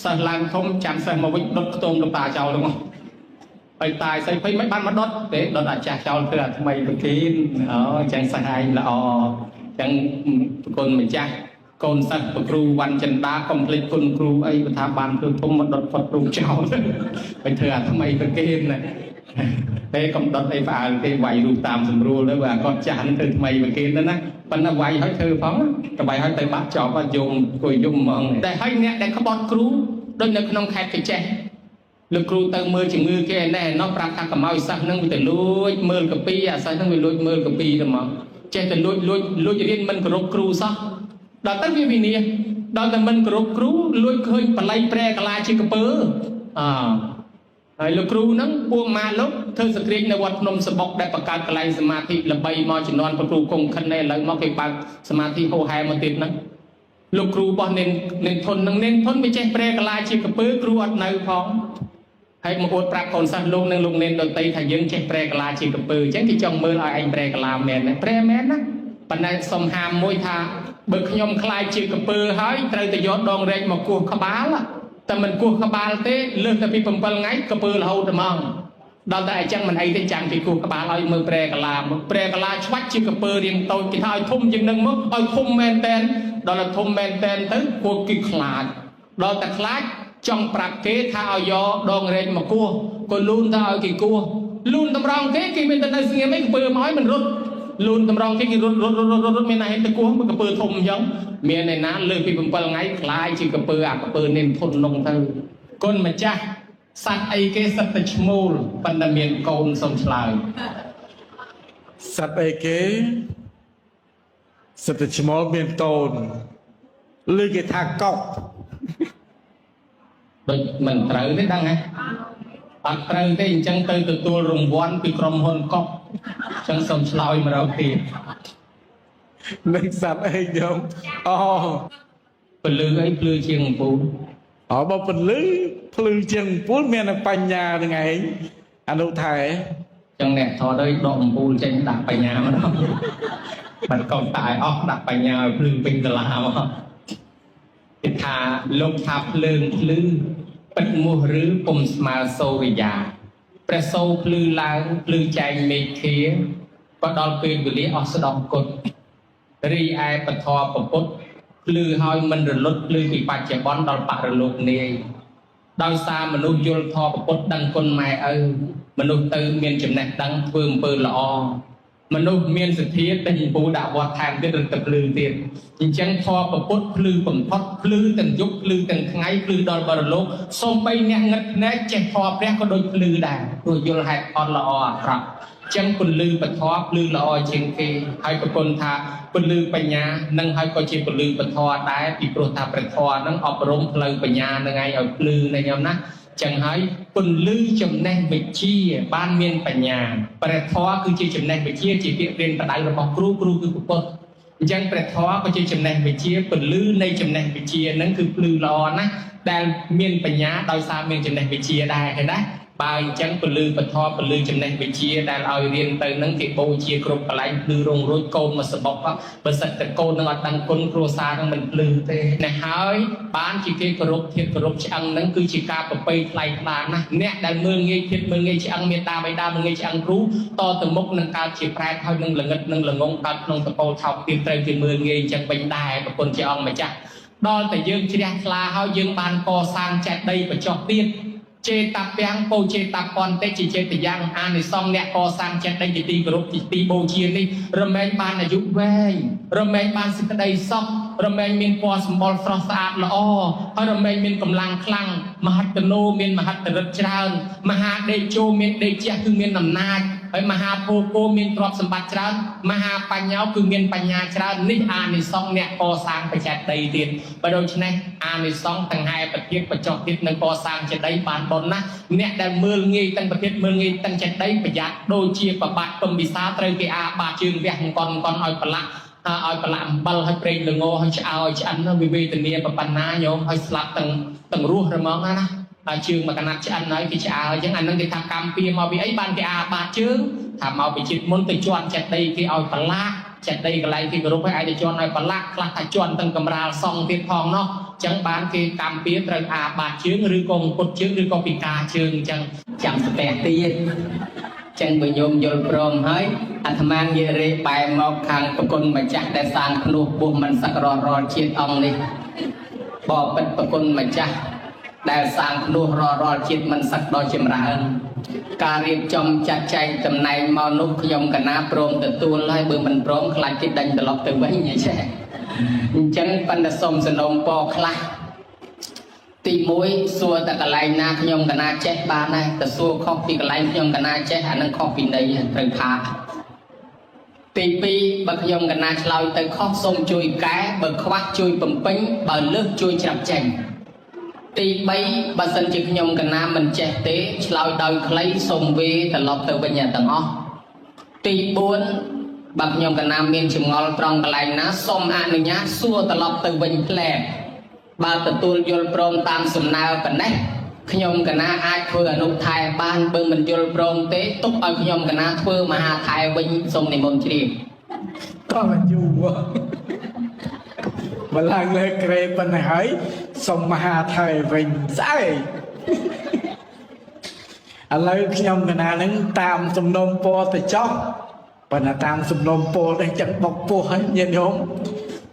សិស្សឡើងធំចាំសិស្សមកវិញដុតខ្ទមលោកតាចោលហ្នឹងហើយតាយស្អីភ័យមិនបានមកដុតទេដុតអាចាស់ចោលធ្វើអាថ្មីប្រគិនអូអញ្ចឹងសិស្សឯងល្អអញ្ចឹងប្រគុណម្ចាស់កូនសិស្សប្រគ្រូវ៉ាន់ចិន្តាកុំភ្លេចគុណគ្រូអីបើថាបានធ្វើធំមកដុតផុតគ្រូចោលទៅធ្វើអាថ្មីប្រគិនណាទេកុំដុតអីផ្អើលទេវាយរូបតាមស្រួលទៅបើគាត់ចាស់ធ្វើថ្មីប្រគិនទៅណាប៉ុន្តែវាយឲ្យធ្វើផងតវាយឲ្យទៅបាក់ចប់យំអង្គុយយំហ្មងតែឲ្យអ្នកដែលក្បត់គ្រូដូចនៅក្នុងខេត្តកញ្ចេះលោកគ្រូទៅមើលជំងឺគេឯណេះណោះប្រាប់ថាកុំឲ្យសិស្សនឹងវាទៅលួចមើលកាពីអាសិស្សនឹងវាលួចមើលកាពីទៅមកចេះតែលួចលួចលួចរៀនមិនគោរពគ្រូសោះដល់ទៅវាវិនិច្ឆ័យដល់តែមិនគោរពគ្រូលួចឃើញបល័យប្រែកាឡាជាកពើអហើយលោកគ្រូហ្នឹងពួកម៉ាលោកធ្វើសក្រាចនៅវត្តភ្នំសបុកដែលបង្កើតកន្លែងសមាធិល្បីមកជំនាន់ព្រះគ្រូគង់ខិននេះឥឡូវមកគេបើកសមាធិហោហែមកទៀតហ្នឹងលោកគ្រូរបស់នេននេនធននឹងនេនធនវាចេះប្រែកាឡាជាកពើគ្រូអត់នៅផងហើយមកអួតប្រាប់កូនសិស្សលោកនិងលោកនេនដតីថាយើងចេះប្រែកាឡាជាកពើអញ្ចឹងគេចង់មើលឲ្យឯងប្រែកាឡាមែនណាប្រែមែនណាប៉ុន្តែសុំហាមមួយថាបើខ្ញុំខ្លាចជាកពើហើយត្រូវតែយកដងរែកមកគោះក្បាលតែមិនគោះក្បាលទេលើសតែពី7ថ្ងៃកពើរហូតតែហ្មងដល់តែអញ្ចឹងមិនអីទេចាំគេគោះក្បាលឲ្យមើលប្រែកាឡាមកប្រែកាឡាឆ្វាច់ជាកពើរៀងតូចគេថាឲ្យធំជាងនឹងមកឲ្យធំមែនតែនដល់តែធំមែនតែនទៅពួកគេខ្លាចដល់តែខ្លាចចង់ប្រាប់គេថាឲ្យយកដងរែកមកគោះក៏លូនថាឲ្យគេគោះលូនតម្រង់គេគេមានតែនៅស្ងៀមឯងកពើមកឲ្យមិនរត់លូនតម្រង់គេគេរត់រត់រត់រត់រត់មានណាហេតុទៅគោះមកកពើធំអញ្ចឹងមានឯណាលើសពី7ថ្ងៃខ្លាយជាកពើអាកពើនេនធុននងទៅគុណម្ចាស់សត្វអីគេសិតតែឈ្មោលប៉ុន្តែមានកូនសុំឆ្លើយ សត្វអីគេសិតតែឈ្មោលមានកូនឬគេថាកុក ដូចមិនត្រូវទេដឹងហ៎អត់ត្រូវទេអញ្ចឹងទៅទទួលរង្វាន់ពីក្រុមហ៊ុនកុកអញ្ចឹងសូមឆ្លើយមករកទៀត នឹងសត្វអីខ្ញុំអូ ពលឺអីភ្លឺជាងអំពូល អបើពលឺភ្លឺជាងអំពូលមានតែបញ្ញានឹងឯងអនុថែ អញ្ចឹងអ្នកថតអើយដកអំពូលចេញដាក់បញ្ញាមកដល់បាត់កុំតែអស់ដាក់បញ្ញាឲ្យភ្លឺពេញសាលាមកគេថាលោកថាភ្លើងភ្លឺពិតមោះឬពុំស្មើសូរិយាព្រះសូរភ្លឺឡើងភ្លឺចែងមេឃាក៏ដល់ពេលវេលាអស់ស្ដោះគុតរីឯពធពពុទ្ធភ្លឺហើយមិនរលត់ភ្លឺពីបច្ចុប្បន្នដល់បរលោកនាយដោយសារមនុស្សយល់ធម៌ពពុទ្ធដឹងគុណម៉ែឪមនុស្សទៅមានចំណេះដឹងធ្វើអំពើល្អមនុស្សមានសទ្ធាទិញពូដាក់វត្តថែមទៀតរឹតតែភ្លឺទៀតអញ្ចឹងធម៌ពពុទ្ធភ្លឺបំផុតភ្លឺទាំងយប់ភ្លឺទាំងថ្ងៃភ្លឺដល់បរលោកសូម្បីអ្នកងឹតភ្នែកចេះធម៌ព្រះក៏ដូចភ្លឺដែរព្រោះយល់ហេតុផលល្អអាក្រក់ចឹងពន្លឺពធភ្លឺល្អជាងគេហើយប្រគុណថាពន្លឺបញ្ញានឹងហើយក៏ជាពន្លឺពធដែរពីព្រោះថាព្រះធម៌នឹងអប់រំផ្លូវបញ្ញានឹងឯងឲ្យភ្លឺណាញោមណាចឹងហើយពន្លឺចំណេះវិជ្ជាបានមានបញ្ញាព្រះធម៌គឺជាចំណេះវិជ្ជាជាពាក្យរៀនបដៅរបស់គ្រូគ្រូគឺពុទ្ធអញ្ចឹងព្រះធម៌ក៏ជាចំណេះវិជ្ជាពន្លឺនៃចំណេះវិជ្ជានឹងគឺភ្លឺល្អណាស់ដែលមានបញ្ញាដោយសារមានចំណេះវិជ្ជាដែរឃើញណាបើអញ្ចឹងពន្លឺពធពន្លឺចំណេះវិជ្ជាដែលឲ្យរៀនទៅនឹងគេបូជាគ្រប់កន្លែងភ្លឺរងរួចកូនមកសបុកបើសិនតែកូននឹងអត់ដឹងគុណគ្រួសារនឹងមិនភ្លឺទេណែហើយបានជាគេគោរពធាតុគោរពឆ្អឹងនឹងគឺជាការប្រពៃថ្លៃថ្លាណាស់អ្នកដែលមើលងាយធាតុមើលងាយឆ្អឹងមេតាបិតាមើលងាយឆ្អឹងគ្រូតទៅមុខនឹងកើតជាប្រែតហើយនឹងល្ងិតនឹងល្ងងកើតក្នុងតកូលថោកទៀតត្រូវគេមើលងាយអញ្ចឹងវិញដែរប្រពន្ធជាអង្គម្ចាស់ដល់តែយើងជ្រះថ្លាហើយយើងបានកសាងចេតិយបញ្ចុះទៀតចេតពាំងពោចេតពន្តិជាចេតយ៉ាងអានិសង្សអ្នកកសាងចេតិយជាទីគោរពជាទីបូជានេះរមែងបានអាយុវែងរមែងបានសេចក្តីសុខរមែងមានពណ៌សម្បុរស្រស់ស្អាតល្អហើយរមែងមានកម្លាំងខ្លាំងមហត្តនោមានមហត្តរិទ្ធច្រើនមហាដេជោមានដេជះគឺមានអំណាចហើយមហាភោគោមានទ្រព្យសម្បត្តិច្រើនមហាបញ្ញោគឺមានបញ្ញាច្រើននេះអានិសង្សអ្នកកសាងបច្ចេតីទៀតបើដូច្នេះអានិសង្សទាំងហែប្រធានបញ្ចុះទៀតនឹងកសាងចេតិយបានបុណ្យណាស់អ្នកដែលមើលងាយទាំងប្រធានមើលងាយទាំងចេតិយប្រយ័ត្នដូចជាប្របាទពំពិសាត្រូវគេអាបាតជើងវះអង្គន់អង្គន់ឲ្យប្រឡាក់ឲ្យប្រឡាក់អំបិលឲ្យប្រេងល្ងឲ្យឆ្អើឲ្យឆ្អិនវិវេទនាប៉ុណ្ណាញោមឲ្យស្លាប់ទាំងទាំងរស់រហ្មងណាហើយជើងមកកណាត់ឆ្អិនហើយគេឆ្អើអញ្ចឹងអានឹងគេថាកម្មពៀមកពីអីបានគេអាបាតជើងថាមកពីជាតិមុនទៅជន់ចេតិយគេឲ្យប្រឡាក់ចេតិយកន្លែងគេគោរពឲ្យឯងទៅជន់ឲ្យប្រឡាក់ខ្លះថាជន់ទាំងកំរាលសង់ទៀតផងណោះ ចឹងបានគេកម្មពៀត្រូវអាបាតជើងឬក៏អង្គត់ជើងឬក៏ពិការជើងអញ្ចឹង ចាំស្ទះទៀតចឹងបើញោមយល់ព្រមហើយអាត្មាងាករេបែរមកខាងប្រគុណម្ចាស់ដែលសាងភ្នោះពោះមិនសឹករល់រាល់ជាតិអង្គនេះបបិទ្ធប្រគុណម្ចាស់ដែលសាងភ្នោះរាល់រាល់ជាតិមិនសឹកដល់ចម្រើន ការរៀបចំចាត់ចែងតំណែងមកនោះខ្ញុំកណាព្រមទទួលហើយបើមិនព្រមខ្លាចគេដេញត្រឡប់ទៅវិញអញ្ចឹងអញ្ចឹងប៉ុន្តែសូមសំណូមពរខ្លះ ទី1សួរតែកន្លែងណាខ្ញុំកណាចេះបានដែរតែសួរខុសពីកន្លែងខ្ញុំកណាចេះអានឹងខុសពីន័យត្រូវថាទី2បើខ្ញុំកណាឆ្លើយទៅខុសសូមជួយកែបើខ្វះជួយបំពេញបើលើសជួយច្រាប់ចេញទី3បើសិនជាខ្ញុំកណាមិនចេះទេឆ្លើយដោយខ្លីសូមវេត្រឡប់ទៅវិញទាំងអស់ទី4បើខ្ញុំកណាមានចម្ងល់ត្រង់កន្លែងណាសូមអនុញ្ញាតសួរត្រឡប់ទៅវិញផ្លែ បើទទួលយល់ព្រមតាមសំណើប៉ុណ្ណេះខ្ញុំកណាអាចធ្វើអនុថែបានបើមិនយល់ព្រមទេទុកឲ្យខ្ញុំកណាធ្វើមហាថែវិញសូមនិមន្តជ្រាប ក៏មិនយូរ បើឡើងលើក្រេប៉ុណ្ណេះហើយសុំមហាថៃវិញស្អែកឥឡូវខ្ញុំកណានឹងតាមសំណុំពរទៅចោះប៉ុន្តែតាមសំណុំពរនេះចឹងបុកពោះហើយញាតិញោម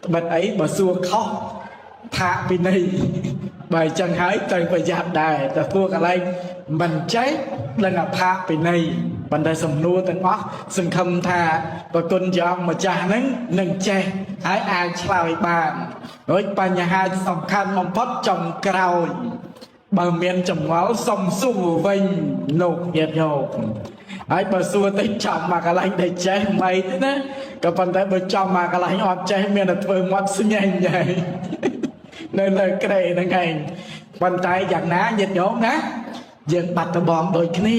ត្បិតអីបើសួរខុសផាកពីនេះបើអញ្ចឹងហើយត្រូវប្រយ័ត្នដែរតែសួរកន្លែងមិនចេះដឹងអាផាកពីនេះប៉ុន្តែសំណួរទាំងអស់សង្ឃឹមថាប្រគុណយ៉ាងម្ចាស់ហ្នឹងនឹងចេះហើយអាចឆ្លើយបានរួចបញ្ហាសំខាន់បំផុតចុងក្រោយ បើមានចម្ងល់សុំសួរវិញលោកញាតិញោមហើយបើសួរទៅចំមកកន្លែងដែលចេះមិនទេណាក៏ប៉ុន្តែបើចំមកកន្លែងអត់ចេះមានតែធ្វើមាត់ស្ញែងហើយនៅលើក្រេហ្នឹងឯងប៉ុន្តែយ៉ាងណាញាតិញោមណាយើងបាត់ដបងដូចគ្នា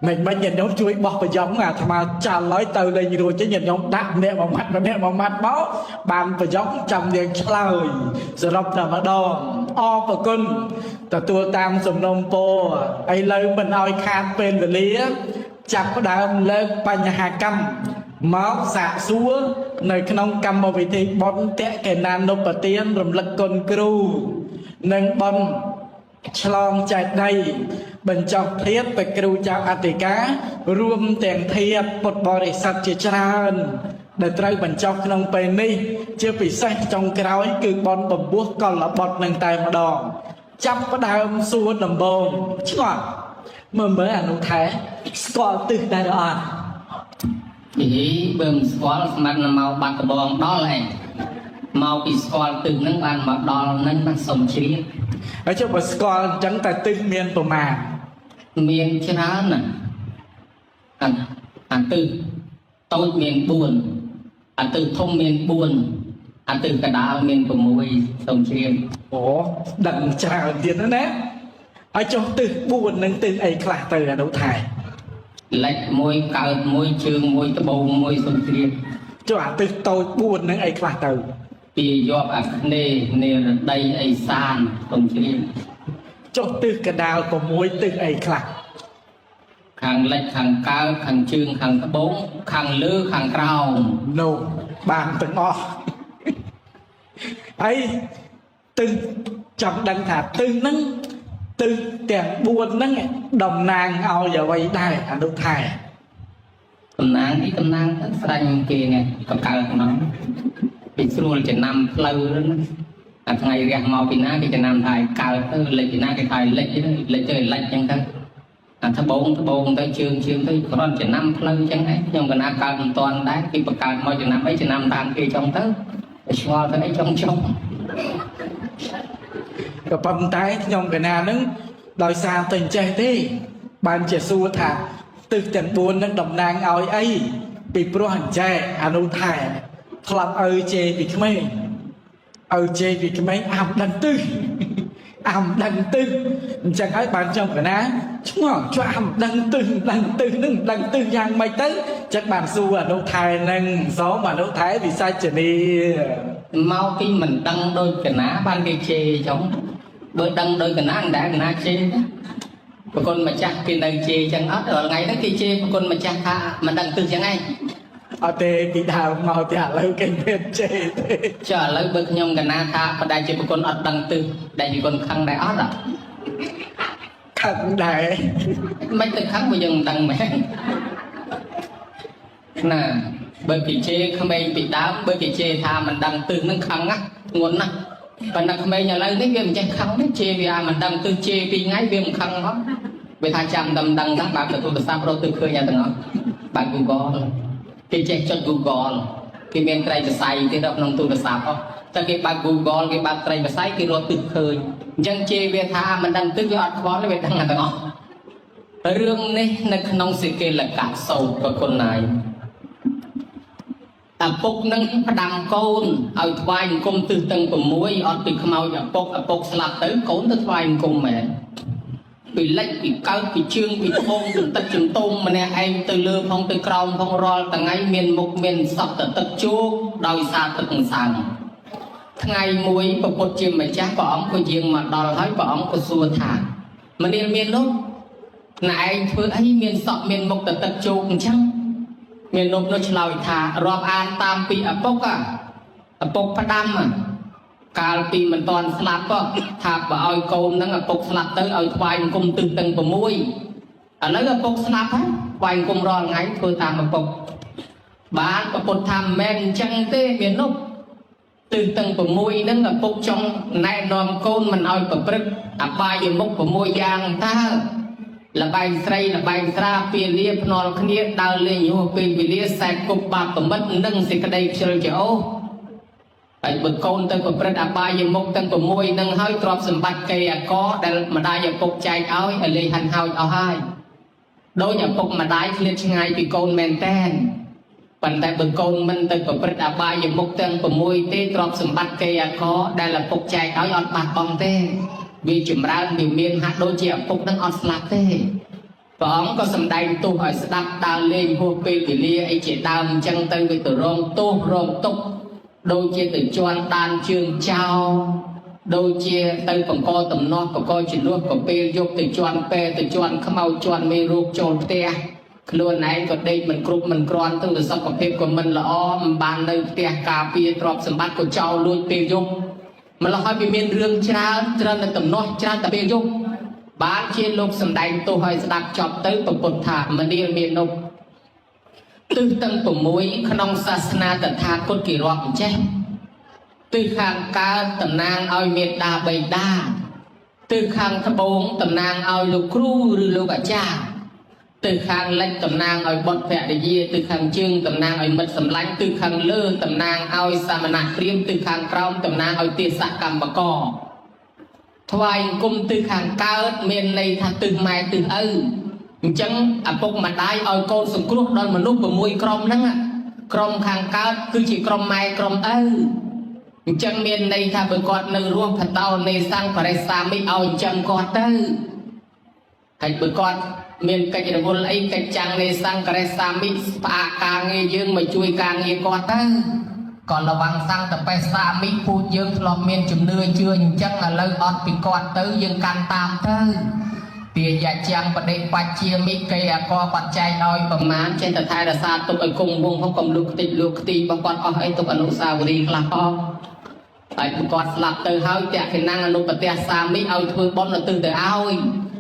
មិនមិនញាតិញោមជួយបោះប្រយ៉ងអាត្មាចាល់ហើយទៅលេងរួចទេញាតិញោមដាក់ម្នាក់មួយម៉ាត់ម្នាក់មួយម៉ាត់មកបានប្រយ៉ងចាំយើងឆ្លើយសរុបតែម្ដងអរប្រគុណទទួលតាមសំណុំពរឥឡូវមិនឲ្យខាតពេលវេលា ចាប់ផ្ដើមលើកបញ្ហាកម្មមកសាកសួរនៅក្នុងកម្មវិធីបុណ្យតកេណានុបទានរំលឹកគុណគ្រូនិងបុណ្យឆ្លងចែកដីបញ្ចុះធាតទៅគ្រូចៅអធិការរួមទាំងធាតពុទ្ធបរិស័ទជាច្រើន ដែលត្រូវបញ្ចុះក្នុងពេលនេះ ជាពិសេសចុងក្រោយ គឺបុណ្យបំពោះកលបុត្រនឹងតែម្ដង ចាប់ផ្ដើមសួរដំបូងឆ្ងល់មើលមើលអនុថែស្គាល់ទិសដែរឬអត់ អីបើមិនស្គាល់ស្មាននឹងមកបាត់ដបងដល់ឯងមកពីស្គាល់ទិសហ្នឹងបានមកដល់ហ្នឹងបានសុំជ្រាប ហើយចុះបើស្គាល់អញ្ចឹងតែទិសមានប្រមាណ មានច្រើនណាស់អាអាទិសតូចមាន4អាទិសធំមាន4អាទិសកដាលមាន6សូមជ្រាប អូដឹងច្រើនទៀតណាស់ណាហើយចុះទិស4និងទិសអីខ្លះទៅអនុថែ លិចមួយកើតមួយជើងមួយត្បូងមួយសូមជ្រាប ចុះអាទិសតូច4នឹងអីខ្លះទៅ ពីយប់អាគ្នេយ៍និរដីអីសានសូមជ្រាប ចុះទិសកដាល6ទិសអីខ្លះ ខាងលិចខាងកើតខាងជើងខាងត្បូងខាងលើខាងក្រោម នោះបានទាំងអស់ហើយទិសចង់ដឹងថាទិសហ្នឹងទិសទាំង4ហ្នឹងតំណាងឲ្យអ្វីដែរអនុថែ តំណាងនេះតំណាងទៅស្រាញ់គេនេះកកើតមកពីស្រួលចំណាំផ្លូវហ្នឹងណាអាថ្ងៃរះមកពីណាគេចំណាំថាឲ្យកើតទៅលិចពីណាគេថាឲ្យលិចទៅលិចទៅលិចចឹងទៅអាត្បូងត្បូងទៅជើងជើងទៅគ្រាន់ចំណាំផ្លូវចឹងឯងខ្ញុំកណាកើតមិនតាន់ដែរគេបង្កើតមកចំណាំអីចំណាំតាមគេចង់ទៅឆ្ងល់ទៅអីចង់ចង់ ក៏ប៉ុន្តែខ្ញុំកណានឹងដោយសារតែអញ្ចេះទេ បានជាសួរថាទិសទាំង4នឹងតំណាងឲ្យអីពីព្រោះអញ្ចេះអនុថែធ្លាប់ឪជេរពីក្មេងឪជេរពីក្មេងអាំដឹងទិសអាំដឹងទិសអញ្ចឹងហើយបានខ្ញុំកណាឆ្ងល់ជួយអាំដឹងទិសដឹងទិសនឹងដឹងទិសយ៉ាងម៉េចទៅចឹងបានសួរអនុថែនឹងសូមអនុថែវិសាចនី មកពីមិនដឹងដូចកណាបានគេជេរចុងបើដឹងដូចកណាមិនដែលកណាជេរទេប្រគុណម្ចាស់គេនៅជេរចឹងអត់រាល់ថ្ងៃហ្នឹងគេជេរប្រគុណម្ចាស់ថាមិនដឹងទិសចឹងឯង អត់ទេពីដើមមកតែឥឡូវគេមានជេរទេ ចុះឥឡូវបើខ្ញុំកណាថាបដិជាប្រគុណអត់ដឹងទិសដែលជាគុណខឹងដែរអត់ ខឹងដែរ មិនទៅខឹងបើយើងមិនដឹងមែនណាបើគេជេរក្មេងពីដើមបើគេជេរថាមិនដឹងទិសនឹងខឹងណាធ្ងន់ណាស់ប៉ុន្តែក្មេងឥឡូវនេះវាមិនចេះខឹងទេជេរវាមិនដឹងទិសជេរពីរថ្ងៃវាមិនខឹងហ៎វាថាចាំតែមិនដឹងថាបើកទូរស័ព្ទរកទិសឃើញតែទាំងអស់បើក Google គេចេះចុច Google គេមានត្រីសរសៃទេដល់ក្នុងទូរស័ព្ទអស់តែគេបើក Google គេបើកត្រីសរសៃគេរកទិសឃើញអញ្ចឹងជេរវាថាមិនដឹងទិសវាអត់ខ្វល់ទេវាដឹងតែទាំងអស់រឿងនេះនៅក្នុងសិកេលកៈសោតប្រគុណណាយឪពុកនឹងផ្ដាំកូនឲ្យថ្វាយអង្គមទិសទាំង6អត់ពីខ្មោចឪពុកឪពុកស្លាប់ទៅកូនទៅថ្វាយអង្គមមែនពីលិចពីកើតពីជើងពីត្បូងពីទឹកជំទង់ម្នាក់ឯងទៅលើផងទៅក្រោមផងរាល់ថ្ងៃមានមុខមានសក់ទៅទឹកជោគដោយសារទឹកម្សៅថ្ងៃមួយព្រះពុទ្ធជាម្ចាស់ព្រះអង្គក៏យាងមកដល់ហើយព្រះអង្គក៏សួរថាមនាលមាននោះណែឯងធ្វើអីមានសក់មានមុខទៅទឹកជោគអញ្ចឹងមាននំនោះឆ្លើយថារាប់អានតាមពីឪពុកឪពុកផ្ដាំកាលពីមិនតាន់ស្លាប់ថាបើឲ្យកូនហ្នឹងឪពុកស្លាប់ទៅឲ្យថ្វាយអង្គមទិសទាំង6ឥឡូវឪពុកស្លាប់ហើយថ្វាយអង្គមរាល់ថ្ងៃធ្វើតាមឪពុកបានប្រពុតថាមិនមែនអញ្ចឹងទេមាននោះទិសទាំង6ហ្នឹងឪពុកចង់ណែនាំកូនមិនឲ្យប្រព្រឹត្តអបាយមុខ6យ៉ាងតើលបែងស្រីលបែងស្រាពាលាភ្នាល់គ្នាដើរលេងហួសពេលវេលាសែកគុកបាបប្រមិតនិងសេចក្តីខ្ជិលច្អូសហើយបើកូនទៅប្រព្រឹត្តអបាយមុខទាំង6នឹងហើយទ្រព្យសម្បត្តិគេអកដែលម្ដាយឪពុកចែកឲ្យឲ្យលេងហាន់ហោចអស់ហើយដោយឪពុកម្ដាយឃ្លាតឆ្ងាយពីកូនមែនតែនប៉ុន្តែបើកូនមិនទៅប្រព្រឹត្តអបាយមុខទាំង6ទេទ្រព្យសម្បត្តិគេអកដែលឪពុកចែកឲ្យអត់បាត់បង់ទេវាចម្រើនវាមានហាក់ដូចជាឪពុកនឹងអត់ស្លាប់ទេព្រះអង្គក៏សម្ដែងទោសឲ្យស្ដាប់ដើរលេងហួសពេលវេលាអីជាដើមអញ្ចឹងទៅវាទៅរងទោសរងទុក្ខដូចជាទៅជន់ដានជើងចោលដូចជាទៅបង្កតំណោះបង្កចំនួនក៏ពេលយប់ទៅជន់ពែទៅជន់ខ្មៅជន់មេរោគចូលផ្ទះខ្លួនឯងក៏ដេកមិនគ្រប់មិនគ្រាន់ទៅសុខភាពក៏មិនល្អមិនបាននៅផ្ទះការពារទ្រព្យសម្បត្តិក៏ចោលលួចពេលយប់ម្ល៉េះហើយវាមានរឿងច្រើនច្រើនតែតំណោះច្រើនតែពេលយប់បានជាលោកសម្ដែងទោសឲ្យស្ដាប់ចប់ទៅប្រពុតថាមនាលមាននុទិសទាំង6ក្នុងសាសនាតថាគតគេរាប់អញ្ចេះទិសខាងកើតតំណាងឲ្យមេដាបៃតាទិសខាងត្បូងតំណាងឲ្យលោកគ្រូឬលោកអាចារ្យទិសខាងលិចតំណាងឲ្យបុត្រភរិយាទិសខាងជើងតំណាងឲ្យមិត្តសម្លាញ់ទិសខាងលើតំណាងឲ្យសមណព្រាហ្មណ៍ទិសខាងក្រោមតំណាងឲ្យទាសកម្មករថ្វាយអង្គមទិសខាងកើតមានន័យថាទិសម៉ែទិសឪអញ្ចឹងឪពុកម្ដាយឲ្យកូនសង្គ្រោះដល់មនុស្ស6ក្រុមហ្នឹងក្រុមខាងកើតគឺជាក្រុមម៉ែក្រុមឪអញ្ចឹងមានន័យថាបើគាត់នៅរស់បតោនេសង្ឃបរិសាមិឲ្យអញ្ចឹងគាត់ទៅហើយបើគាត់មានកិច្ចរវល់អីកិច្ចចាំងនេសង្ឃបរិសាមិផ្អាកការងារយើងមកជួយការងារគាត់ទៅក៏លវាំងសង្ឃតបេសាមិពូជយើងធ្លាប់មានជំនឿជឿអញ្ចឹងឥឡូវអត់ពីគាត់ទៅយើងកាន់តាមទៅទាយចាំងបដិបច្ជាមិគេអកបច្ច័យឲ្យប្រមាណចេះតែថែរក្សាទុកឲ្យគង់វង្សផងកុំលូកខ្ទេចលូកខ្ទីរបស់គាត់អស់អីទុកអនុស្សាវរីយ៍ខ្លះផងហើយគាត់ស្លាប់ទៅហើយតក្កណាំងអនុប្រទេសសាមិឲ្យធ្វើបុណ្យទៅទិសទៅឲ្យ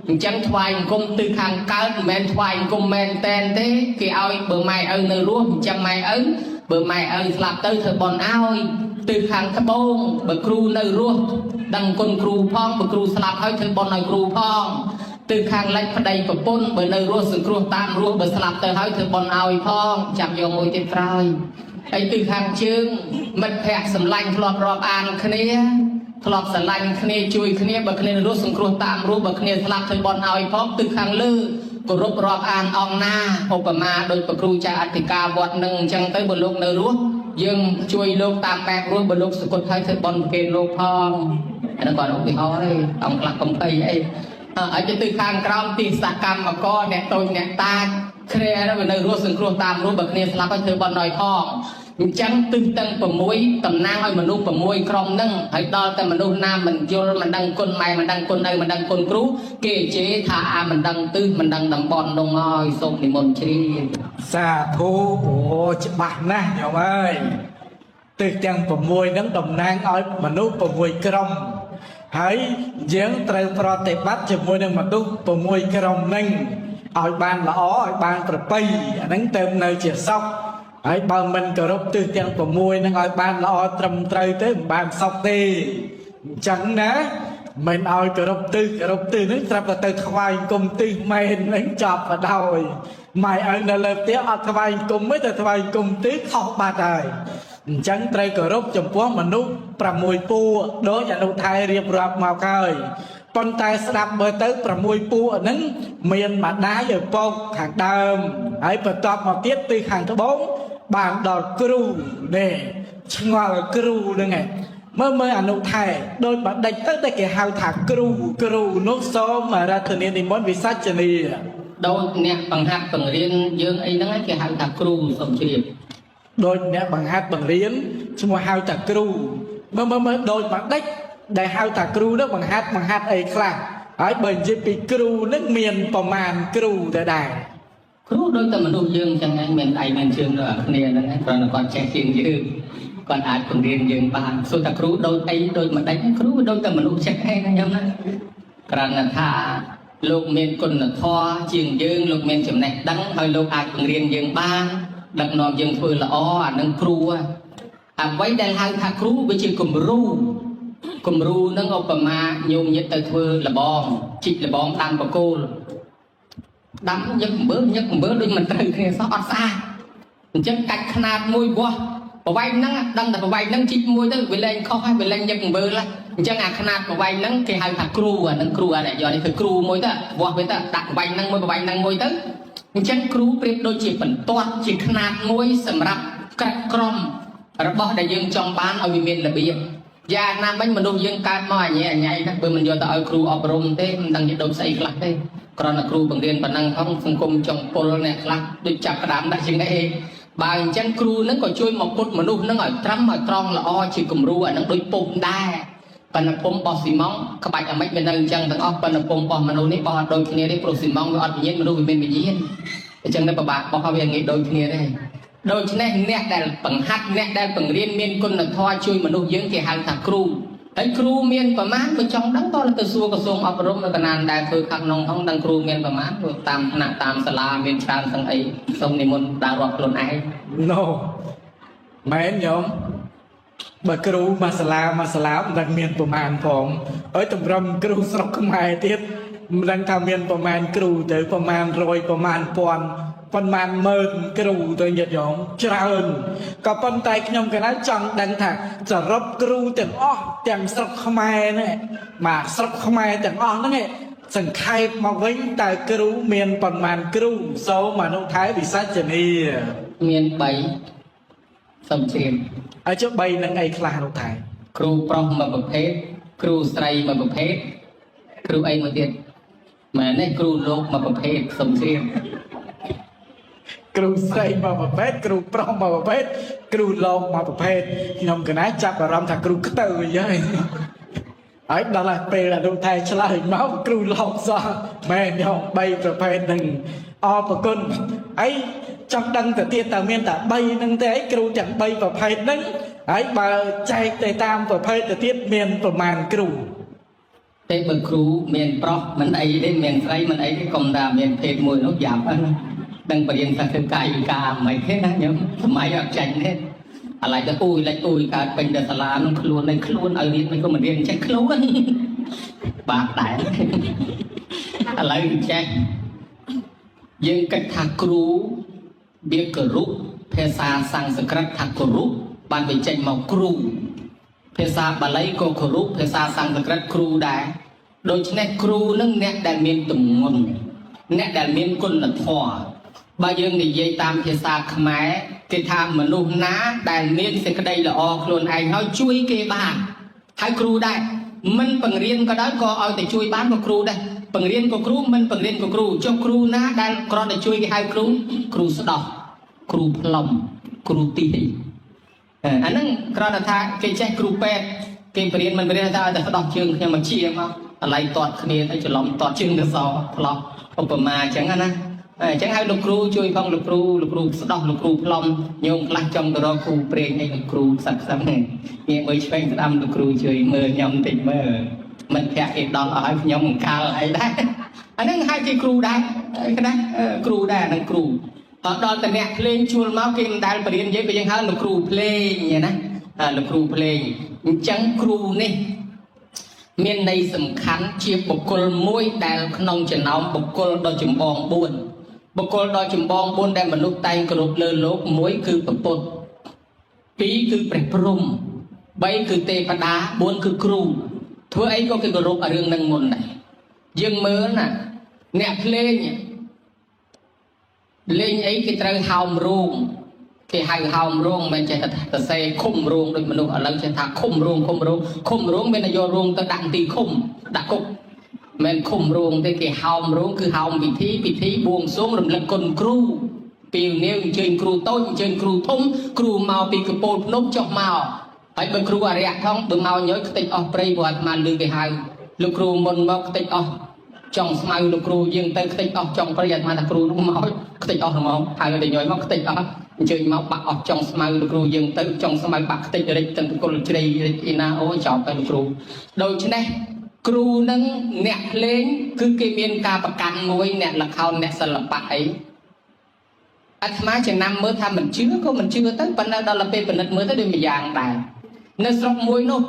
អញ្ចឹងថ្វាយអង្គមទិសខាងកើតមិនមែនថ្វាយអង្គមមែនតែនទេគេឲ្យបើម៉ែឪនៅរស់អញ្ចឹងម៉ែឪបើម៉ែឪស្លាប់ទៅធ្វើបុណ្យឲ្យទិសខាងត្បូងបើគ្រូនៅរស់ដឹងគុណគ្រូផងបើគ្រូស្លាប់ហើយធ្វើបុណ្យឲ្យគ្រូផងទិសខាងលិចប្តីប្រពន្ធបើនៅរស់សង្គ្រោះតាមរស់បើស្លាប់ទៅហើយធ្វើបុណ្យឲ្យផងចាំយកមួយទៀតក្រោយហើយទិសខាងជើងមិត្តភ័ក្តិសម្លាញ់ធ្លាប់រាប់អានគ្នាធ្លាប់ស្រឡាញ់គ្នាជួយគ្នាបើគ្នារស់សង្គ្រោះតាមរស់បើគ្នាស្លាប់ធ្វើបុណ្យឲ្យផងទិសខាងលើគោរពរាប់អានអង្គណាឧបមាដោយព្រះគ្រូចៅអធិការវត្តនឹងអញ្ចឹងទៅបើលោកនៅរស់យើងជួយលោកតាមបែបរស់បើលោកសគត់ឲ្យធ្វើបុណ្យប្រគេនលោកផងអានោះគាត់ឧទាហរណ៍ទេអង្គខ្លះកំភៃអីហើយទៅទិសខាងក្រោមទីសកម្មករអ្នកតូចអ្នកតាចគ្នាទៅនៅរស់សង្គ្រោះតាមរស់បើគ្នាស្លាប់ឲ្យធ្វើបុណ្យឲ្យផង អញ្ចឹងទិសទាំង6តំណាងឲ្យមនុស្ស6ក្រុមហ្នឹងហើយដល់តែមនុស្សណាមិនយល់មិនដឹងគុណម៉ែមិនដឹងគុណឪមិនដឹងគុណគ្រូគេជេរថាអាមិនដឹងទិសមិនដឹងតំបន់នោះហើយសូមនិមន្តជ្រាប សាធុអូច្បាស់ណាស់ញោមអើយទិសទាំង6ហ្នឹងតំណាងឲ្យមនុស្ស6ក្រុមហើយយើងត្រូវប្រតិបត្តិជាមួយនឹងមនុស្ស6ក្រុមហ្នឹងឲ្យបានល្អឲ្យបានប្រពៃអាហ្នឹងទៅនៅជាសុខហើយបើមិនគោរពទិសទាំង6ហ្នឹងឲ្យបានល្អត្រឹមត្រូវទេមិនបានសុខទេអញ្ចឹងណាមិនឲ្យគោរពទិសគោរពទិសហ្នឹងត្រាប់តែទៅថ្វាយគុំទិសមែនហ្នឹងចប់បដ ாய் ម៉ែឪនៅលើផ្ទះអត់ថ្វាយគុំទេតែថ្វាយគុំទិសខុសបាត់ហើយអញ្ចឹងត្រូវគោរពចំពោះមនុស្ស6ពួកដូចអនុថែរៀបរាប់មកហើយប៉ុន្តែស្ដាប់មើលទៅ6ពួកហ្នឹងមានម្ដាយឪពុកខាងដើមហើយបន្ទាប់មកទៀតទិសខាងត្បូងបានដល់គ្រូនេះឆ្ងល់គ្រូហ្នឹងឯងមើលមើលអនុថែដោយបដិចទៅតែគេហៅថាគ្រូគ្រូនោះសូមអារាធនានិមន្តវិសាចនី ដូចអ្នកបង្ហាត់បង្រៀនយើងអីហ្នឹងឯងគេហៅថាគ្រូសូមជ្រាប ដោយអ្នកបង្ហាត់បង្រៀនឈ្មោះហៅថាគ្រូមើលមើលមើលដោយបដិចដែលហៅថាគ្រូនោះបង្ហាត់បង្ហាត់អីខ្លះហើយបើនិយាយពីគ្រូនឹងមានប្រមាណគ្រូទៅដែរ គ្រូដូចតែមនុស្សយើងចឹងឯងមានដៃមានជើងដូចអាគ្នាហ្នឹងឯងគ្រាន់តែគាត់ចេះជាងយើងគាត់អាចបង្រៀនយើងបានសួរថាគ្រូដូចអីដូចម្ដេចគ្រូដូចតែមនុស្សចឹងឯងណាខ្ញុំណាគ្រាន់តែថាលោកមានគុណធម៌ជាងយើងលោកមានចំណេះដឹងហើយលោកអាចបង្រៀនយើងបានដឹកនាំយើងធ្វើល្អអានឹងគ្រូហ៎អ្វីដែលហៅថាគ្រូវាជាគំរូគំរូនឹងឧបមាញោមញាតទៅធ្វើលបងជីកលបងដាំបកគោល ដាំញឹកអំបិលញឹកអំបិលដូចមិនត្រូវគ្នាសោះអត់ស្អាតអញ្ចឹងកាច់ខ្នាតមួយវាស់ប្រវែងហ្នឹងដឹងតែប្រវែងហ្នឹងជីកមួយទៅវាលែងខុសហើយវាលែងញឹកអំបិលហើយអញ្ចឹងអាខ្នាតប្រវែងហ្នឹងគេហៅថាគ្រូអាហ្នឹងគ្រូអាអ្នកយកនេះគឺគ្រូមួយទៅវាស់វាទៅដាក់ប្រវែងហ្នឹងមួយប្រវែងហ្នឹងមួយទៅអញ្ចឹងគ្រូប្រៀបដូចជាបន្ទាត់ជាខ្នាតមួយសម្រាប់ក្រិតក្រមរបស់ដែលយើងចង់បានឲ្យវាមានរបៀបយ៉ាងណាមិញមនុស្សយើងកើតមកអញអញណាស់បើមិនយកទៅឲ្យគ្រូអប់រំទេមិនដឹងជាដូចស្អីខ្លះទេ គ្រាន់តែគ្រូបង្រៀនប៉ុណ្ណឹងផងសង្គមចង់ពុលអ្នកខ្លះដូចចាប់ក្តាមដាក់ជាងអីបើអញ្ចឹងគ្រូហ្នឹងក៏ជួយមកពុតមនុស្សហ្នឹងឲ្យត្រឹមឲ្យត្រង់ល្អជាគំរូអាហ្នឹងដូចពុំដែរប៉ុន្តែពុំបោះស៊ីម៉ងក្បាច់អាម៉េចវានៅអញ្ចឹងទាំងអស់ប៉ុន្តែពុំបោះមនុស្សនេះបោះអត់ដូចគ្នាទេព្រោះស៊ីម៉ងវាអត់វិញ្ញាណមនុស្សវាមានវិញ្ញាណអញ្ចឹងទៅពិបាកបោះឲ្យវាងាយដូចគ្នាទេដូច្នេះអ្នកដែលបង្ហាត់អ្នកដែលបង្រៀនមានគុណធម៌ជួយមនុស្សយើងគេហៅថាគ្រូហើយគ្រូមានប្រមាណបើចង់ដឹងតោះទៅសួរក្រសួងអប់រំនៅកណានដែលធ្វើខាងក្នុងផងដឹងគ្រូមានប្រមាណព្រោះតាមថ្នាក់តាមសាលាមានច្រើនទាំងអីសូមនិមន្តដើររាប់ខ្លួនឯង ណូមែនញោមបើគ្រូមួយសាលាមួយសាលាមិនដឹងមានប្រមាណផងហើយតម្រុំគ្រូស្រុកខ្មែរទៀតមិនដឹងថាមានប្រមាណគ្រូទៅប្រមាណ100ប្រមាណពាន់ប៉ុន្មានម៉ឺនគ្រូទៅញាតិញោមច្រើនក៏ប៉ុន្តែខ្ញុំកណាចង់ដឹងថាសរុបគ្រូទាំងអស់ទាំងស្រុកខ្មែរនេះបាទស្រុកខ្មែរទាំងអស់ហ្នឹងឯងសង្ខេបមកវិញតើគ្រូមានប៉ុន្មានគ្រូសូមអនុថែវិសាចនី មាន3សូមជ្រាប ហើយចុះ3នឹងអីខ្លះនោះថែ គ្រូប្រុសមួយប្រភេទគ្រូស្រីមួយប្រភេទគ្រូអីមួយទៀតមែនទេគ្រូលោកមួយប្រភេទសូមជ្រាប គ្រូស្រីមួយប្រភេទគ្រូប្រុសមួយប្រភេទគ្រូលោកមួយប្រភេទខ្ញុំកណាចាប់អារម្មណ៍ថាគ្រូខ្ទើយហើយហើយដល់ហើយពេលអនុថែឆ្លើយមកគ្រូលោកសោះមែនញោម3ប្រភេទនឹងអរប្រគុណហើយចង់ដឹងទៅទៀតតើមានតែ3នឹងទេអីគ្រូទាំង3ប្រភេទហ្នឹងហើយបើចែកទៅតាមប្រភេទទៅទៀតមានប្រមាណគ្រូ ទេបើគ្រូមានប្រុសមិនអីទេមានស្រីមិនអីទេកុំថាមានភេទមួយនោះយ៉ាប់ហ្នឹងដឹងបរិញ្ញាសិស្សធ្វើកាយវិការមិនទេណាខ្ញុំសម័យអត់ចាញ់ទេឥឡូវទៅអ៊ូយលេចអ៊ូយកើតពេញទៅសាលានោះខ្លួននៅខ្លួនឲ្យរៀនមិនក៏មិនរៀនចេះខ្លួនបាក់ដែរឥឡូវចេះយើងគិតថាគ្រូវាគោរពភាសាសំស្ក្រឹតថាគោរពបានវាចេញមកគ្រូ ភាសាបាលីក៏គោរពភាសាសំស្ក្រឹតគ្រូដែរដូច្នេះគ្រូនឹងអ្នកដែលមានទម្ងន់អ្នកដែលមានគុណធម៌បើយើងនិយាយតាមភាសាខ្មែរគេថាមនុស្សណាដែលមានសេចក្តីល្អខ្លួនឯងហើយជួយគេបានហើយគ្រូដែរមិនបង្រៀនក៏ដោយក៏ឲ្យតែជួយបានក៏គ្រូដែរបង្រៀនក៏គ្រូមិនបង្រៀនក៏គ្រូចុះគ្រូណាដែលគ្រាន់តែជួយគេហៅគ្រូគ្រូស្ដោះគ្រូផ្លុំគ្រូទី អាហ្នឹងគ្រាន់តែថាគេចេះគ្រូពេទ្យគេបរៀនមិនបរៀនថាឲ្យតែស្ដោះជើងខ្ញុំមកជាមកកន្លែងទាត់គ្នាទៅច្រឡំទាត់ជើងទៅសផ្លោះឧបមាអញ្ចឹងណាអញ្ចឹងឲ្យលោកគ្រូជួយផងលោកគ្រូលោកគ្រូស្ដោះលោកគ្រូផ្លុំញោមខ្លះចង់ទៅរកគ្រូព្រេងអីលោកគ្រូផ្សឹកផ្សឹកងាកមើលឆ្វេងស្ដាំលោកគ្រូជួយមើលខ្ញុំតិចមើលមិត្តភក្តិគេដល់អស់ហើយខ្ញុំអង្កលអីដែរអាហ្នឹងហៅគេគ្រូដែរក្តាគ្រូដែរអាហ្នឹងគ្រូអត់ដល់តែអ្នកភ្លេងជួលមកគេមិនដែលបរៀនយើងក៏យើងហៅលោកគ្រូភ្លេងណាលោកគ្រូភ្លេងអញ្ចឹងគ្រូនេះមានន័យសំខាន់ជាបុគ្គលមួយដែលក្នុងចំណោមបុគ្គលដ៏ចម្បង4បុគ្គលដ៏ចម្បង4ដែលមនុស្សតែងគោរពលើលោកមួយគឺព្រះពុទ្ធ2គឺព្រះព្រហ្ម3គឺទេវតា4គឺគ្រូធ្វើអីក៏គេគោរពរឿងនឹងមុនដែរយើងមើលណាអ្នកភ្លេងលេងអីគេត្រូវហោមរោងគេហៅហោមរោងមិនចេះតែសរសេរឃុំរោងដូចមនុស្សឥឡូវចេះថាឃុំរោងឃុំរោងឃុំរោងមានតែយករោងទៅដាក់ទីឃុំដាក់គុកមិនឃុំរោងទេគេហោមរោងគឺហោមពិធីពិធីបួងសួងរំលឹកគុណគ្រូពីនាវអញ្ជើញគ្រូតូចអញ្ជើញគ្រូធំគ្រូមកពីកពូលភ្នំចុះមកហើយបើគ្រូអរិយថងបើមកញយខ្ទេចអស់ព្រៃព្រោះអាត្មាលឺគេហៅលោកគ្រូមុនមកខ្ទេចអស់ចង់ស្មៅលោកគ្រូយើងទៅខ្ទេចអស់ចង់ព្រៃអាត្មាថាគ្រូនោះមកខ្ទេចអស់ហ្មងហៅតែញយមកខ្ទេចអស់អញ្ជើញមកបាក់អស់ចង់ស្មៅលោកគ្រូយើងទៅចង់ស្មៅបាក់ខ្ទេចរិចទាំងគុលជ្រៃរិចអីណាអូចប់ទៅលោកគ្រូដូច្នេះគ្រូនឹងអ្នកភ្លេងគឺគេមានការប្រកាន់មួយអ្នកលខោនអ្នកសិល្បៈអីអាត្មាចំណាំមើលថាមិនជឿក៏មិនជឿទៅប៉ុន្តែដល់ពេលពិនិត្យមើលទៅដូចម្យ៉ាងដែរនៅស្រុកមួយនោះ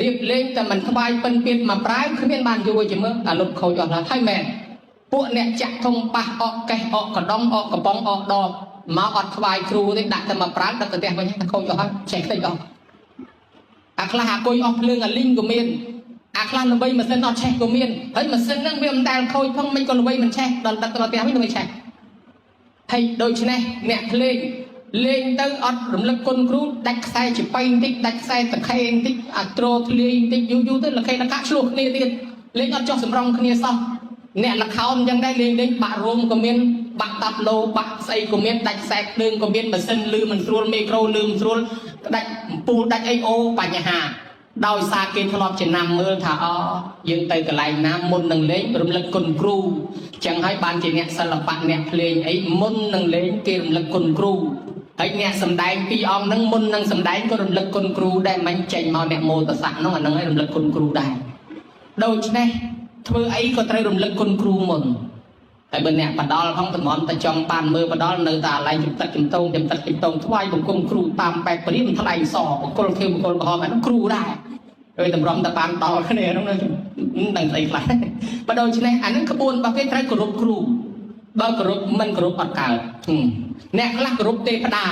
រៀបលេងតែមិនថ្វាយពិនពៀតមកប្រាវគ្មានបានយូរជាមើលអាលុបខូចអស់ហើយហើយមែនពួកអ្នកចាក់ធំប៉ះអកកេះអកកដុងអកកំប៉ុងអកដបមកអត់ថ្វាយគ្រូទេដាក់តែមកប្រាវដាក់ទៅផ្ទះវិញតែខូចអស់ហើយចេះខ្ទេចអស់អាខ្លះអាគុយអស់ភ្លើងអាលីងក៏មានអាខ្លះល្បីម៉ាស៊ីនអត់ឆេះក៏មានហើយម៉ាស៊ីនហ្នឹងវាមិនដែលខូចផងមិនក៏ល្បីមិនឆេះដល់ដឹកទៅដល់ផ្ទះវិញល្បីឆេះហើយដូច្នេះអ្នកភ្លេងលេងទៅអត់រំលឹកគុណគ្រូដាច់ខ្សែចប៉ៃបន្តិចដាច់ខ្សែតខេបន្តិចអាត្រធ្លាយបន្តិចយូរយូរទៅលខេលកាឆ្លោះគ្នាទៀតលេងអត់ចោះសម្រងគ្នាសោះអ្នកលខោនអញ្ចឹងដែរលេងលេងបាក់រោមក៏មានបាក់តាប់ឡូបាក់ស្អីក៏មានដាច់ខ្សែភ្លើងក៏មានម៉ាស៊ីនលឺមិនស្រួលមីក្រូលឺមិនស្រួលដាច់អំពូលដាច់អីអូបញ្ហាដោយសារគេធ្លាប់ចំណាំមើលថាអយើងទៅកន្លែងណាមុននឹងលេងរំលឹកគុណគ្រូចឹងហើយបានជាអ្នកសិល្បៈអ្នកភ្លេងអីមុននឹងលេងគេរំលឹកគុណគ្រូហើយអ្នកសំដែងពីរអង្គហ្នឹងមុននឹងសំដែងក៏រំលឹកគុណគ្រូដែរមិនចេញមកអ្នកមោទសៈហ្នឹងអាហ្នឹងឯងរំលឹកគុណគ្រូដែរដូច្នេះធ្វើអីក៏ត្រូវរំលឹកគុណគ្រូមុនហើយបើអ្នកបដលផងតម្រាំតែចង់បានមើលបដលនៅតែអាឡែងចំទឹកចំតងចំទឹកចំតងថ្វាយបង្គំគ្រូតាមបែបព្រាមថ្លែងសបង្គលខៀវបង្គលក្រហមអានោះគ្រូដែរហើយតម្រាំតែបានដល់គ្នានោះនឹងស្អីខ្លះបើដូច្នេះអានឹងក្បួនរបស់គេត្រូវគោរពគ្រូបើគោរពមិនគោរពអត់កើតអ្នកខ្លះគោរពទេវតា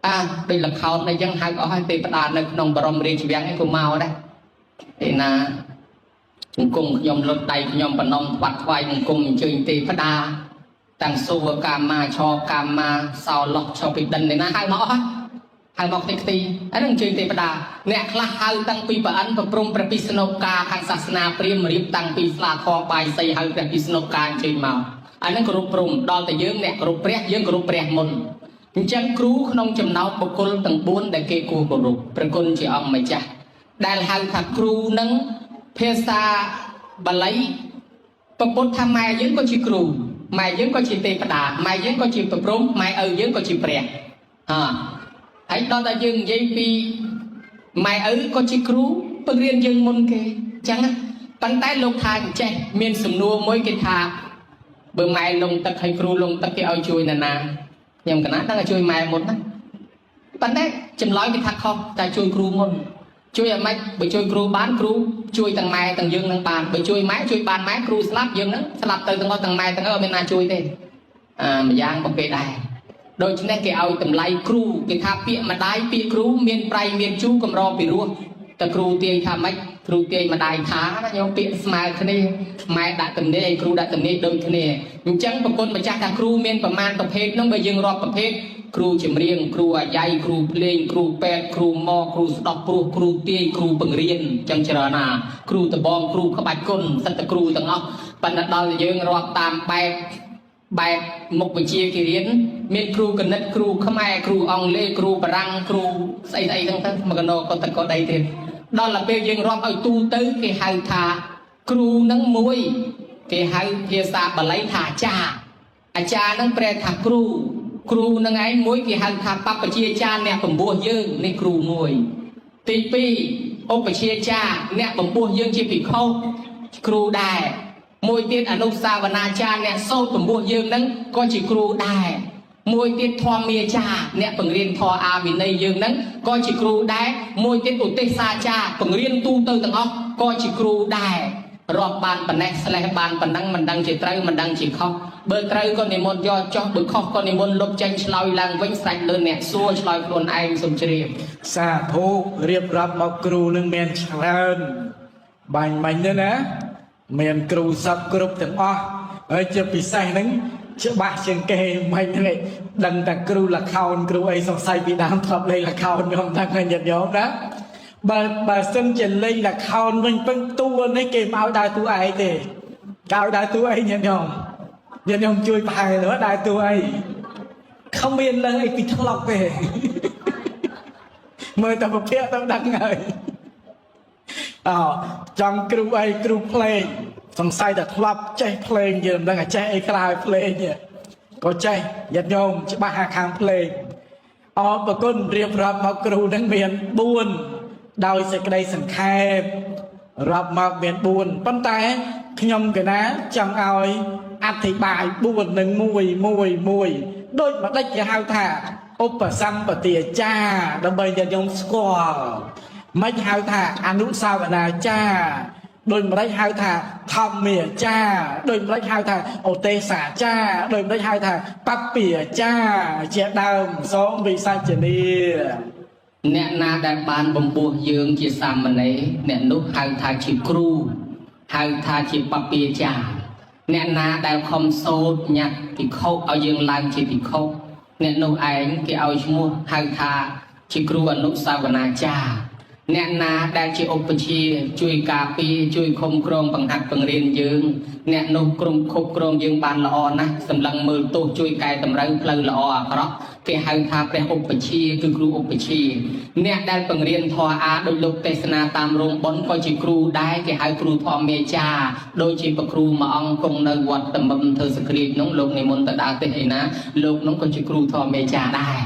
អាដូចលខោនអីចឹងហៅអស់ហើយទេវតានៅក្នុងបរមរាជវាំងឯងក៏មកដែរឯណាបង្គំខ្ញុំលុតដៃខ្ញុំបនំថ្វាត់ថ្វាយបង្គំអញ្ជើញទេវតាតាំងសុវកាមាឆកាមាសោលោះឆពីដិនឯណាហៅមកអស់ហៅមកខ្ទេចខ្ទីអានឹងអញ្ជើញទេវតាអ្នកខ្លះហៅតាំងពីប្រអិនប្រព្រំព្រះពិស្ណុកាខាងសាសនាព្រាហ្មណ៍រៀបតាំងពីស្លាធម៌បាយសីហៅព្រះពិស្ណុកាអញ្ជើញមកអានឹងគោរពព្រំដល់តែយើងអ្នកគោរពព្រះយើងគោរពព្រះមុនអញ្ចឹងគ្រូក្នុងចំណោមបុគ្គលទាំង4ដែលគេគួរគោរពព្រះគុណជាអង្គម្ចាស់ដែលហៅថាគ្រូនឹងភាសាបាលីពពុទ្ធថាម៉ែយើងក៏ជាគ្រូម៉ែយើងក៏ជាទេវតាម៉ែយើងក៏ជាប្រព្រំម៉ែឪយើងក៏ជាព្រះអហើយដល់តែយើងនិយាយពីម៉ែឪក៏ជាគ្រូបង្រៀនយើងមុនគេអញ្ចឹងណាប៉ុន្តែលោកថាអញ្ចេះមានសំណួរមួយគេថាបើម៉ែលងទឹកហើយគ្រូលងទឹកគេឲ្យជួយណាណាខ្ញុំកណាដឹងឲ្យជួយម៉ែមុនណាប៉ុន្តែចម្លើយគេថាខុសតែជួយគ្រូមុនជួយឲ្យម៉េចបើជួយគ្រូបានគ្រូជួយទាំងម៉ែទាំងយើងនឹងបានបើជួយម៉ែជួយបានម៉ែគ្រូស្លាប់យើងនឹងស្លាប់ទៅទាំងអស់ទាំងម៉ែទាំងឪអត់មានណាជួយទេអាម្យ៉ាងក៏គេដែរដូច្នេះគេឲ្យតម្លៃគ្រូគេថាពាក្យម្ដាយពាក្យគ្រូមានប្រៃមានជូរកម្រពីរោះតែគ្រូទាយថាម៉េចគ្រូទាយម្ដាយថាណាញោមពាក្យស្មើគ្នាម៉ែដាក់ទំនាយឲ្យគ្រូដាក់ទំនាយដូចគ្នាអញ្ចឹងប្រគុណម្ចាស់ថាគ្រូមានប្រមាណប្រភេទនោះបើយើងរាប់ប្រភេទគ្រូចម្រៀងគ្រូអាយ៉ៃគ្រូភ្លេងគ្រូពេទ្យគ្រូម៉គ្រូស្ដោះព្រោះគ្រូទាយគ្រូបង្រៀនអញ្ចឹងច្រើនណាគ្រូដបងគ្រូក្បាច់គុណសិតតែគ្រូទាំងអស់ប៉ុន្តែដល់យើងរាប់តាមបែប បែបមុខវិជ្ជាគេរៀនមានគ្រូគណិតគ្រូខ្មែរគ្រូអង់គ្លេសគ្រូបារាំងគ្រូស្អីស្អីហ្នឹងទៅមកកណោក៏តកដីទៀតដល់ទៅពេលយើងរាប់ឲ្យទូទៅគេហៅថាគ្រូនឹងមួយគេហៅភាសាបាលីថាអាចារ្យអាចារ្យនឹងប្រែថាគ្រូគ្រូនឹងឯងមួយគេហៅថាបព្វជិអាចារ្យអ្នកពំពោះយើងនេះគ្រូមួយទី2ឧបជាចារ្យអ្នកបំពោះយើងជាភិក្ខុគ្រូដែរមួយទៀតអនុសាវនាចារ្យអ្នកសូត្រពំពោះយើងនឹងក៏ជាគ្រូដែរមួយទៀតធម្មាចារ្យអ្នកបង្រៀនធម៌អាវិន័យយើងនឹងក៏ជាគ្រូដែរមួយទៀតឧទេសសាចារ្យបង្រៀនទូទៅទាំងអស់ក៏ជាគ្រូដែររាប់បានប៉ុណ្ណេះស្លេះបានប៉ុណ្ណឹងមិនដឹងជាត្រូវមិនដឹងជាខុសបើត្រូវក៏និមន្តយកចុះបើខុសក៏និមន្តលុបចេញឆ្លើយឡើងវិញស្រេចលើអ្នកសួរឆ្លើយខ្លួនឯងសូមជ្រាប សាធុរៀបរាប់មកគ្រូនឹងមានច្រើនបាញ់មិញទេណាមានគ្រូសពគ្រប់ទាំងអស់ហើយជាពិសេសហ្នឹងច្បាស់ជាងគេមិញហ្នឹងដឹងតែគ្រូល្ខោនគ្រូអីសង្ស័យពីដើមធ្លាប់លេងល្ខោនខ្ញុំដឹងហើយញាតិញោមណាបើបើសិនជាលេងល្ខោនវិញពឹងតួនេះគេមកឲ្យដើរតួឯងទេគេឲ្យដើរតួអីញាតិញោមញាតិញោមជួយប្រហែលមើលដើរតួអីគ្មានលើអីពីធ្លុកទេ មើលតែពភាកទៅដឹងហើយអោចង់គ្រូអីគ្រូភ្លេងសង្ស័យតែធ្លាប់ចេះភ្លេងយើងមិនដឹងថាចេះអីខ្លះហើយភ្លេងនេះក៏ចេះញាតិញោមច្បាស់ហាខាងភ្លេងអរប្រគុណរៀបរាប់មកគ្រូនឹងមាន4ដោយសេចក្តីសង្ខេបរាប់មកមាន4ប៉ុន្តែខ្ញុំកណាចង់ឲ្យអធិប្បាយ4នឹង1 1 1ដូចម្ដេចគេហៅថាឧបសម្បទាចារដើម្បីញាតិញោមស្គាល់មិនហៅថាអនុសាវនាចារដូចម្ដេចហៅថាធម្មាចារដូចម្ដេចហៅថាឧទេសសាចារដូចម្ដេចហៅថាបព្វាចារជាដើមសូមវិសាចនី អ្នកណាដែលបានបំពោះយើងជាសាមណេរអ្នកនោះហៅថាជាគ្រូហៅថាជាបព្វាចារ្យអ្នកណាដែលខំសូត្រញត្តិភិក្ខុឲ្យយើងឡើងជាភិក្ខុអ្នកនោះឯងគេឲ្យឈ្មោះហៅថាជាគ្រូអនុសាវនាចារ្យអ្នកណាដែលជាឧបជាជួយការពារជួយឃុំក្រងបង្ហាត់បង្រៀនយើងអ្នកនោះក្រុមគ្រប់គ្រងយើងបានល្អណាស់សម្លឹងមើលទោសជួយកែតម្រូវផ្លូវល្អអាក្រក់គេហៅថាព្រះឧបជាគឺគ្រូឧបជាអ្នកដែលបង្រៀនធម៌អាដោយលោកទេសនាតាមរោងបុណ្យក៏ជាគ្រូដែរគេហៅគ្រូធម្មាចារដូចជាព្រះគ្រូមួយអង្គគង់នៅវត្តតមឹមធ្វើសក្រាចនោះលោកនិមន្តទៅដើរទេសឯណាលោកនោះក៏ជាគ្រូធម្មាចារដែរ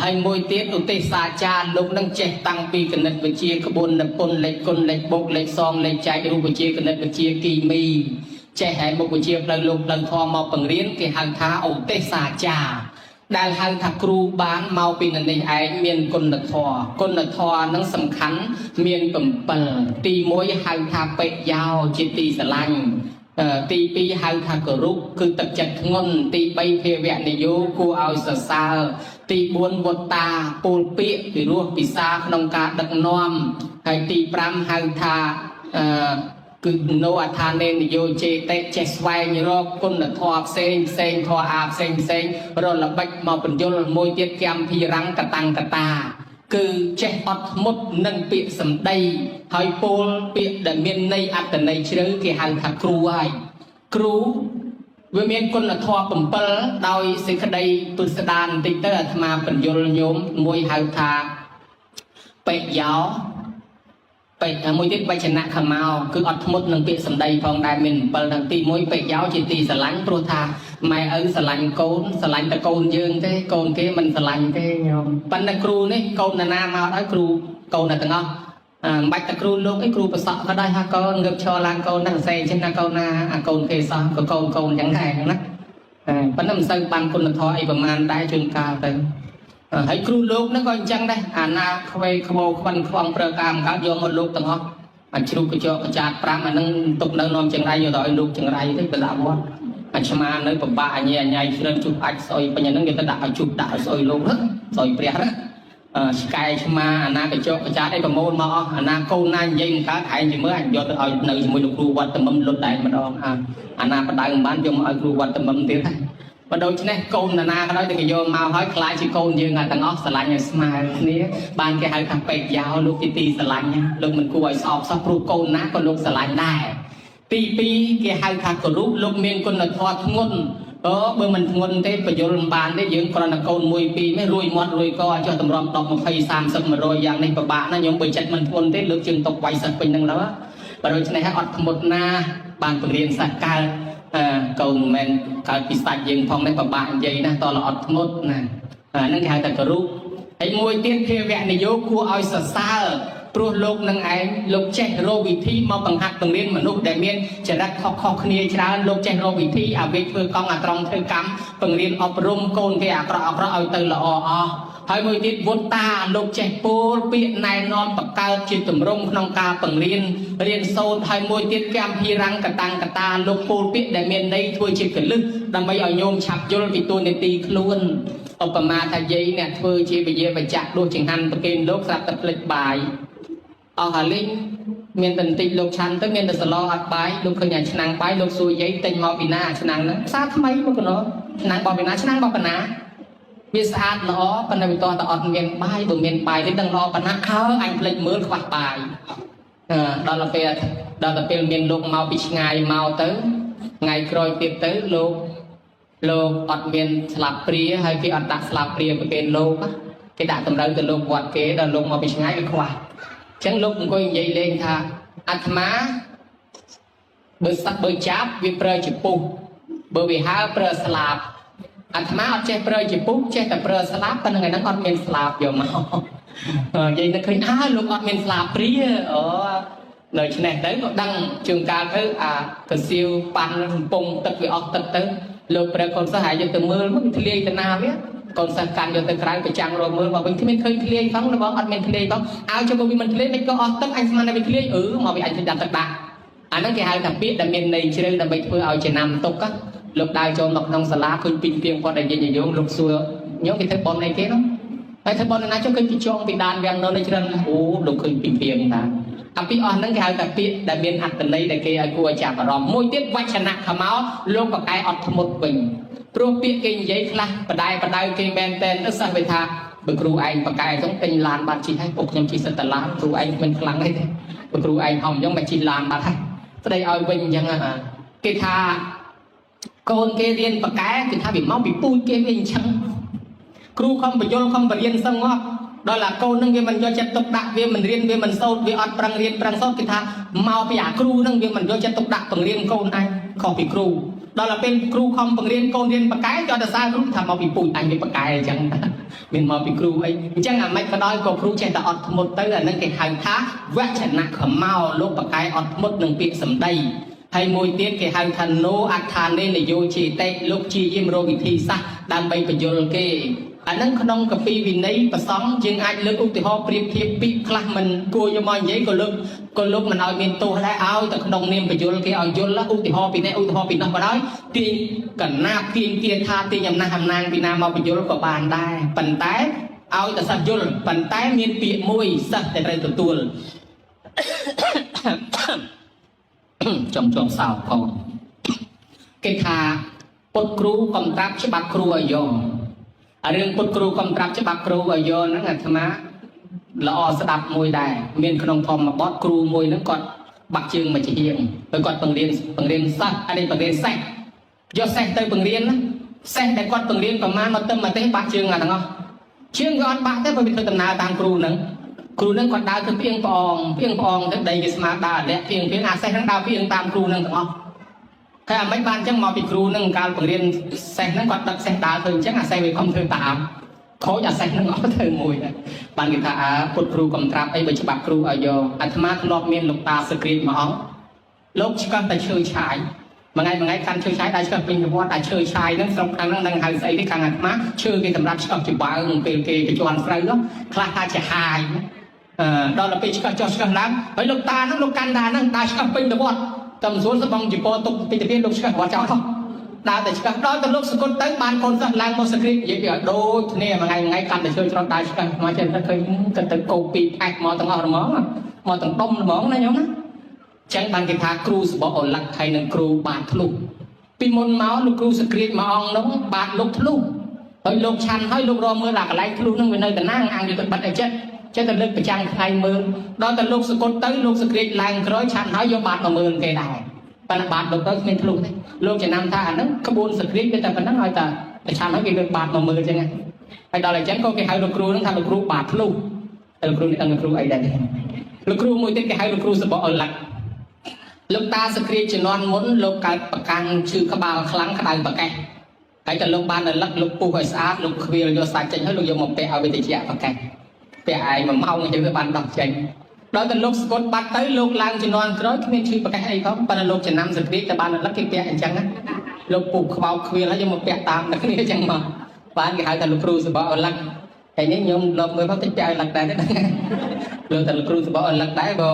ហើយមួយទៀតឧទេសសាចារលោកនឹងចេះតាំងពីគណិតវិទ្យាក្បួននិពន្ធលេខគុណលេខបូកលេខសងលេខចែករូបវិទ្យាគណិតវិទ្យាគីមីចេះហើយមុខវិជ្ជាផ្លូវលោកផ្លូវធម៌មកបង្រៀនគេហៅថាឧទេសសាចារដែលហៅថាគ្រូបានមកពីនេះឯងមានគុណធម៌គុណធម៌នឹងសំខាន់មាន7ទី1ហៅថាបិយោជាទីស្រឡាញ់ទី2ហៅថាគោរពគឺទឹកចិត្តធ្ងន់ទី3ភាវៈនិយោគួរឲ្យសរសើរទី4វត្តាពូលពាក្យពិរោះពិសាក្នុងការដឹកនាំហើយទី5ហៅថាអឺគឺនោអដ្ឋានេនយោចេតិចេះស្វែងរកគុណធម៌ផ្សេងផ្សេងធម៌អាផ្សេងផ្សេងរលល្បិចមកបញ្យលមួយទៀតកម្មភិរੰកតាំងកតាគឺចេះអត់ធ្មត់នឹងពាក្យសម្ដីហើយពោលពាក្យដែលមានន័យអត្ថន័យជ្រៅគេហៅថាគ្រូហើយគ្រូវាមានគុណធម៌7ដោយសេចក្តីពិស្ដារបន្តិចទៅអាត្មាបញ្យលញោមមួយហៅថាបិយោបិមួយទៀតវចនៈខមោគឺអត់ធ្មត់នឹងពាក្យសម្ដីផងដែរមាន7ទាំងទី1បិយោជាទីស្រឡាញ់ព្រោះថាម៉ែឪស្រឡាញ់កូនស្រឡាញ់តែកូនយើងទេកូនគេមិនស្រឡាញ់ទេញោមប៉ុន្តែគ្រូនេះកូនណាមកដល់គ្រូកូនតែទាំងអស់មិនបាច់តែគ្រូលោកអីគ្រូប្រសក់ក៏ដែរថាកូនងើបឈរឡើងកូនណាសរសេរចេះណាកូនណាអាកូនគេសោះក៏កូនកូនចឹងដែរណាប៉ុន្តែមិនសូវបានគុណធម៌អីប្រហែលដែរជួនកាលទៅហើយគ្រូលោកហ្នឹងក៏អញ្ចឹងដែរអាណាខ្វេខ្វោខ្វិនខ្វងប្រើការមកកើតយកមកលោកទាំងអស់អាជ្រូកកញ្ចក់កញ្ចាត5អាហ្នឹងទុកនៅនាំចង្រៃយកទៅឲ្យលោកចង្រៃទៅបដាក់វត្តអាឆ្មានៅពិបាកអញអញច្រើនជុះអាចស្អុយពេញអាហ្នឹងគេទៅដាក់ឲ្យជុះដាក់ឲ្យស្អុយលោកហ្នឹងស្អុយព្រះហ្នឹងឆ្កែឆ្មាអាណាកញ្ចក់កញ្ចាតអីប្រមូលមកអស់អាណាកូនណានិយាយមិនកើតឯងជាមើលអញយកទៅឲ្យនៅជាមួយលោកគ្រូវត្តតមឹមលុតដែរម្ដងអាណាបដៅមិនបានយកមកឲ្យគ្រូវត្តតមឹមទៀតដែរបើដូច្នេះកូនណាក៏ដោយតែគេយកមកហើយខ្លាចជាកូនយើងទាំងអស់ស្រឡាញ់ឲ្យស្មើគ្នាបានគេហៅថាពេកយោលោកជាទីស្រឡាញ់លោកមិនគួរឲ្យស្អប់សោះព្រោះកូនណាក៏លោកស្រឡាញ់ដែរទី2គេហៅថាគោរពលោកមានគុណធម៌ធ្ងន់ អូបើមិនធ្ងន់ទេបញ្យលមិនបានទេយើងគ្រាន់តែកូន1 2នេះរួយមាត់រួយកចុះតម្រាំ10 20 30 100យ៉ាងនេះពិបាកណាស់ញោមបើចិត្តមិនធ្ងន់ទេលើកជើងតុកវាយសិស្សពេញនឹងដល់បើដូច្នេះហើយអត់ធ្មត់ណាបានពង្រៀនសិស្សកើតកូនមិនមែនកើតពីសាច់យើងផងនេះពិបាកនិយាយណាស់តលអត់ធ្មត់ណាអាហ្នឹងគេហៅថាគរុហើយមួយទៀតភាវៈនយោគួរឲ្យសរសើរព្រោះលោកនឹងឯងលោកចេះរកវិធីមកបង្ហាត់បង្រៀនមនុស្សដែលមានចរិតខុសៗគ្នាច្រើនលោកចេះរកវិធីអាវិធ្វើកង់អាត្រង់ធ្វើកម្មបង្រៀនអប់រំកូនគេអាក្រក់អាក្រក់ឲ្យទៅល្អអស់ហើយមួយទៀតវុតាលោកចេះពោលពាក្យណែនាំបង្កើតជាទម្រង់ក្នុងការបង្រៀនរៀនសូត្រហើយមួយទៀតកម្មភិរង្គកតាំងកតាលោកពោលពាក្យដែលមានន័យធ្វើជាកលឹះដើម្បីឲ្យញោមឆាប់យល់ពីទួនាទីខ្លួនឧបមាថាយាយអ្នកធ្វើជាវិយាបច្ចៈដួសចង្ហាន់ប្រគេនលោកស្រាប់តែភ្លេចបាយអស់ហើយលេងមានតែបន្តិចលោកឆាន់ទៅមានតែសឡអត់បាយលោកឃើញអាឆ្នាំងបាយលោកសួរយាយទិញមកពីណាអាឆ្នាំងហ្នឹងផ្សារថ្មីមកកណោឆ្នាំងបោះពីណាឆ្នាំងបោះពីណាវាស្អាតល្អប៉ុន្តែវាតោះតែអត់មានបាយបើមានបាយទេដឹងល្អប៉ុណ្ណាអើអញភ្លេចមើលខ្វះបាយដល់ទៅពេលដល់ទៅពេលមានលោកមកពីឆ្ងាយមកទៅថ្ងៃក្រោយទៀតទៅលោកលោកអត់មានស្លាបព្រាហើយគេអត់ដាក់ស្លាបព្រាប្រគេនលោកគេដាក់តម្រូវទៅលោកវត្តគេដល់លោកមកពីឆ្ងាយវាខ្វះអញ្ចឹងលោកអង្គុយនិយាយលេងថាអាត្មាបើសត្វបើចាប់វាប្រើជាពុះបើវាហើប្រើស្លាបអាត្មាអត់ចេះប្រើជាពុះចេះតែប្រើស្លាបប៉ុន្តែថ្ងៃហ្នឹងអត់មានស្លាបយកមកនិយាយនឹកឃើញអើលោកអត់មានស្លាបព្រាអូដូច្នេះទៅក៏ដឹងជួនកាលទៅអាកសៀវប៉ាន់កំពង់ទឹកវាអស់ទឹកទៅលោកព្រះកូនសិស្សហើយយកទៅមើលមកធ្លាយទៅណាវាកូនសិស្សកាន់យកទៅក្រៅប្រចាំងរកមើលមកវិញគ្មានឃើញធ្លាយផងរបស់អត់មានធ្លាយផងអើចុះបើវាមិនធ្លាយមិនក៏អស់ទឹកអញស្មានតែវាធ្លាយអឺមកវាអញធ្វើដាក់ទឹកដាក់អាហ្នឹងគេហៅថាពាក្យដែលមានន័យជ្រៅដើម្បីធ្វើឲ្យចំណាំទុកលោកដើរចូលមកក្នុងសាលាឃើញពីងពីងគាត់ដែលនិយាយញោមលោកសួរញោមគេធ្វើប៉ុនអីគេនោះហើយធ្វើប៉ុនណាចុះឃើញគេចងពីដានវាំងនៅច្រើនអូលោកឃើញពីងពីងតាអំពីអស់ហ្នឹងគេហៅថាពាក្យដែលមានអត្ថន័យដែលគេឲ្យគួរឲ្យចាប់អារម្មណ៍មួយទៀតវចនៈខមោលោកបកែអត់ធ្មត់វិញព្រោះពាក្យគេនិយាយខ្លះបដែបដៅគេមែនតែនទៅសិស្សវាថាបើគ្រូឯងបកែទៅទិញឡានបាត់ជិះហើយពួកខ្ញុំជិះសិតតឡានគ្រូឯងមិនខ្លាំងទេបើគ្រូឯងហំអញ្ចឹងមកជិះឡានបាត់ហើយស្ដីឲ្យវិញអញ្ចឹងគេថាកូនគេរៀនបកែគេថាវាមកពីពូជគេវាអញ្ចឹងគ្រូខំបញ្យលខំបរៀនសឹងមកដល់អាកូននឹងវាមិនយកចិត្តទុកដាក់វាមិនរៀនវាមិនសូត្រវាអត់ប្រឹងរៀនប្រឹងសូត្រគេថាមកពីអាគ្រូនឹងវាមិនយកចិត្តទុកដាក់បង្រៀនកូនឯងខុសពីគ្រូដល់ទៅពេលគ្រូខំបង្រៀនកូនរៀនបកែចោះតែសារគ្រូថាមកពីពូជអញវាបកែអញ្ចឹងមានមកពីគ្រូអីអញ្ចឹងអាម៉េចក៏ដោយក៏គ្រូចេះតែអត់ធ្មត់ទៅអានឹងគេហៅថាវចនៈខមោលោកបកែអត់ធ្មត់នឹងពាក្យសម្ដីហើយមួយទៀតគេហៅថាណូអដ្ឋានេនយោជាតិលោកជាយាមរោវិធីសាស្ត្រដើម្បីបញ្យលគេអានឹងក្នុងកាពីវិន័យប្រសង់យើងអាចលើកឧទាហរណ៍ប្រៀបធៀបពាក្យខ្លះមិនគួរយកមកនិយាយក៏លើកក៏លោកមិនឲ្យមានទោសដែរឲ្យតែក្នុងនាមបញ្យលគេឲ្យយល់ឧទាហរណ៍ពីនេះឧទាហរណ៍ពីនោះក៏ដោយទាញកណាបទាញទាថាទាញអំណះអំណាងពីណាមកបញ្យលក៏បានដែរប៉ុន្តែឲ្យតែសិស្សយល់ប៉ុន្តែមានពាក្យមួយសិស្សតែត្រូវទទួល ចង់ចងសោផងគេថាពុតគ្រូកំត្រាប់ច្បាប់គ្រូឲ្យយកអារឿងពុតគ្រូកំត្រាប់ច្បាប់គ្រូឲ្យយកហ្នឹងអាត្មាល្អស្ដាប់មួយដែរមានក្នុងធម្មបទគ្រូមួយហ្នឹងគាត់បាក់ជើងមួយជាហៀងហើយគាត់បង្រៀនបង្រៀនសិស្សអានេះបង្រៀនសេះយកសេះទៅបង្រៀនណាសេះដែលគាត់បង្រៀនប្រមាណមកទៅមកទេបាក់ជើងអាទាំងអស់ជើងក៏អត់បាក់ទេព្រោះវាធ្វើដំណើរតាមគ្រូហ្នឹងគ្រូហ្នឹងគាត់ដើរទៅផ្ៀងផ្អងផ្ៀងផ្អងទៅដីគេស្មើដើរលាក់ផ្ៀងផ្ៀងអាសេះហ្នឹងដើរផ្ៀងតាមគ្រូហ្នឹងទាំងអស់តែអាមិនបានអញ្ចឹងមកពីគ្រូហ្នឹងកាលបង្រៀនសេះហ្នឹងគាត់ដឹកសេះដើរធ្វើអញ្ចឹងអាសេះវាខំធ្វើតាមខូចអាសេះហ្នឹងអស់ធ្វើមួយដែរបានគេថាអើពុតគ្រូកំត្រាប់អីបើច្បាប់គ្រូឲ្យយកអាត្មាធ្លាប់មានលោកតាសក្រាចមួយអង្គលោកឆ្កឹះតែឈើឆាយមួយថ្ងៃមួយថ្ងៃកាន់ឈើឆាយដើរឆ្កឹះពេញវត្តអាឈើឆាយហ្នឹងស្រុកខាងហ្នឹងនឹងហៅស្អីទេខាងអាត្មាឈើគេសម្រាប់ឆ្កឹះច្បើងពេលគេកជន់ស្រូវខ្លះថាជាហាយដល់ទៅពេលឆ្កឹះចុះឆ្កឹះឡើងហើយលោកតាហ្នឹងលោកកាន់តាហ្នឹងដើរឆ្កឹះពេញទៅវត្តតែមិនស្រួលសបងជីពទុកពីទៅទៀតលោកឆ្កឹះវត្តចោលដើរតែឆ្កឹះដល់ទៅលោកសគុតទៅបានកូនសិស្សឡើងមកសក្រាចនិយាយពីឲ្យដូចគ្នាមួយថ្ងៃមួយថ្ងៃកាន់តែឈើច្រត់ដើរឆ្កឹះមកចេះទៅឃើញទៅទៅកោពីផែកមកទាំងអស់ហ្មងមកទាំងដុំហ្មងណាញោមណាចឹងបានគេថាគ្រូសបកអូឡាក់ហើយនឹងគ្រូបាទធ្លុះពីមុនមកលោកគ្រូសក្រាចមួយអង្គនោះបាទលោកធ្លុះហើយលោកឆាន់ហើយលោករមើលអាកន្លែងធ្លុះនឹងវានៅតំណាងអាងយកទៅបិទអីចិត្តចេះតែលើកប្រចាំថ្ងៃមើលដល់តែលោកសគុតទៅលោកសក្រាចឡើងក្រោយឆាន់ហើយយកបាតមកមើលគេដែរ ប៉ុន្តែបាតលោកទៅគ្មានធ្លុះទេលោកចំណាំថាអាហ្នឹងក្បួនសក្រាចវាតែប៉ុណ្ណឹងឲ្យតែប្រឆាំហើយគេលើកបាតមកមើលអញ្ចឹងហើយដល់អញ្ចឹងក៏គេហៅលោកគ្រូហ្នឹងថាលោកគ្រូបាតធ្លុះតែលោកគ្រូនេះដឹងលោកគ្រូអីដែរទេលោកគ្រូមួយទៀតគេហៅលោកគ្រូសបកអលឹកលោកតាសក្រាចជំនាន់មុនលោកកើតប្រកាំងឈឺក្បាលខ្លាំងក្តៅប្រកេះហើយតែលោកបានរលឹកលោកពុះឲ្យស្អាតលោកខ្វៀលយកសាច់ចេញហើយលោកយកមកពាក់ឲ្យវាតិចប្រកេះពាក់ឯងមួយម៉ោងអញ្ចឹងវាបានដោះចេញដល់តែលោកស្គត់បាត់ទៅលោកឡើងជំនាន់ក្រោយគ្មានឈឺប្រកេះអីផងប៉ុន្តែលោកចំណាំសក្រាចតែបានរលឹកគេពាក់អញ្ចឹងណាលោកពុះខ្វោកខ្វៀលហើយយកមកពាក់តាមតែគ្នាអញ្ចឹងមកបានគេហៅថាលោកគ្រូសបកអលឹកហើយនេះខ្ញុំលបមើលផងតិចពាក់ឲ្យលឹកដែរទេលោកតែលោកគ្រូសបកអលឹកដែរបើ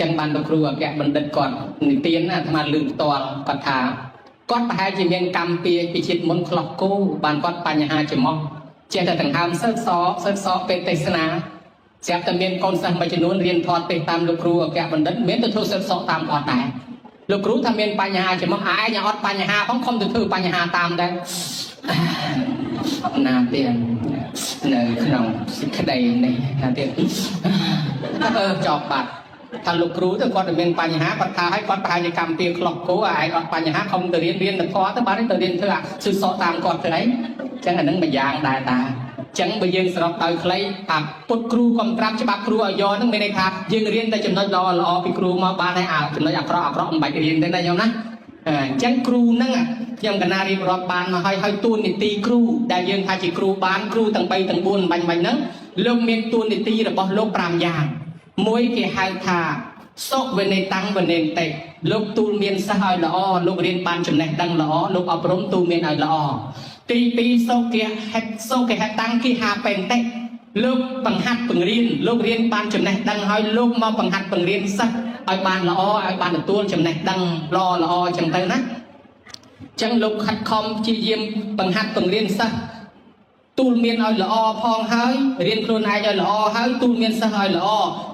ចឹងបានលោកគ្រូអគ្គបណ្ឌិតគាត់និទានអាត្មាលឺផ្ទាល់គាត់ថាគាត់ប្រហែលជាមានកម្មពៀពីជាតិមុនខ្លោះគោបានគាត់បញ្ហាច្រមុះចេះតែដង្ហើមសើសសើសពេលទេសនាស្រាប់តែមានកូនសិស្សមួយចំនួនរៀនថតទេសតាមលោកគ្រូអគ្គបណ្ឌិតមានទៅធ្វើសើសតាមគាត់ដែរលោកគ្រូថាមានបញ្ហាច្រមុះឯងអត់បញ្ហាផងខំទៅធ្វើបញ្ហាតាមដែរណាទៀតនៅក្នុងសេចក្តីនេះណាទៀតអឺចប់បាត់ថាលោកគ្រូទៅគាត់មានបញ្ហាគាត់ថាឲ្យគាត់ប្រហែលជាកម្មពៀខ្លោះគោឯងអត់បញ្ហាខំទៅរៀនរៀនទៅធေါ်ទៅបានទៅរៀនធ្វើអាស៊ឺសក់តាមគាត់ទៅអីចឹងអានឹងមួយយ៉ាងដែរតាចឹងបើយើងសរុបដោយខ្លីអាពុតគ្រូកំត្រាប់ច្បាប់គ្រូឲ្យយកហ្នឹងមានន័យថាយើងរៀនតែចំណុចល្អល្អពីគ្រូមកបានហើយអាចំណុចអាក្រក់អាក្រក់មិនបាច់រៀនទេណាញោមណាអញ្ចឹងគ្រូហ្នឹងខ្ញុំកណារៀបរាប់បានមកហើយហើយតួនាទីគ្រូដែលយើងថាជាគ្រូបានគ្រូទាំង3ទាំង4បាញ់បាញ់ហ្នឹងលោកមានតួនាទីរបស់លោក5យ៉ាងមួយគេហៅថាសុវនេតាំងវនេនតិលោកទូលមានសិស្សឲ្យល្អលោករៀនបានចំណេះដឹងល្អលោកអប់រំទូលមានឲ្យល្អទី2សុគហេតុសុគហេតាំងគិហាបេនតិលោកបង្ហាត់បង្រៀនលោករៀនបានចំណេះដឹងហើយលោកមកបង្ហាត់បង្រៀនសិស្សឲ្យបានល្អឲ្យបានទទួលចំណេះដឹងល្អល្អអញ្ចឹងទៅណាចឹងលោកខិតខំព្យាយាមបង្ហាត់បង្រៀនសិស្សទូលមានឲ្យល្អផងហើយរៀនខ្លួនឯងឲ្យល្អហើយទូលមានសិស្សឲ្យល្អ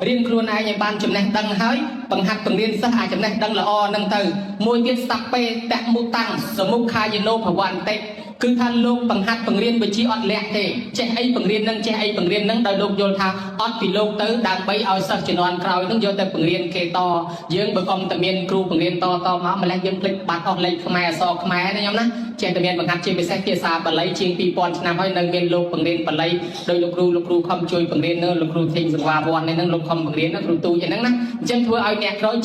រៀនខ្លួនឯងឲ្យបានចំណេះដឹងហើយបង្ហាត់បង្រៀនសិស្សឲ្យចំណេះដឹងល្អហ្នឹងទៅមួយទៀតសពេតមុតាំងសមុខាយនោភវន្តិគឺថាលោកបង្ហាត់បង្រៀនវិជាអត់លះទេចេះអីបង្រៀននឹងចេះអីបង្រៀននឹងដោយលោកយល់ថាអត់ពីលោកទៅដើម្បីឲ្យសិស្សជំនាន់ក្រោយនឹងយកទៅបង្រៀនគេតយើងបើកុំតែមានគ្រូបង្រៀនតតមកម្លេះយើងភ្លេចបាត់អស់លេខខ្មែរអក្សរខ្មែរណាខ្ញុំណាចេះតែមានបង្ហាត់ជាពិសេសភាសាបាលីជាង2000ឆ្នាំហើយនៅមានលោកបង្រៀនបាលីដោយលោកគ្រូលោកគ្រូខំជួយបង្រៀននៅលោកគ្រូធីងសង្វាវ័ននេះនឹងលោកខំបង្រៀនណាគ្រូទូចហ្នឹងណាអញ្ចឹងធ្វើឲ្យអ្នកក្រោយ